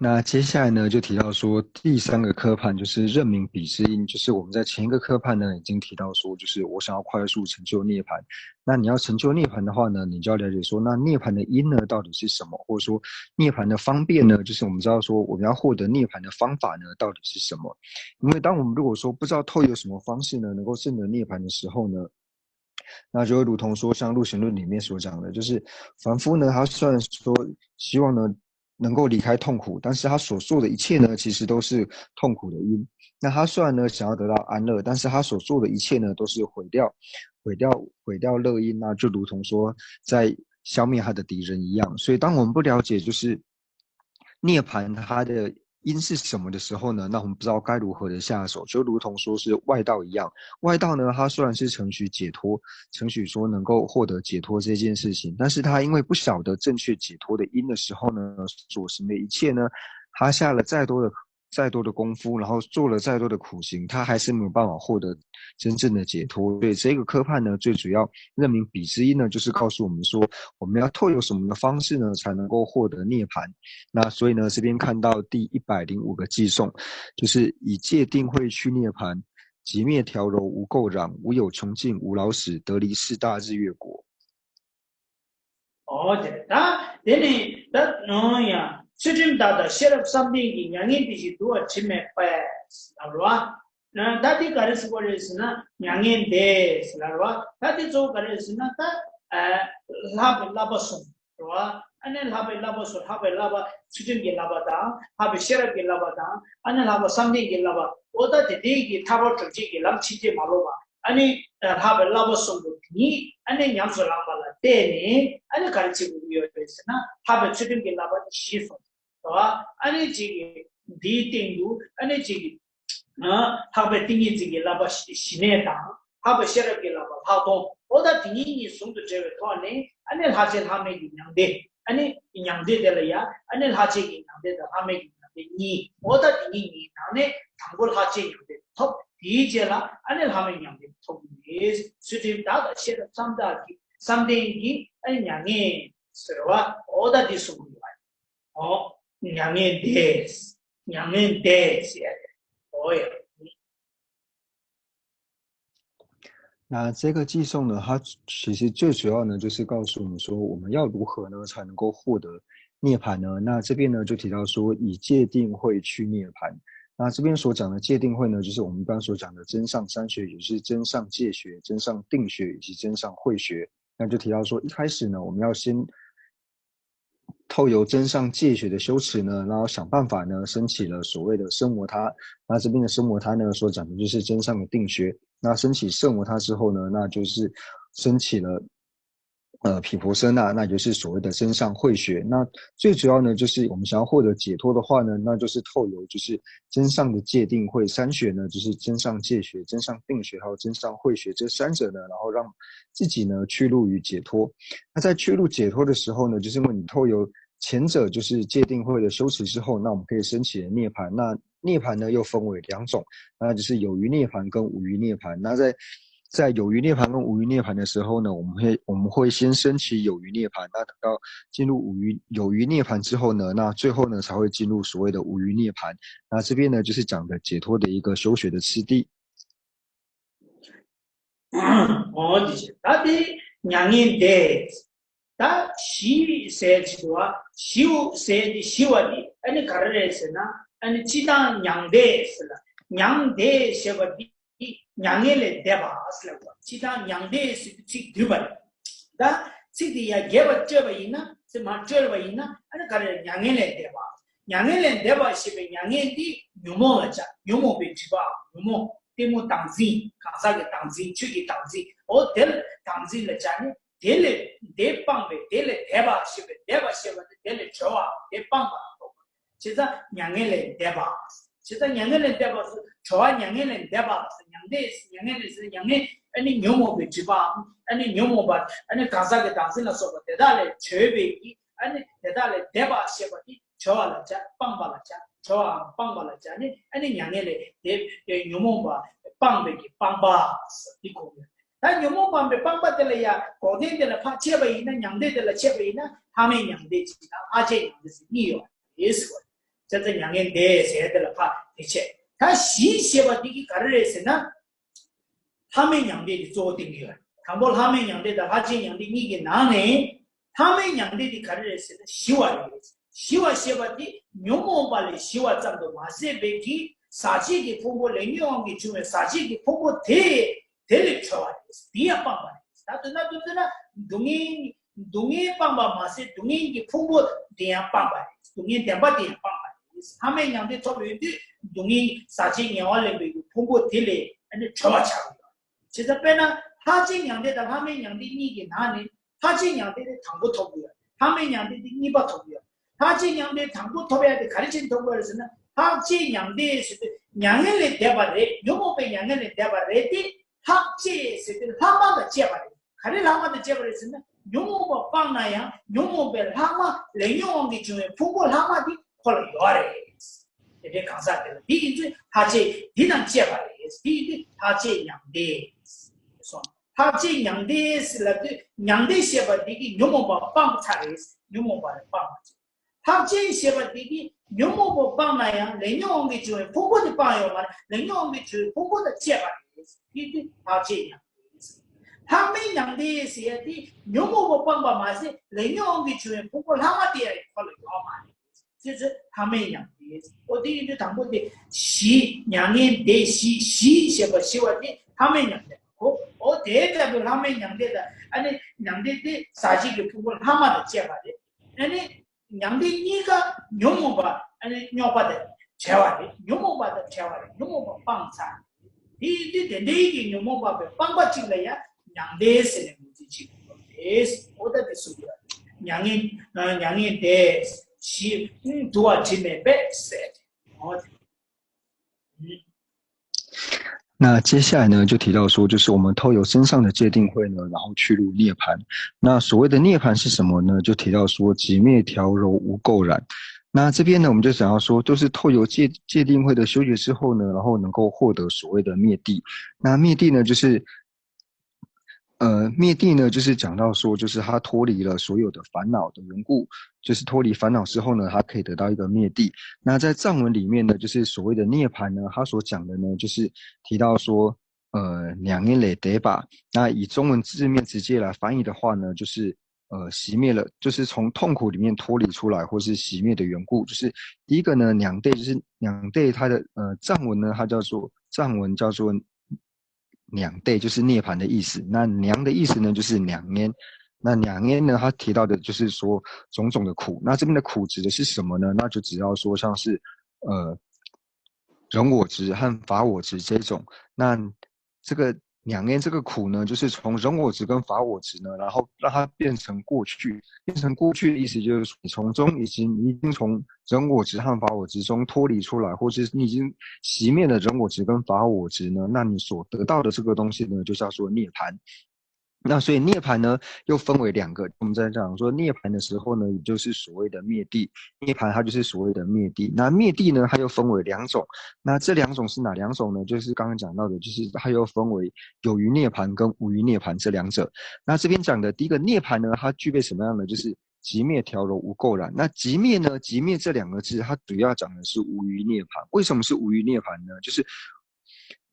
那接下来呢，就提到说第三个科判就是认明彼之因，就是我们在前一个科判呢已经提到说，就是我想要快速成就涅槃。那你要成就涅槃的话呢，你就要了解说，那涅槃的因呢到底是什么，或者说涅槃的方便呢，就是我们知道说我们要获得涅槃的方法呢到底是什么。因为当我们如果说不知道透有什么方式呢能够证得涅槃的时候呢，那就会如同说像《入行论》里面所讲的，就是凡夫呢，他虽然说希望呢能够离开痛苦，但是他所做的一切呢，其实都是痛苦的因。那他虽然呢想要得到安乐，但是他所做的一切呢，都是毁掉、毁掉、毁掉乐因。那就如同说在消灭他的敌人一样。所以，当我们不了解就是涅槃它的因是什么的时候呢，那我们不知道该如何的下手，就如同说是外道一样。外道呢，它虽然是承许解脱，承许说能够获得解脱这件事情，但是他因为不晓得正确解脱的因的时候呢，所行的一切呢，他下了再多的再多的功夫，然后做了再多的苦行，他还是没有办法获得真正的解脱。所以这个科判呢，最主要认明彼之因呢，就是告诉我们说，我们要透由什么的方式呢，才能够获得涅槃。那所以呢，这边看到第一百零五个偈颂，就是以戒定慧去涅槃，即灭调柔无垢染，无有穷尽无老死，得离四大日月国。 ཨོ་དེ་ད་དེ་ནི་ད་ནང་ཡང་ཚུལ་ཁྲིམས་དག་དང་ཤེས་རབ་བསམ་གཏན་གྱི་མྱ་ངན་འདས་ཞི་འདུལ་བ་དྲི་མེད་པས་ལབ་རེད་བ། ད་དེ་ག་རེ་ཟེར་གོ་རེད་ཟེར་ན་མྱ་ངན་འདས་ལབ་རེད་བ། ད་དེ་གཙོ་བོ་ག་རེ་ཟེར་ན་ད་ལྷག་པའི་བསླབ་པ་གསུམ་རེད་བ། ཨ་ནི་ལྷག་པའི་བསླབ་པ་གསུམ་ལྷག་པའི་བསླབ་པ་ཚུལ་ཁྲིམས་ཀྱི་བསླབ་པ་དང་ལྷག་པའི་ཤེས་རབ་ཀྱི་བསླབ་པ་དང་ཨ་ནི་ལྷག་པ་བསམ་གཏན་གྱི་བསླབ་པ་ཨོ་ད་དེ་དེ་གི་ཐར་པ་སྒྲུབ་བྱེད་ཀྱི་ལམ་ཕྱིན་ཅི་མ་ལོག་པ། ཨ་ནི་ལྷག་པའི་བསླབ་པ་གསུམ་པོ་དེ་ཉིད་ཨ་ནི་ཉམས་སུ་བླངས་པ་ལ་བརྟེན་ནས་ཨ་ནི་ག་རེ་བྱེད་དགོས་ཀྱི་ཡོད་རེད་ཟེར་ན་ལྷག་པའི་ཚུལ་ཁྲིམས་ཀྱི་བསླབ་པ་དེ་གཞི་བཟུང་དགོས། ཨ་ནི་གཅིག་གིས་འདིའི་སྟེང་དུ་ཨ་ནི་གཅིག་གིས་ལྷག་པའི་ཏིང་ངེ་འཛིན་གྱི་བསླབ་པ་ཞི་གནས་དང་ལྷག་པའི་ཤེས་རབ་ཀྱི་བསླབ་པ་ལྷག་མཐོང་ཨོ་ད་དེ་ཉིད་གཉིས་ཟུང་དུ་འབྲེལ་བའི་ཐོག་ནས་ཨ་ནི་ལྷག་བཅས་ལྷག་མེད་ཀྱི་མྱང་འདས། ཨ་ནི་མྱང་འདས་དེ་ལ་ཡ་ཨ་ནི་ལྷག་བཅས་ཀྱི་མྱང་འདས་དང་ལྷག་མེད་ཀྱི་མྱང་འདས་གཉིས་ཨོ་ད་དེ་གཉིས་གཉིས་ནང་ནས་དང་པོ་ལྷག་བཅས་མྱང་འདས་ཐོབ། དེའི་རྗེས་ལ་ཨ་ནི་ལྷག་མེད་མྱང་འདས་ཐོབ་ཀྱི་རེད། ཚུལ་ཁྲིམས་དག་དང་ཤེས་རབ་བསམ་དག་གི་བསམ་གཏན་གྱི་ཨ་ནི་མྱ་ངན་ཟེར་བ་ཨོ་ད་དེ་གསུངས་ཀྱི་ཡོད་པ་རེད། ཨོ་མྱ་ངན་འདས། མྱ་ངན་འདས་ཟེར་ཡ་རེད། ཨོ་ཡ། 那这个偈颂呢，它其实最主要呢，就是告诉我们说，我们要如何呢，才能够获得涅槃呢？那这边呢，就提到说，以戒定慧去涅槃。那这边所讲的戒定慧呢，就是我们刚刚所讲的增上三学，也就是增上戒学、增上定学以及增上慧学。那就提到说，一开始呢，我们要先 透由增上戒学的修持呢，然后想办法呢，升起了所谓的奢摩他。那这边的奢摩他呢，所讲的就是增上的定学。那升起奢摩他之后呢，那就是升起了呃毗婆舍那，那就是所谓的增上慧学。那最主要呢，就是我们想要获得解脱的话呢，那就是透由就是增上的戒定慧。三学呢，就是增上戒学、增上定学，还有增上慧学这三者呢，然后让自己呢去入于解脱。那在去入解脱的时候呢，就是因为你透由前者就是戒定慧的修持之后，那我们可以升起的涅槃。那涅槃呢又分为两种，那就是有余涅槃跟无余涅槃。那在在有余涅槃跟无余涅槃的时候呢，我们会我们会先升起有余涅槃，那等到进入无余有余涅槃之后呢，那最后呢才会进入所谓的无余涅槃。那这边呢就是讲的解脱的一个修学的次第。 ཨོ་འདི་ཞེས་ད་དེ་མྱ་ངན་འདས། ད་ཞི་ཟེར་གྱི་འདུག་བ། ཞིའུ་ཟེར་དེ་ཞི་བ་དེ་ཨ་ནི་ག་རེ་རེད་ཟེར་ན་ཨ་ནི་སྤྱི་དང་མྱང་འདས་ཟེར་ལ་མྱང་འདས་ཞེས་པ་དེ་མྱ་ངན་ལས་འདས་པ་ཟེར་ལ་སྤྱི་དང་མྱང་འདས་ཟེར་དུས་ཚིག་བསྡུས་པ་རེད། ད་ཚིག་དེ་ཡ་རྒྱས་པར་བཀྲོལ་བ་ཡིན་ན་ཚིག་མར་བཀྲོལ་བ་ཡིན་ན་ཨ་ནི་ག་རེ་རེད་མྱ་ངན་ལས་འདས་པ། མྱ་ངན་ལས་འདས་པ་ཞེས་པའི་མྱ་ངན་འདི་ཉོན་མོངས་ལ་བྱ། ཉོན་མོངས་པའི་སྒྲིབ་པའམ་ཉོན་མོངས་གཏི་མུག་བདག་འཛིན་གང་ཟག་གི་བདག་འཛིན་ཆོས་ཀྱི་བདག་འཛིན་འོ་དེ་ལ་བདག་འཛིན་ལ་བྱ་ནི་དེ་ལས་དེ་སྤངས་པའི་དེ་ལས་འདས་པ་ཞེས་པའི་འདས་པ་ཞེས་པ་ནི་དེ་ལས་གྲོལ་བའམ་དེ་སྤངས་པ་ལ་གཏོགས་པ། བྱས་ཙང་མྱ་ངན་ལས་འདས་པ། བྱས་ཙང་མྱ་ངན་ལས་འདས་པ་སུ་གྲོལ་བ་མྱ་ངན་ལས་འདས་པ་མྱང་འདས་མྱ་ངན་ལས་མྱ་ངན་ཨ་ནི་ཉོན་མོངས་པའི་སྒྲིབ་པའམ་ཨ་ནི་ཉོན་མོངས་པ་ཨ་ནི་གང་ཟག་གི་བདག་འཛིན་ལ་སོགས་པ་དེ་དག་ལས་གྲོལ་བའི་གི་ཨ་ནི་དེ་དག་ལས་འདས་པ་ཞེས་པ་ནི་གྲོལ་བ་ལ་བྱ། སྤངས་པ་ལ་བྱ། གྲོལ་བའམ་སྤངས་པ་ལ་བྱ་ནི་ཨ་ནི་མྱ་ངན་ལས་འདས་ཏེ་ཉོན་མོངས་པ་སྤངས་པའི་གི་སྤངས་པ་ཟེར་འདི་གོ་དགོས། ད་ཉོན་མོངས་སྤངས་པའི་སྤངས་པ་དེ་ལ་ཡང་འགོག་བདེན་དེ་ལ་ཕར་ཕྱེ་བ་ཡིན་ན་མྱང་འདས་དེ་ལ་ཕྱེ་བ་ཡིན་ན་ལྷག་མེད་མྱང་འདས་གཅིག་དང་ལྷག་བཅས་མྱང་འདས་གཅིག་གཉིས་ཡོད་རེད་ཟེར་བ། ཙ་ཙ་མྱ་ངན་འདས་ཟེར་ཡ་དེ་ལ་ཕར་དེ་བྱས། ད་ཞི་ཞེས་པ་འདི་གི་ག་རེ་རེད་ཟེར་ན། ལྷག་མེད་མྱང་འདས་ཀྱི་གཙོ་བོ་བསྟན་གྱི་ཡོད། དང་པོ་ལྷག་མེད་མྱང་འདས་དང་ལྷག་བཅས་མྱང་འདས་གཉིས་ཀྱི་ནང་ནས། ལྷག་མེད་མྱང་འདས་དེ་ག་རེ་རེད་ཟེར་ན་ཞི་བ་རེད། ཞི་བ་ཞེས་པ་དེ་ཉོན་མོངས་པ་ལས་ཞི་བ་ཙམ་དུ་མ་ཟད་པའི་གི་ཟག་བཅས་ཀྱི་ཕུང་པོ་ལས་ཉོན་དབང་གིས་བྱུང་བའི་ཟག་བཅས་ཀྱི་ཕུང་པོ་དེ་དེ་ལས་གྲོལ་བ་རེད། དེ་ཡང་སྤངས་པ་རེད། ད་དོན་དག་ཏུ་བརྩིས་ན་སྡུག་བསྔལ་སྡུག་བསྔལ་སྤངས་པ་མ་ཟད་སྡུག་བསྔལ་གྱི་ཕུང་པོ་དེ་ཡང་སྤངས་པ་རེད། སྡུག་བསྔལ་བདེན་པ་དེ་ཡང་སྤངས་པ་རེད། ལྷག་མེད་མྱང་འདས་ཐོབ་ཡོང་དུས་སྡུག་བསྔལ་ཟག་བཅས་ངལ་བ་ལེན་པའི་ཕུང་པོ་དེ་ལས་ཨ་ནི་གྲོལ་བ་ཆགས་ཀྱི་ཡོད། བྱས་ཙང་དཔེར་ན་ལྷག་བཅས་མྱང་འདས་དང་ལྷག་མེད་མྱང་འདས་གཉིས་ཀྱི་ནང་ནས་ལྷག་བཅས་མྱང་འདས་དེ་དང་པོ་ཐོབ་ཀྱི་ཡོད། ལྷག་མེད་མྱང་འདས་དེ་གཉིས་པ་ཐོབ་ཀྱི་ཡོད། ལྷག་བཅས་མྱང་འདས་དང་པོ་ཐོབ་ཡ་དེ་ག་རེ་བྱས་ནས་ཐོབ་དགོས་རེད་ཟེར་ན། ལྷག་བཅས་མྱང་འདས་ཟེར་དུས་མྱ་ངན་ལས་འདས་པ་རེད། ཉོན་མོངས་པའི་མྱ་ངན་ལས་འདས་པ་རེད་དེ། ལྷག་བཅས་ཟེར་དུས་ལྷག་མ་དང་བཅས་པ་རེད། ག་རེ་ལྷག་མ་དང་བཅས་པ་རེད་ཟེར་ན། ཉོན་མོངས་པ་སྤངས་ན་ཡང་ཉོན་མོངས་པའི་ལྷག་མ་ལས་ཉོན་དབང་གིས་བྱུང་བའི་ཕུང་པོ་ལྷག་མ་དེ་ཁོ་ལ་ཡོད་རེད། དེ་འདྲའི་གང་ཟག་དེ་ལ་དེ་ཡིན་དུས་ལྷག་བཅས་འདི་དང་བཅས་པ་རེད། དེ་ཡིན་དུས་ལྷག་བཅས་མྱང་འདས་སོང་། ལྷག་བཅས་མྱང་འདས་ལབ་དུས་མྱང་འདས་ཞེས་པ་འདི་གིས་ཉོན་མོངས་པ་སྤངས་ཚར་རེད། ཉོན་མོངས་པ་ལས་སྤངས་པ་ཅིག་ལྷག་བཅས་ཞེས་པ་འདི་གིས་ཉོན་མོངས་པ་སྤངས་ན་ཡང་ལས་ཉོན་དབང་གིས་བྱུང་བའི་ཕུང་པོ་དེ་སྤངས་ཡོད་མ་རེད། ལས་ཉོན་དབང་གིས་བྱུང་བའི་ཕུང་པོ་དང་བཅས་པ་རེད། དེ་དུས་ལྷག་བཅས་མྱང་འདས། ལྷག་མེད་མྱང་འདས་ཟེར་ཡ་དེ་ཉོན་མོངས་པ་སྤངས་པ་མ་ཟད་ལས་ཉོན་དབང་གིས་བྱུང་བའི་ཕུང་པོ་ལྷག་མ་དེ་ཡང་ཁོ་ལ་ཡོད་མ་རེད། ཅེས་ཚོད་ལྷག་མེད་མྱང་འདས། ཨོ་དེ་ཡིན་དུས་དང་པོ་དེ་ཞི་མྱ་ངན་འདས་ཞི་ཞི་ཞེས་པ་ཞི་བ་དེ་ལྷག་མེད་མྱང་འདས་གོ། ཨོ་དེ་ལྟ་བུ་ལྷག་མེད་མྱང་འདས་དང་ཨ་ནི་མྱང་འདས་དེ་ཟག་བཅས་ཀྱི་ཕུང་པོ་ལྷག་མ་དང་བཅས་པ་རེད། ཨ་ནི་མྱང་འདས་གཉིས་ཀ་ཉོན་མོངས་པ་ཨ་ནི་རྙོག་པ་དང་བྲལ་བ་རེད། ཉོན་མོངས་པ་དང་བྲལ་བ་རེད། ཉོན་མོངས་པ་སྤངས་ཚར། དེ་ཡིན་དུས་དེ་འདྲའི་གི་ཉོན་མོངས་པ་པའི་སྤངས་པ་གཅིག་ལ་ཡང་མྱང་འདས་ཟེར་ནས་ངོས་འཛིན་བྱེད་དགོས་རེད། འོ་ད་དེ་གསུངས་པ་མྱ་ངན་མྱ་ངན་འདས་ཞི་དུ་བ་དྲི་མེད་པས་ཟེར། འོ་དེ། 那接下来呢，就提到说，就是我们透由身上的戒定慧呢，然后去入涅槃。那所谓的涅槃是什么呢？就提到说，寂灭调柔无垢染。那这边呢，我们就想要说，就是透由戒戒定慧的修学之后呢，然后能够获得所谓的灭地。那灭地呢，就是呃，灭地呢，就是讲到说，就是他脱离了所有的烦恼的缘故，就是脱离烦恼之后呢，他可以得到一个灭地。那在藏文里面呢，就是所谓的涅槃呢，他所讲的呢，就是提到说，呃，两年累得吧。那以中文字面直接来翻译的话呢，就是呃熄灭了，就是从痛苦里面脱离出来，或是熄灭的缘故。就是第一个呢，两对就是两对它的呃藏文呢，它叫做藏文叫做两对，就是涅槃的意思。那两的意思呢，就是两年。那两年呢，它提到的就是说种种的苦。那这边的苦指的是什么呢？那就只要说像是呃人我执和法我执这种。那这个两年这个苦呢，就是从人我执跟法我执呢，然后让它变成过去。变成过去的意思就是说，你从中已经你已经从人我执和法我执中脱离出来，或是你已经熄灭了人我执跟法我执呢，那你所得到的这个东西呢，就叫做涅槃。那所以涅槃呢，又分为两个。我们在讲说涅槃的时候呢，也就是所谓的灭地，涅槃它就是所谓的灭地。那灭地呢，它又分为两种。那这两种是哪两种呢？就是刚刚讲到的，就是它又分为有余涅槃跟无余涅槃这两者。那这边讲的第一个涅槃呢，它具备什么样的？就是寂灭调柔无垢染。那寂灭呢，寂灭这两个字，它主要讲的是无余涅槃。为什么是无余涅槃呢？就是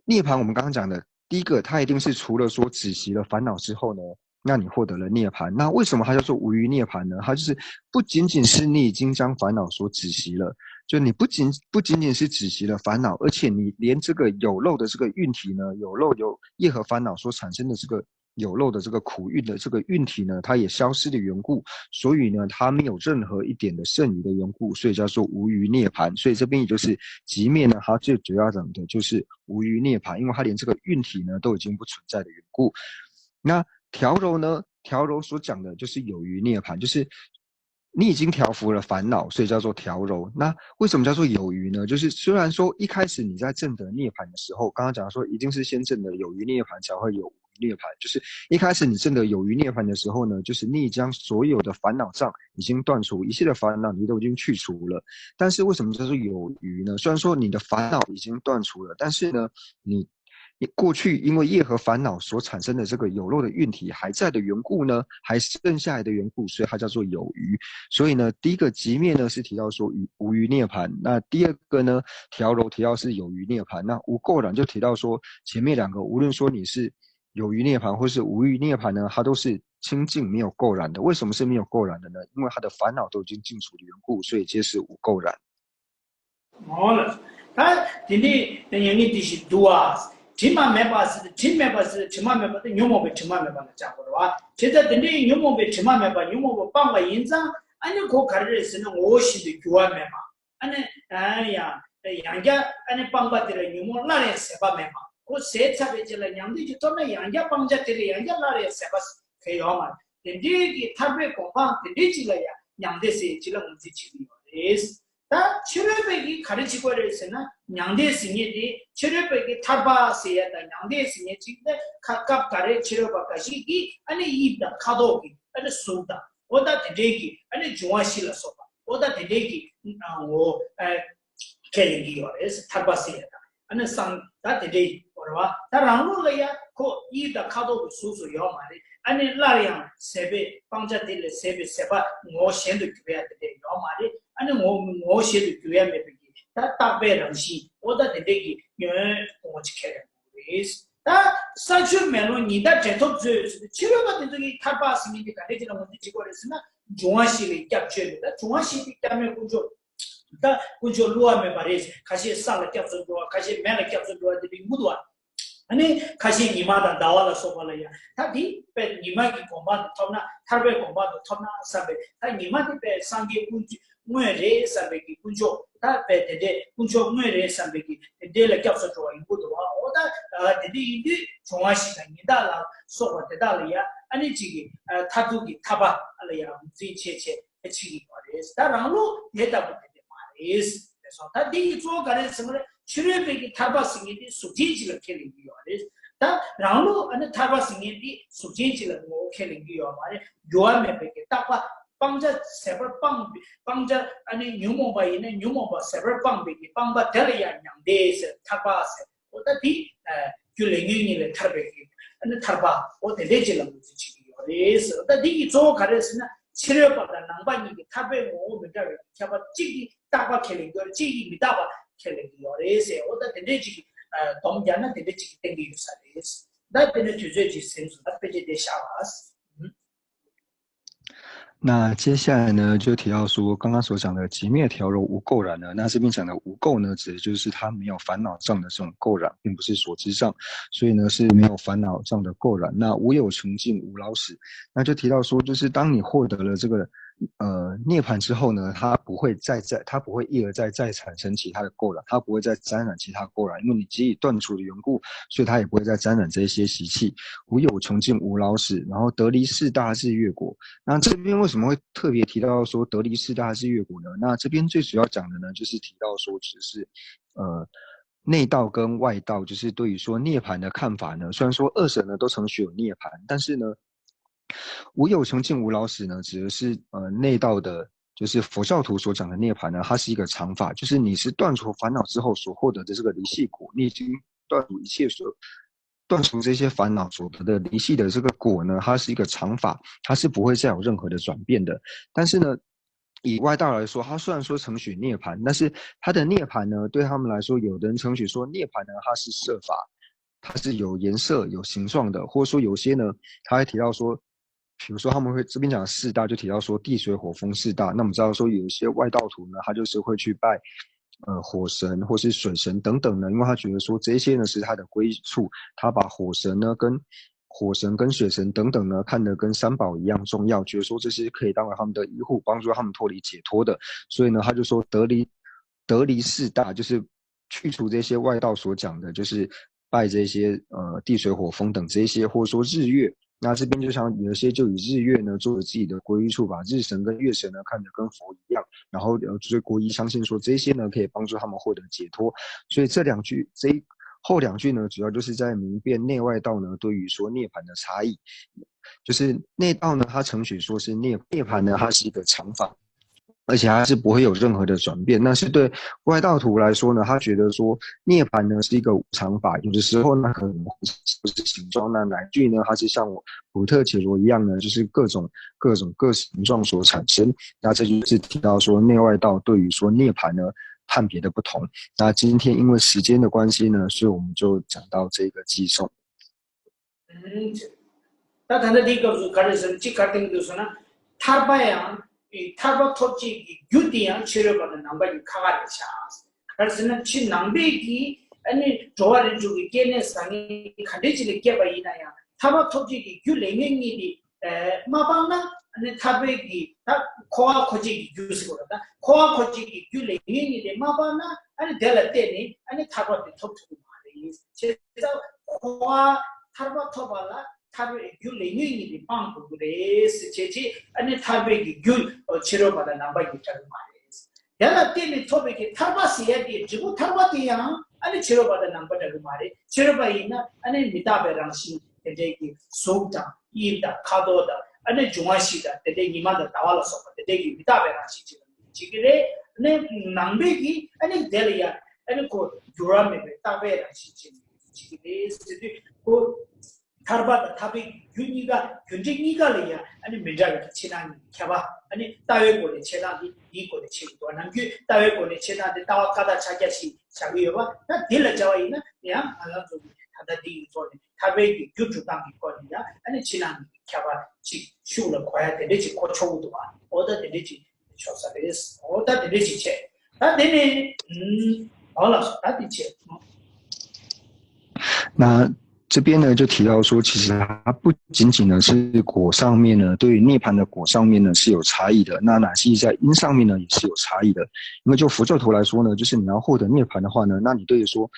涅槃，我们刚刚讲的。第一个，它一定是除了说止息了烦恼之后呢，那你获得了涅槃。那为什么它叫做无余涅槃呢？它就是不仅仅是你已经将烦恼所止息了，就你不仅不仅仅是止息了烦恼，而且你连这个有漏的这个运体呢，有漏有业和烦恼所产生的这个有漏的这个苦运的这个运体呢，它也消失的缘故，所以呢，它没有任何一点的剩余的缘故，所以叫做无余涅槃。所以这边也就是寂灭呢，它最主要讲的就是无余涅槃，因为它连这个运体呢都已经不存在的缘故。那调柔呢，调柔所讲的就是有余涅槃，就是你已经调伏了烦恼，所以叫做调柔。那为什么叫做有余呢？就是虽然说一开始你在证得涅槃的时候，刚刚讲说一定是先证得有余涅槃才会有无余涅槃，就是一开始你证得有余涅槃的时候呢，就是你将所有的烦恼障已经断除，一切的烦恼你都已经去除了。但是为什么叫做有余呢？虽然说你的烦恼已经断除了，但是呢，你过去因为业和烦恼所产生的这个有漏的运体还在的缘故呢，还剩下来的缘故，所以它叫做有余。所以呢，第一个寂灭呢是提到说于无余涅槃，那第二个呢，调柔提到是有余涅槃，那无垢染就提到说前面两个，无论说你是有余涅槃或是无余涅槃呢，它都是清净没有垢染的。为什么是没有垢染的呢？因为他的烦恼都已经尽除的缘故，所以皆是无垢染。 འོ་ལ། ད་དེ་ནས་མྱ་ངན་འདས་ཞི་འདུལ་བ། དྲི་མ་མེད་པ་ཟེར་ཏེ་དྲི་མེད་པ་ཟེར་ཏེ་དྲི་མ་མེད་པ་དེ་ཉོན་མོངས་པའི་དྲི་མ་མེད་པ་ལ་བྱ་དགོས་རེད་བ། བྱས་ཙང་དེ་འདྲའི་ཉོན་མོངས་པའི་དྲི་མ་མེད་པ་ཉོན་མོངས་པ་སྤངས་པ་ཡིན་ཙང་ཨ་ནི་ཁོ་ག་རེ་རེད་ཟེར་ན་ངོ་བོ་ཤིན་ཏུ་འགྱུར་བ་མེད་པ། ཨ་ནི་ཡང་ཡང་བསྐྱར་ཨ་ནི་སྤངས་པ་དེ་ལ་ཉོན་མོངས་སླར་ཡང་ཟད་པ་མེད་པ། ཁོ་ཟད་ཚར་བའི་རྗེས་ལ་མྱང་འདས་ཀྱི་ཐོབ་ན་ཡང་བསྐྱར་སྤང་བྱ་དེ་ལ་ཡང་བསྐྱར་སླར་ཡང་ཟད་པ་ཟེར་ཡོད་མ་རེད། དེ་འདྲའི་གི་ཐར་པའི་གོ་འཕང་དེ་འདྲའི་ཅིག་ལ་ཡང་མྱང་འདས་ཟེར་ཅིག་ལ་ངོས་འཛིན་བྱེད་ཀྱི་ཡོད་རེད། ད་ཕྱི་རོལ་པའི་གིས་ག་རེ་བྱེད་དགོས་རེད་ཟེར་ན་མྱང་འདས་ཟེར་མཁན་དེ་ཕྱི་རོལ་པའི་གིས་ཐར་པ་ཟེར་ཡ་དང་མྱང་འདས་ཟེར་མཁན་ཅིག་དེ་ཁ་སྐབས་འགའ་རེ་ཕྱི་རོལ་པ་འགའ་ཞིག་གིས་ཨ་ནི་དབྱིབས་དང་ཁ་དོག་གི་ཨ་ནི་གཟུགས་དང་འོ་ད་དེ་འདྲའི་གི་ཨ་ནི་འབྱུང་བ་བཞི་ལ་སོགས་པ་འོ་ད་དེ་འདྲའི་གི་ངོ་བོ་ཁས་ལེན་གྱི་ཡོད་རེད། ཐར་པ་ཟེར་ཡ་དང་ཨ་ནི་སང་ད་དེ་འདྲའི་འོ་རེད་བ། ད་རང་ལུགས་ལ་ཡ་ཁོ་དབྱིབས་དང་ཁ་དོག་གི་གཟུགས་སུ་ཡོད་མ་རེད། ཨ་ནི་སླར་ཡང་ཟད་པའི་སྤང་བྱ་དེ་ལས་ཟད་པའི་ཟད་པ་ངོ་བོ་གཞན་དུ་གྱུར་ཡ་དེ་འདྲ་ཡོད་མ་རེད། ཨ་ནི་ངོ་ངོ་བོ་གཞན་དུ་གྱུར་ཡ་མེད་པའི་གི་ད་རྟག་པའི་རང་བཞིན་འོ་ད་དེ་འདྲའི་གི་ཉོན་མོངས་ཅིག་ཁས་ལེན་དགོས་རེད། ད་ས་ཆུ་མེ་རླུང་ཉི་ཟླ་བྲེལ་ཐོབ་ཚོས་ཕྱི་རོལ་པ་དེ་ཚོ་གི་ཐར་པ་ཟེར་མཁན་དེ་ག་འདྲས་ཅིག་ལ་ངོས་འཛིན་བྱེད་དགོས་རེད་ཟེར་ན་འབྱུང་བ་བཞི་ལ་སྐྱབས་བཅོལ་ནས། ད་འབྱུང་བ་བཞི་དེ་སྐྱབས་གནས་དཀོན་མཆོག་ད་དཀོན་མཆོག་བསླུ་བ་མེད་པ་རེད། ཁ་ཤས་ས་ལ་སྐྱབས་སུ་འགྲོ་བ། ཁ་ཤས་མེ་ལ་སྐྱབས་སུ་འགྲོ་བ་དེ་འདྲའི་མུ་འདུག་བ། ཨ་ནི་ཁ་ཤས་ཉི་མ་དང་ཟླ་བ་ལ་སོགས་པ་ལ་ཡང་ད་དེ་དཔེ་ཉི་མ་གི་གོ་འཕང་དུ་ཐོབ་ན་ཐར་པའི་གོ་འཕང་དུ་ཐོབ་ན་བསམ་པའི་ད་ཉི་མ་དེ་དཔེ་སངས་རྒྱས་དཀོན་མཆོག་དངོས་རེད་བསམ་པའི་གི་དཀོན་མཆོག་ད་དཔེ་དེ་འདྲའི་དཀོན་མཆོག་དངོས་རེད་བསམ་པའི་གི་དེ་འདྲའི་ལ་སྐྱབས་སུ་འགྲོ་བ་ཡིན་དགོས་འདུག་བ། འོ་ད་དེ་འདྲ་ཡིན་དུས་འབྱུང་བ་བཞི་དང་ཉི་ཟླ་ལ་སོགས་པ་དེ་དག་ལ་ཡང་ཨ་ནི་གཅིག་གི་མཐར་ཐུག་གི་ཐར་པ་ལ་ཡང་ངོས་འཛིན་བྱེད་བྱེད། བྱེད་ཀྱི་ཡོད་རེད། ད་རང་ལུགས་དེ་ལྟ་བུ་དེ་འདྲ་མ་རེད། དེ་སོང་ད་འདི་ཡི་གཙོ་བོ་ག་རེ་ཟེར་ན་ཕྱི་རོལ་པའི་གི་ཐར་པ་ཟེར་མཁན་དེ་གཟུགས་ཅན་ཅིག་ལ་ཁས་ལེན་གྱི་ཡོད་རེད། ད་རང་ལུགས་ཨ་ནི་ཐར་པ་ཟེར་མཁན་དེ་གཟུགས་ཅན་ཅིག་ལ་ངོ་བོ་ཁས་ལེན་གྱི་ཡོད་མ་རེད། འགྱུར་བ་མེད་པའི་གི་རྟག་པ་སྤང་བྱ་ཟད་པར་སྤངས་པའི་སྤང་བྱ་ཨ་ནི་ཉོན་མོངས་པ་ཡིན་ན་ཉོན་མོངས་པ་ཟད་པར་སྤངས་པའི་གི་སྤངས་པ་དེ་ལ་ཡང་མྱང་འདས་ཟེར་ཐར་པ་ཟེར། འོ་ད་འདི་རྒྱུ་ལས་ཉོན་གཉིས་ལས་ཐར་པའི་གི་ཨ་ནི་ཐར་པ་འོ་དེ་འདྲའི་ཅིག་ལ་ངོས་འཛིན་བྱེད་ཀྱི་ཡོད་རེད་ཟེར། ད་འདི་གི་གཙོ་བོ་ག་རེ་ཟེར་ན་ཕྱི་རོལ་པ་དང་ནང་པ་གཉིས་ཀྱི་ཐར་པའི་ངོ་བོ་མི་འདྲ་བའི་ཁྱད་པར་གཅིག་གིས་རྟག་པ་ཁས་ལེན་གྱི་ཡོད་རེད། གཅིག་གིས་མི་རྟག་པ་ཁས་ལེན་གྱི་ཡོད་རེད་ཟེར། འོ་ད་དེ་འདྲའི་ཅིག་གི་སྡོམ་རྒྱག་ན་དེ་འདྲའི་ཅིག་གི་བསྟན་གྱི་ཡོད་ས་རེད། ད་དེ་ནས་དུས་ཚོད་ཅིག་ཟིན་སོང་། ད་དཔེ་ཆ་དེ་བཞག་ཨ།那接下来呢，就提到说刚刚所讲的寂灭调柔无垢染呢，那这边讲的无垢呢，指的就是他没有烦恼障的这种垢染，并不是所知障，所以呢是没有烦恼障的垢染。那无有穷尽无老死，那就提到说，就是当你获得了这个呃涅槃之后呢，他不会再再，他不会一而再再产生其他的垢染，他不会再沾染其他垢染，因为你给予断除的缘故，所以他也不会再沾染这些习气。无有穷尽无老死，然后得离四大日月国。那这边为什么会特别提到说得离四大日月国呢？那这边最主要讲的呢，就是提到说，就是呃，内道跟外道，就是对于说涅槃的看法呢，虽然说二者呢都承许有涅槃，但是呢，无有穷尽无老死呢，指的是呃内道的，就是佛教徒所讲的涅槃呢，它是一个常法，就是你是断除烦恼之后所获得的这个离系果，你已经断除一切所断除这些烦恼所得的离系的这个果呢，它是一个常法，它是不会再有任何的转变的。但是呢，以外道来说，它虽然说承许涅槃，但是它的涅槃呢，对他们来说，有的人承许说涅槃呢，它是设法，它是有颜色、有形状的，或者说有些呢，他还提到说，比如说他们会这边讲四大，就提到说地水火风四大。那我们知道说有一些外道徒呢，他就是会去拜呃火神或是水神等等呢，因为他觉得说这些呢是他的归处，他把火神呢跟火神跟水神等等呢看得跟三宝一样重要，觉得说这些可以当为他们的依护，帮助他们脱离解脱的，所以呢他就说得离得离四大，就是去除这些外道所讲的，就是拜这些呃地水火风等这些，或者说日月。那这边就像有一些就以日月呢作为自己的归处，把日神跟月神呢看得跟佛一样，然后呃所以国医相信说这些呢可以帮助他们获得解脱，所以这两句这一后两句呢，主要就是在明辨内外道呢对于说涅槃的差异。就是内道呢，它承许说是涅涅槃呢，它是一个常法，而且它是不会有任何的转变。但是对外道徒来说呢，他觉得说涅槃呢是一个无常法，有的时候呢可能会是形状，那乃至于呢，它是像我福特伽罗一样呢，就是各种各种各形状所产生。那这就是提到说内外道对于说涅槃呢判别的不同。那今天因为时间的关系呢，所以我们就讲到这个寄送。 ད་ད་ལྟ་འདིའི་སྐབས་སུ་ག་རེ་ཟེར་ན་གཅིག་ག་རེ་བསྟན་གྱི་འདུག་ཟེར་ན། ཐར་པ་ཡང་ཐར་པ་ཐོབ་བྱེད་ཀྱི་རྒྱུ་དེ་ཡང་ཕྱི་རོལ་པ་དང་ནང་པ་གཉིས་ཁ་ཁ་རེད་ཤག་ག་རེ་ཟེར་ན་ཕྱི་ནང་པའི་གི་ཨ་ནི་འགྲོ་བ་རིགས་དྲུག་གི་སྐྱེ་གནས་བཟང་ངན་ག་འདྲས་ཅིག་ལ་སྐྱེས་པ་ཡིན་ན་ཡང་ཐར་པ་ཐོབ་བྱེད་ཀྱི་རྒྱུ་ལས་ངན་གཉིས་དེ་མ་སྤངས་ན་ཨ་ནི་ཐར་པའི་གི་ད་འཁོར་བ་འཁོར་བྱེད་ཀྱི་རྒྱུ་ཟེར་དགོས་རེད། ད་འཁོར་བ་འཁོར་བྱེད་ཀྱི་རྒྱུ་ལས་ངན་གཉིས་དེ་མ་སྤངས་ན་ཨ་ནི་དེ་ལ་བརྟེན་ནས་ཨ་ནི་ཐར་པ་དེ་ཐོབ་ཐུབ་ཀྱི་མ་རེད། བྱས་ཙང་འཁོར་བ་ཐར་པ་ཐོབ་པ་ལ་ཐར་པའི་རྒྱུ་ལས་ངན་གཉིས་དེ་སྤང་དགོས་ཀྱི་རེད་ཟེར་བྱས་རྗེས་ཨ་ནི་ཐར་པའི་གི་རྒྱུ་ཕྱི་རོལ་པ་དང་ནང་པ་གཉིས་འདྲ་གི་མ་རེད། དེ་ལ་བརྟེན་ནས་ཐོབ་པའི་གི་ཐར་པ་ཟེར་ཡ་དེ་འབྲས་བུ་ཐར་པ་དེ་ཡང་ཨ་ནི་ཕྱི་རོལ་པ་དང་ནང་པ་འདྲ་གི་མ་རེད། ཕྱི་རོལ་པ་ཡིན་ན་ཨ་ནི་མི་རྟག་པའི་རང་བཞིན་དེ་འདྲའི་གི་གཟུགས་དང་དབྱིབས་དང་ཁ་དོག་དང་ཨ་ནི་འབྱུང་བ་བཞི་དང་དེ་འདྲའི་ཉི་མ་དང་ཟླ་བ་ལ་སོགས་པ་དེ་འདྲའི་གི་མི་རྟག་པའི་རང་བཞིན་ཅིག་ལ་བྱེད་ཀྱི་རེད། ཨ་ནི་ནང་པའི་གི་ཨ་ནི་དེ་ལ་ཡང་ཨ་ནི་ཁོ་འགྱུར་བ་མེད་པའི་རྟག་པའི་རང་བཞིན་ཅིག་ལ་བྱེད་ཀྱི་རེད་ཟེར་དུས་ཁོ། ཐར་པ་དང་ཐར་པའི་རྒྱུ་གཉིས་ཀ་རྒྱུ་འབྲས་གཉིས་ཀ་ལ་ཡང་ཨ་ནི་མི་འདྲ་བའི་ཕྱིར་ན་ནི་ཁྱད་པར་ཨ་ནི་ལྟ་བའི་སྒོ་ནས་ཕྱིར་ན་ནི་འདིའི་སྒོ་ནས་ཕྱིར་འགྲོ་ནམ་རྒྱུན་ལྟ་བའི་སྒོ་ནས་ཕྱིར་ན་དེ་ལྟ་བ་ཀ་དག་ཕྱག་རྒྱ་ཞིག་བཞག་གི་ཡོད་པ་ད་འདི་ལ་བྱ་བ་ཡིན་ན་ཡང་ང་རང་ཚོ་གི་ད་ལྟ་འདི་ཡི་ཐོག་ནས་ཐར་པའི་གི་རྒྱུ་སྒྲུབ་སྟངས་ཀྱི་སྐོར་ནས་ཡང་ཨ་ནི་ཕྱིར་ན་ནི་ཁྱད་པར་ཅིག་ཤུགས་ལ་གོ་ཡ་དེ་འདྲས་ཅིག་གོ་ཆོག་གི་འདུག་བ། འོ་ད་དེ་འདྲས་ཅིག་ཆོག་ས་རེད། འོ་ད་དེ་འདྲས་ཅིག་བྱས་ད་དེ་ནས་ཨུམ་འོ་ལགས་སོ་ད་དེ་བྱས། 那这边呢，就提到说，其实它不仅仅呢是果上面呢，对于涅槃的果上面呢是有差异的，那乃至在因上面呢也是有差异的。因为就佛教徒来说呢，就是你要获得涅槃的话呢，那你对于说，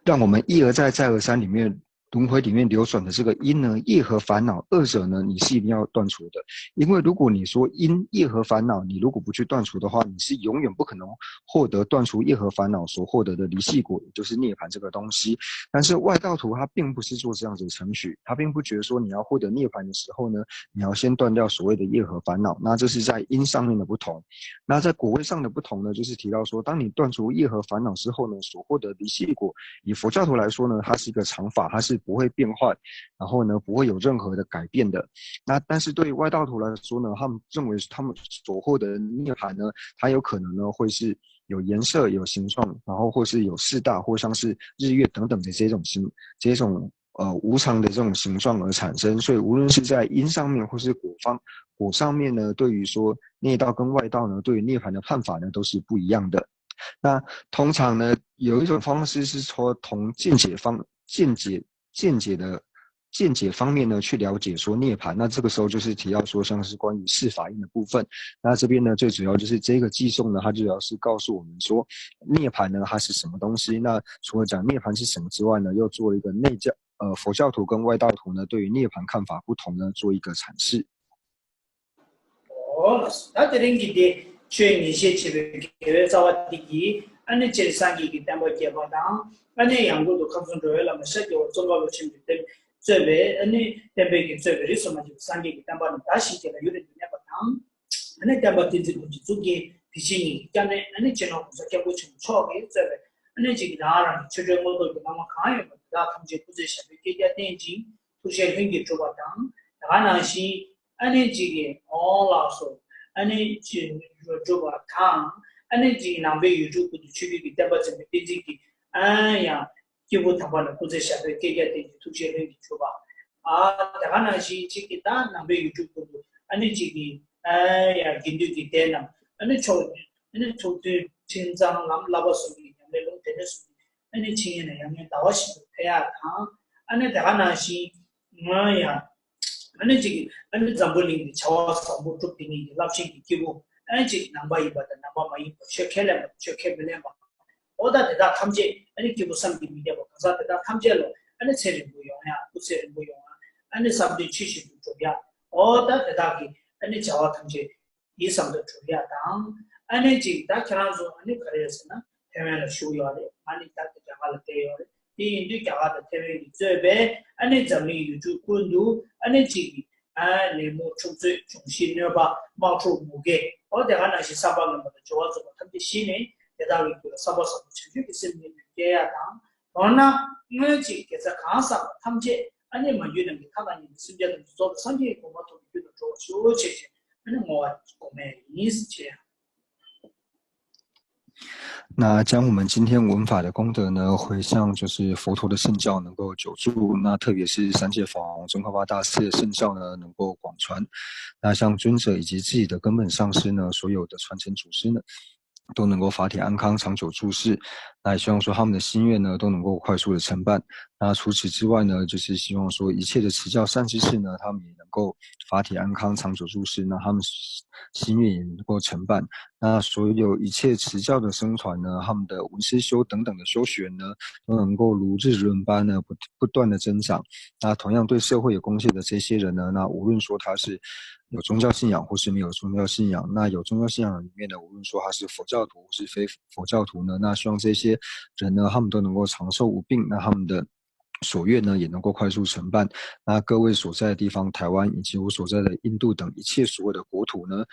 让我们一而再、再而三里面轮回里面流转的这个因呢，业和烦恼二者呢，你是一定要断除的。因为如果你说因业和烦恼，你如果不去断除的话，你是永远不可能获得断除业和烦恼所获得的离系果，也就是涅槃这个东西。但是外道徒他并不是做这样子的程序，他并不觉得说你要获得涅槃的时候呢，你要先断掉所谓的业和烦恼，那这是在因上面的不同。那在果位上的不同呢，就是提到说，当你断除业和烦恼之后呢，所获得离系果，以佛教徒来说呢，它是一个常法，它是不会变换，然后呢不会有任何的改变的。那但是对于外道徒来说呢，他们认为他们所获得涅槃呢，它有可能呢会是有颜色、有形状，然后或是有四大，或像是日月等等的这种形这种呃无常的这种形状而产生。所以无论是在因上面或是果方果上面呢，对于说内道跟外道呢，对于涅槃的判法呢都是不一样的。那通常呢，有一种方式是说从见解方见解见解的见解方面呢去了解说涅槃。那这个时候就是提到说像是关于四法印的部分。那这边呢，最主要就是这个寄送呢，它主要是告诉我们说涅槃呢它是什么东西。那除了讲涅槃是什么之外呢，又做了一个内教呃佛教徒跟外道徒呢对于涅槃看法不同呢做一个阐释。 ཨོ་ལགས་སོ། ད་དེ་རིང་གི་དེ་ཆོས་ཉན་བཤད་བྱེད་པའི་དགེ་བའི་རྩ་བ་འདི་གིས་ཨ་ནི་སྤྱིར་སངས་རྒྱས་ཀྱི་བསྟན་པ་རྒྱས་པ་དང་ཨ་ནི་ཡང་སྒོས་སུ་ཁམས་གསུམ་འགྲོ་བའི་བླ་མ་ཤཱཀྱ་བ་ཙོང་ཁ་པ་ཆེན་པོས་གཙོས་པའི་ཨ་ནི་བསྟན་པའི་གི་གཙོས་པའི་རིས་སུ་མ་ཆད་པའི་སངས་རྒྱས་ཀྱི་བསྟན་པ་རྣམས་དར་ཞིང་རྒྱས་པ་ཡུན་རིང་དུ་གནས་པ་དང་། ཨ་ནི་བསྟན་པ་བསྟན་འཛིན་ཀུན་གྱི་གཙུག་རྒྱན་དེ་བཞིན་ཉིད་ཀྱི་སྐྱབས་གནས་ཨ་ནི་སྤྱི་ནོར་༸གོང་ས་༸སྐྱབས་མགོན་ཆེན་པོ་མཆོག་གིས་གཙོས་པའི་ཨ་ནི་ཅིག་རང་རང་གི་ཆོས་གྲོགས་མངོན་རྟོགས་ཀྱི་བླ་མ་གང་ཡོད་པ་དེ་དག་ཐམས་ཅད་སྐུ་ཚེ་ཞབས་པད་བསྐལ་བརྒྱར་བརྟན་ཅིང་ཐུགས་རྗེ་ལྷུན་གྱིས་གྲུབ་པ་དང་དེ་ག་ནང་བཞིན། ཨ་ནི་གཅིག་གིས་ཨོ་ལགས་སོ། ཨ་ནི་གཅིག་སྒྲུབ་པ་དང་། ཨ་ནི་གཅིག་ནང་པའི་ཡུལ་གྲུ་ཀུན་ཏུ་ཆོས་བརྒྱུད་ཀྱི་བསྟན་པ་འཛིན་པའི་བསྟན་འཛིན་གྱི་ཨ་ཡང་སྐྱེས་བུ་དམ་པ་ལ་སྐུ་ཚེ་ཞབས་པད་བསྐལ་བརྒྱར་བརྟན་ཅིང་ཐུགས་རྗེ་ལྷུན་གྱིས་གྲུབ་པ། ཨ་དེ་ག་ནང་བཞིན་གཅིག་གིས་ད་ནང་པའི་ཡུལ་གྲུ་ཀུན་ཏུ་ཨ་ནི་གཅིག་གིས་ཨ་ཡང་དགེ་འདུན་གྱི་སྡེ་རྣམས་ཨ་ནི་མཆོག་ཨ་ནི་ཐུགས་མཐུན་ཁྲིམས་གཙང་ངམ་བསླབ་པ་སྲུང་གི་ཉམས་ལེན་ལུགས་དེ་འདྲ་སྲུང་གི་ཨ་ནི་འཆད་ཉན་ལ་ཡང་སྙིང་ཟླ་བ་བཞིན་དུ་ཕེབས་ཡག་དང་། ཨ་ནི་དེ་ག་ནང་བཞིན་ང་ཡང་ཨ་ནི་གཅིག་གིས་ཨ་ནི་འཛམ་བུ་གླིང་གི་བྱ་བ་བཟང་པོ་སྒྲུབ་དེ་ཉིད་ཀྱི་རླབས་ཆེན་གྱི་སྐྱེས་བུ་ཨ་ནི་གཅིག་ནང་པ་ཡིན་པ་དང་ནང་པ་མ་ཡིན་པ་ཆོས་ཁས་ལེན་པ་དང་ཆོས་ཁས་མི་ལེན་པ། འོ་ད་དེ་དག་ཐམས་ཅད་ཨ་ནི་སྐྱེས་བུ་བསམ་གྱིས་མི་ཁྱབ་པ་གང་ཟག་དེ་དག་ཐམས་ཅད་ལ་ཨ་ནི་ཚེ་རིང་པོ་ཡོང་ཡག་སྐུ་ཚེ་རིང་པོ་ཡོང་ཡག་ཨ་ནི་བསམ་དོན་ཇི་བཞིན་དུ་འགྲུབ་ཡག་འོ་ད་དེ་དག་གི་ཨ་ནི་བྱ་བ་ཐམས་ཅད་ཡིད་བསམ་དུ་འགྲུབ་ཡག་དང་། ཨ་ནི་ཅིག་ད་ཁྱེད་རང་ཚོ་ཨ་ནི་ག་རེ་རེད་ཟེར་ན་ཐའེ་ཝན་ལ་བཞུགས་ཡོད་རེད། ང་ནི་ད་ལྟ་རྒྱ་གར་ལ་བསྡད་ཡོད་རེད། དེ་ཡིན་དུས་རྒྱ་གར་དང་ཐའེ་ཝན་གྱིས་གཙོས་པའི་ཨ་ནི་འཛམ་གླིང་ཡུལ་གྲུ་ཀུན་ཏུ་ཨ་ནི་ཅིག་གི་ཨ་ནད་མུག་འཁྲུག་རྩོད་འབྱུང་བཞིའི་གནོད་པ་དམག་འཁྲུག་མུ་གེ་ འོ་དེ་ག་ནང་བཞིན་བསམ་པ་ངན་པ་དང་སྦྱོར་བ་རྫོགས་པ་ཐམས་ཅད་ཞི་ནས་དེ་དག་གི་རྒྱུད་ལ་བསམ་པ་བཟང་པོ་བྱང་ཆུབ་ཀྱི་སེམས་ཉིད་དུ་སྐྱེ་ཡ་དང་། མདོར་ན་སྔོན་གྱི་དགེ་རྩ་གང་བསགས་པ་ཐམས་ཅད་ཨ་ནི་མ་གྱུར་ནམ་མཁའི་མཐའ་དང་མཉམ་པའི་སེམས་ཅན་ཐམས་ཅད་རྫོགས་པའི་སངས་རྒྱས་ཀྱི་གོ་འཕང་ཐོབ་པའི་རྒྱུ་དང་འགྲོ་བར་ཤོག་ཅེས་བྱས་ཨ་ནི་བསྔོ་བ་སྒོམ་ཡ་ཡིན་ཞེས། 那将我们今天闻法的功德呢，回向就是佛陀的圣教能够久住，那特别是三界法王宗喀巴大师的圣教呢能够广传，那向尊者以及自己的根本上师呢，所有的传承祖师呢，都能够法体安康，长久住世。那也希望说他们的心愿呢都能够快速的成办。那除此之外呢，就是希望说一切的持教善知识呢，他们也能够法体安康，长久住世，那他们心愿也能够成办。那所有一切持教的僧团呢，他们的文思修等等的修学呢，都能够如日轮般呢不不断的增长。那同样对社会有贡献的这些人呢，那无论说他是有宗教信仰或是没有宗教信仰，那有宗教信仰里面呢，无论说他是佛教徒或是非佛教徒呢，那希望这些人呢，他们都能够长寿无病，那他们的所愿呢也能够快速成办。那各位所在的地方，台湾以及我所在的印度等一切所有的国土呢，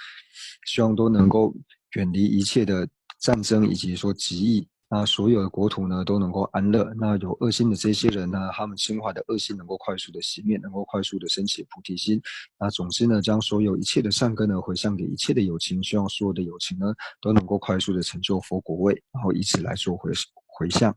希望都能够远离一切的战争以及说疾疫。那所有的国土呢都能够安乐。那有恶心的这些人呢，他们心怀的恶心能够快速的熄灭，能够快速的升起菩提心。那总之呢，将所有一切的善根呢回向给一切的有情，希望所有的有情呢都能够快速的成就佛果位，然后以此来做回回向。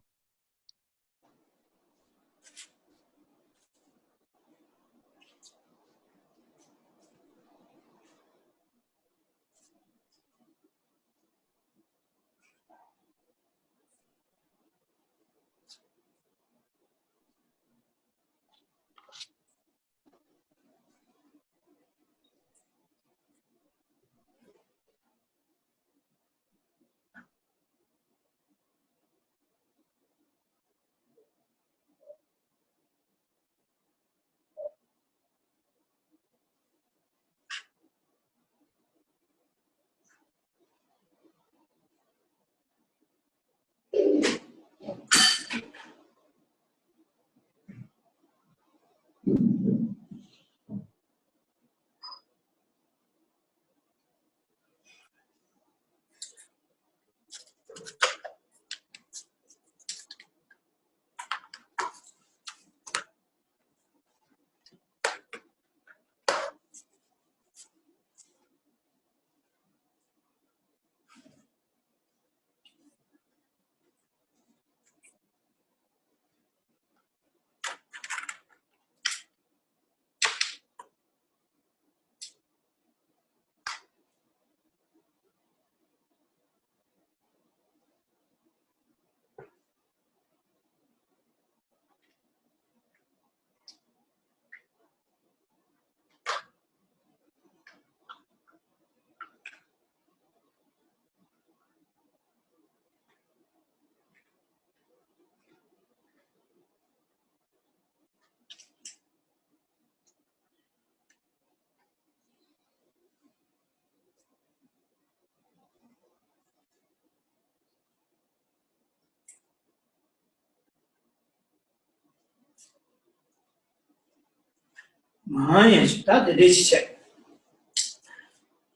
མ་ཡིན་ད་དེ་འདྲ་ཞིག་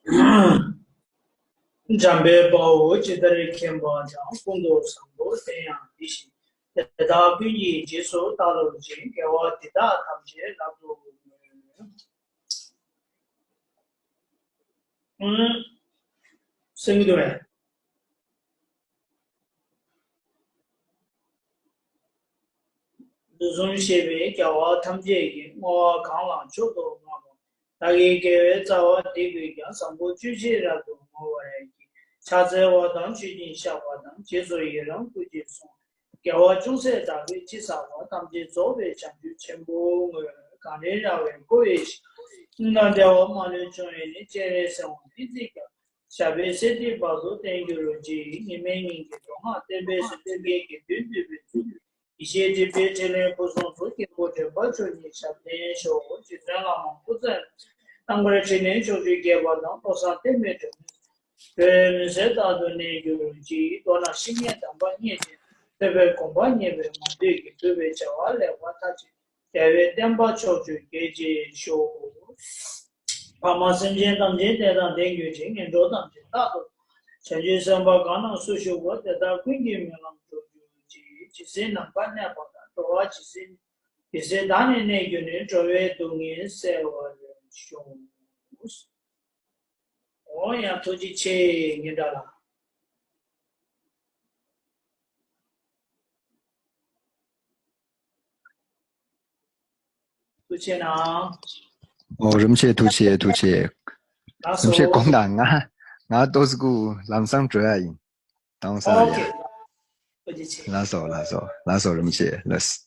བྱས། འཇམ་དཔལ་དཔའ་བོས་ཇི་ལྟར་མཁྱེན་པ་དང་། ཀུན་ཏུ་བཟང་པོ་དེ་ཡང་དེ་བཞིན་ཏེ། དེ་དག་ཀུན་གྱི་རྗེས་སུ་བདག་སློབ་ཅིང་། དགེ་བ་འདི་དག་ཐམས་ཅད་རབ་ཏུ་བསྔོ། ཨུམ། གསན་གྱི་འདུག་གས། དུས་གསུམ་གཤེགས་པའི་རྒྱལ་བ་ཐམས་ཅད་ཀྱིས། བསྔོ་བ་གང་ལ་མཆོག་ཏུ་བསྔགས་པ། བདག་གི་དགེ་བའི་རྩ་བ་འདི་ཀུན་ཀྱང་། བཟང་པོ་སྤྱོད་ཕྱིར་རབ་ཏུ་བསྔོ་བར་བགྱི། ཕྱག་འཚལ་བ་དང་མཆོད་ཅིང་བཤགས་པ་དང་། རྗེས་སུ་ཡི་རང་བསྐུལ་ཞིང་གསོལ། དགེ་བ་ཅུང་ཟད་བདག་གིས་ཅི་བསགས་པ། ཐམས་ཅད་རྫོགས་པའི་བྱང་ཆུབ་ཆེན་པོར་བསྔོ། གངས་རིའི་ར་བས་བསྐོར་བའི་ཞིང་། ཀུན་དང་བདེ་བ་མ་ལུས་འབྱུང་བའི་གནས། སྤྱན་རས་གཟིགས་དབང་བསྟན་འཛིན་རྒྱལ། ཞབས་པད་སྲིད་མཐའི་བར་དུ་བརྟན་གྱུར་ཅིག་ཉི་མའི་ཉིན་གྱི་མདོ་སྔགས་བསྟན་པའི་གསེར། ཀུན་མཁྱེན་དགེ་འདུན་འདུས་པའི་གཙུག་ཏུ། ཡེ་ཤེས་སྒྲིབ་པའི་ཕྲིན་ལས་ཕུན་སུམ་ཚོགས། སྐྱེས་བུ་དྲན་པ་མཆོག་ཉིད་ཞབས་བརྟན་ཤོག་རྗེ་བཙུན་བླ་མ་སྐུ་ཚེ་རྣམ་དཀར་འཕྲིན་ལས་ཕྱོགས་བཅུར་རྒྱས་པ་དང་། བློ་བཟང་བསྟན་པའི་སྒྲོན་མེ་བོད་མུན་སེལ་རྟག་ཏུ་གནས་གྱུར་ཅིག་མདོར་ན་བཤེས་གཉེན་དམ་པ་རྙེད་ཅིང་ཐོས་པའི་གོ་འཕང་བརྙེས་པའི་ངོ་འདོད་ཀྱིས། འབུལ་བའི་བྱ་བ་ལེགས་པར་མཐར་ཕྱིན། རྒྱལ་བའི་བསྟན་པ་ཕྱོགས་བཅུར་རྒྱས་ཅིག་ཤོག་ཕ་མ་སེམས་ཅན་ཐམས་ཅད་དེ་དང་ལྡན་གྱུར་ཅིག་ངན་འགྲོ་ཐམས་ཅད་རྟག་ཏུ། བྱང་ཆུབ་སེམས་དཔའ་གང་རྣམས་སུ་ཞུགས་པ། དེ་དག་ཀུན་གྱི་སྨོན་ལམ་འགྲུབ་གྱུར་ཅིག་ཇི་སྲིད་ནམ་མཁའ་གནས་པ་དང་། འགྲོ་བ་ཇི་སྲིད་ཇི་སྲིད་བདག་ནི་གནས་གྱུར་ནས། འགྲོ་བའི་སྡུག་བསྔལ་སེལ་བར་ཤོག་འོ་ཡ། ཐུགས་རྗེ་ཆེ་ངེད་དྲ་ལ། ཐུགས་རྗེ་གནང་། ཨོ་རིན་པོ་ཆེ་ཐུགས་རྗེ་ཆེ་ཐུགས་རྗེ་ཆེ། ལགས་རིན་པོ་ཆེ་སོ། དགོངས་དག་ང་ང་ཏོག་ཙམ་ལམ་སང་འགྲོ་ཡ་ཡིན། དྭངས་སང་ཨོ་ཡ། ཁེ། ཐུགས་རྗེ་ཆེ། ལགས་སོ་ལགས་སོ་ལགས་སོ་རིན་པོ་ཆེ་ལགས།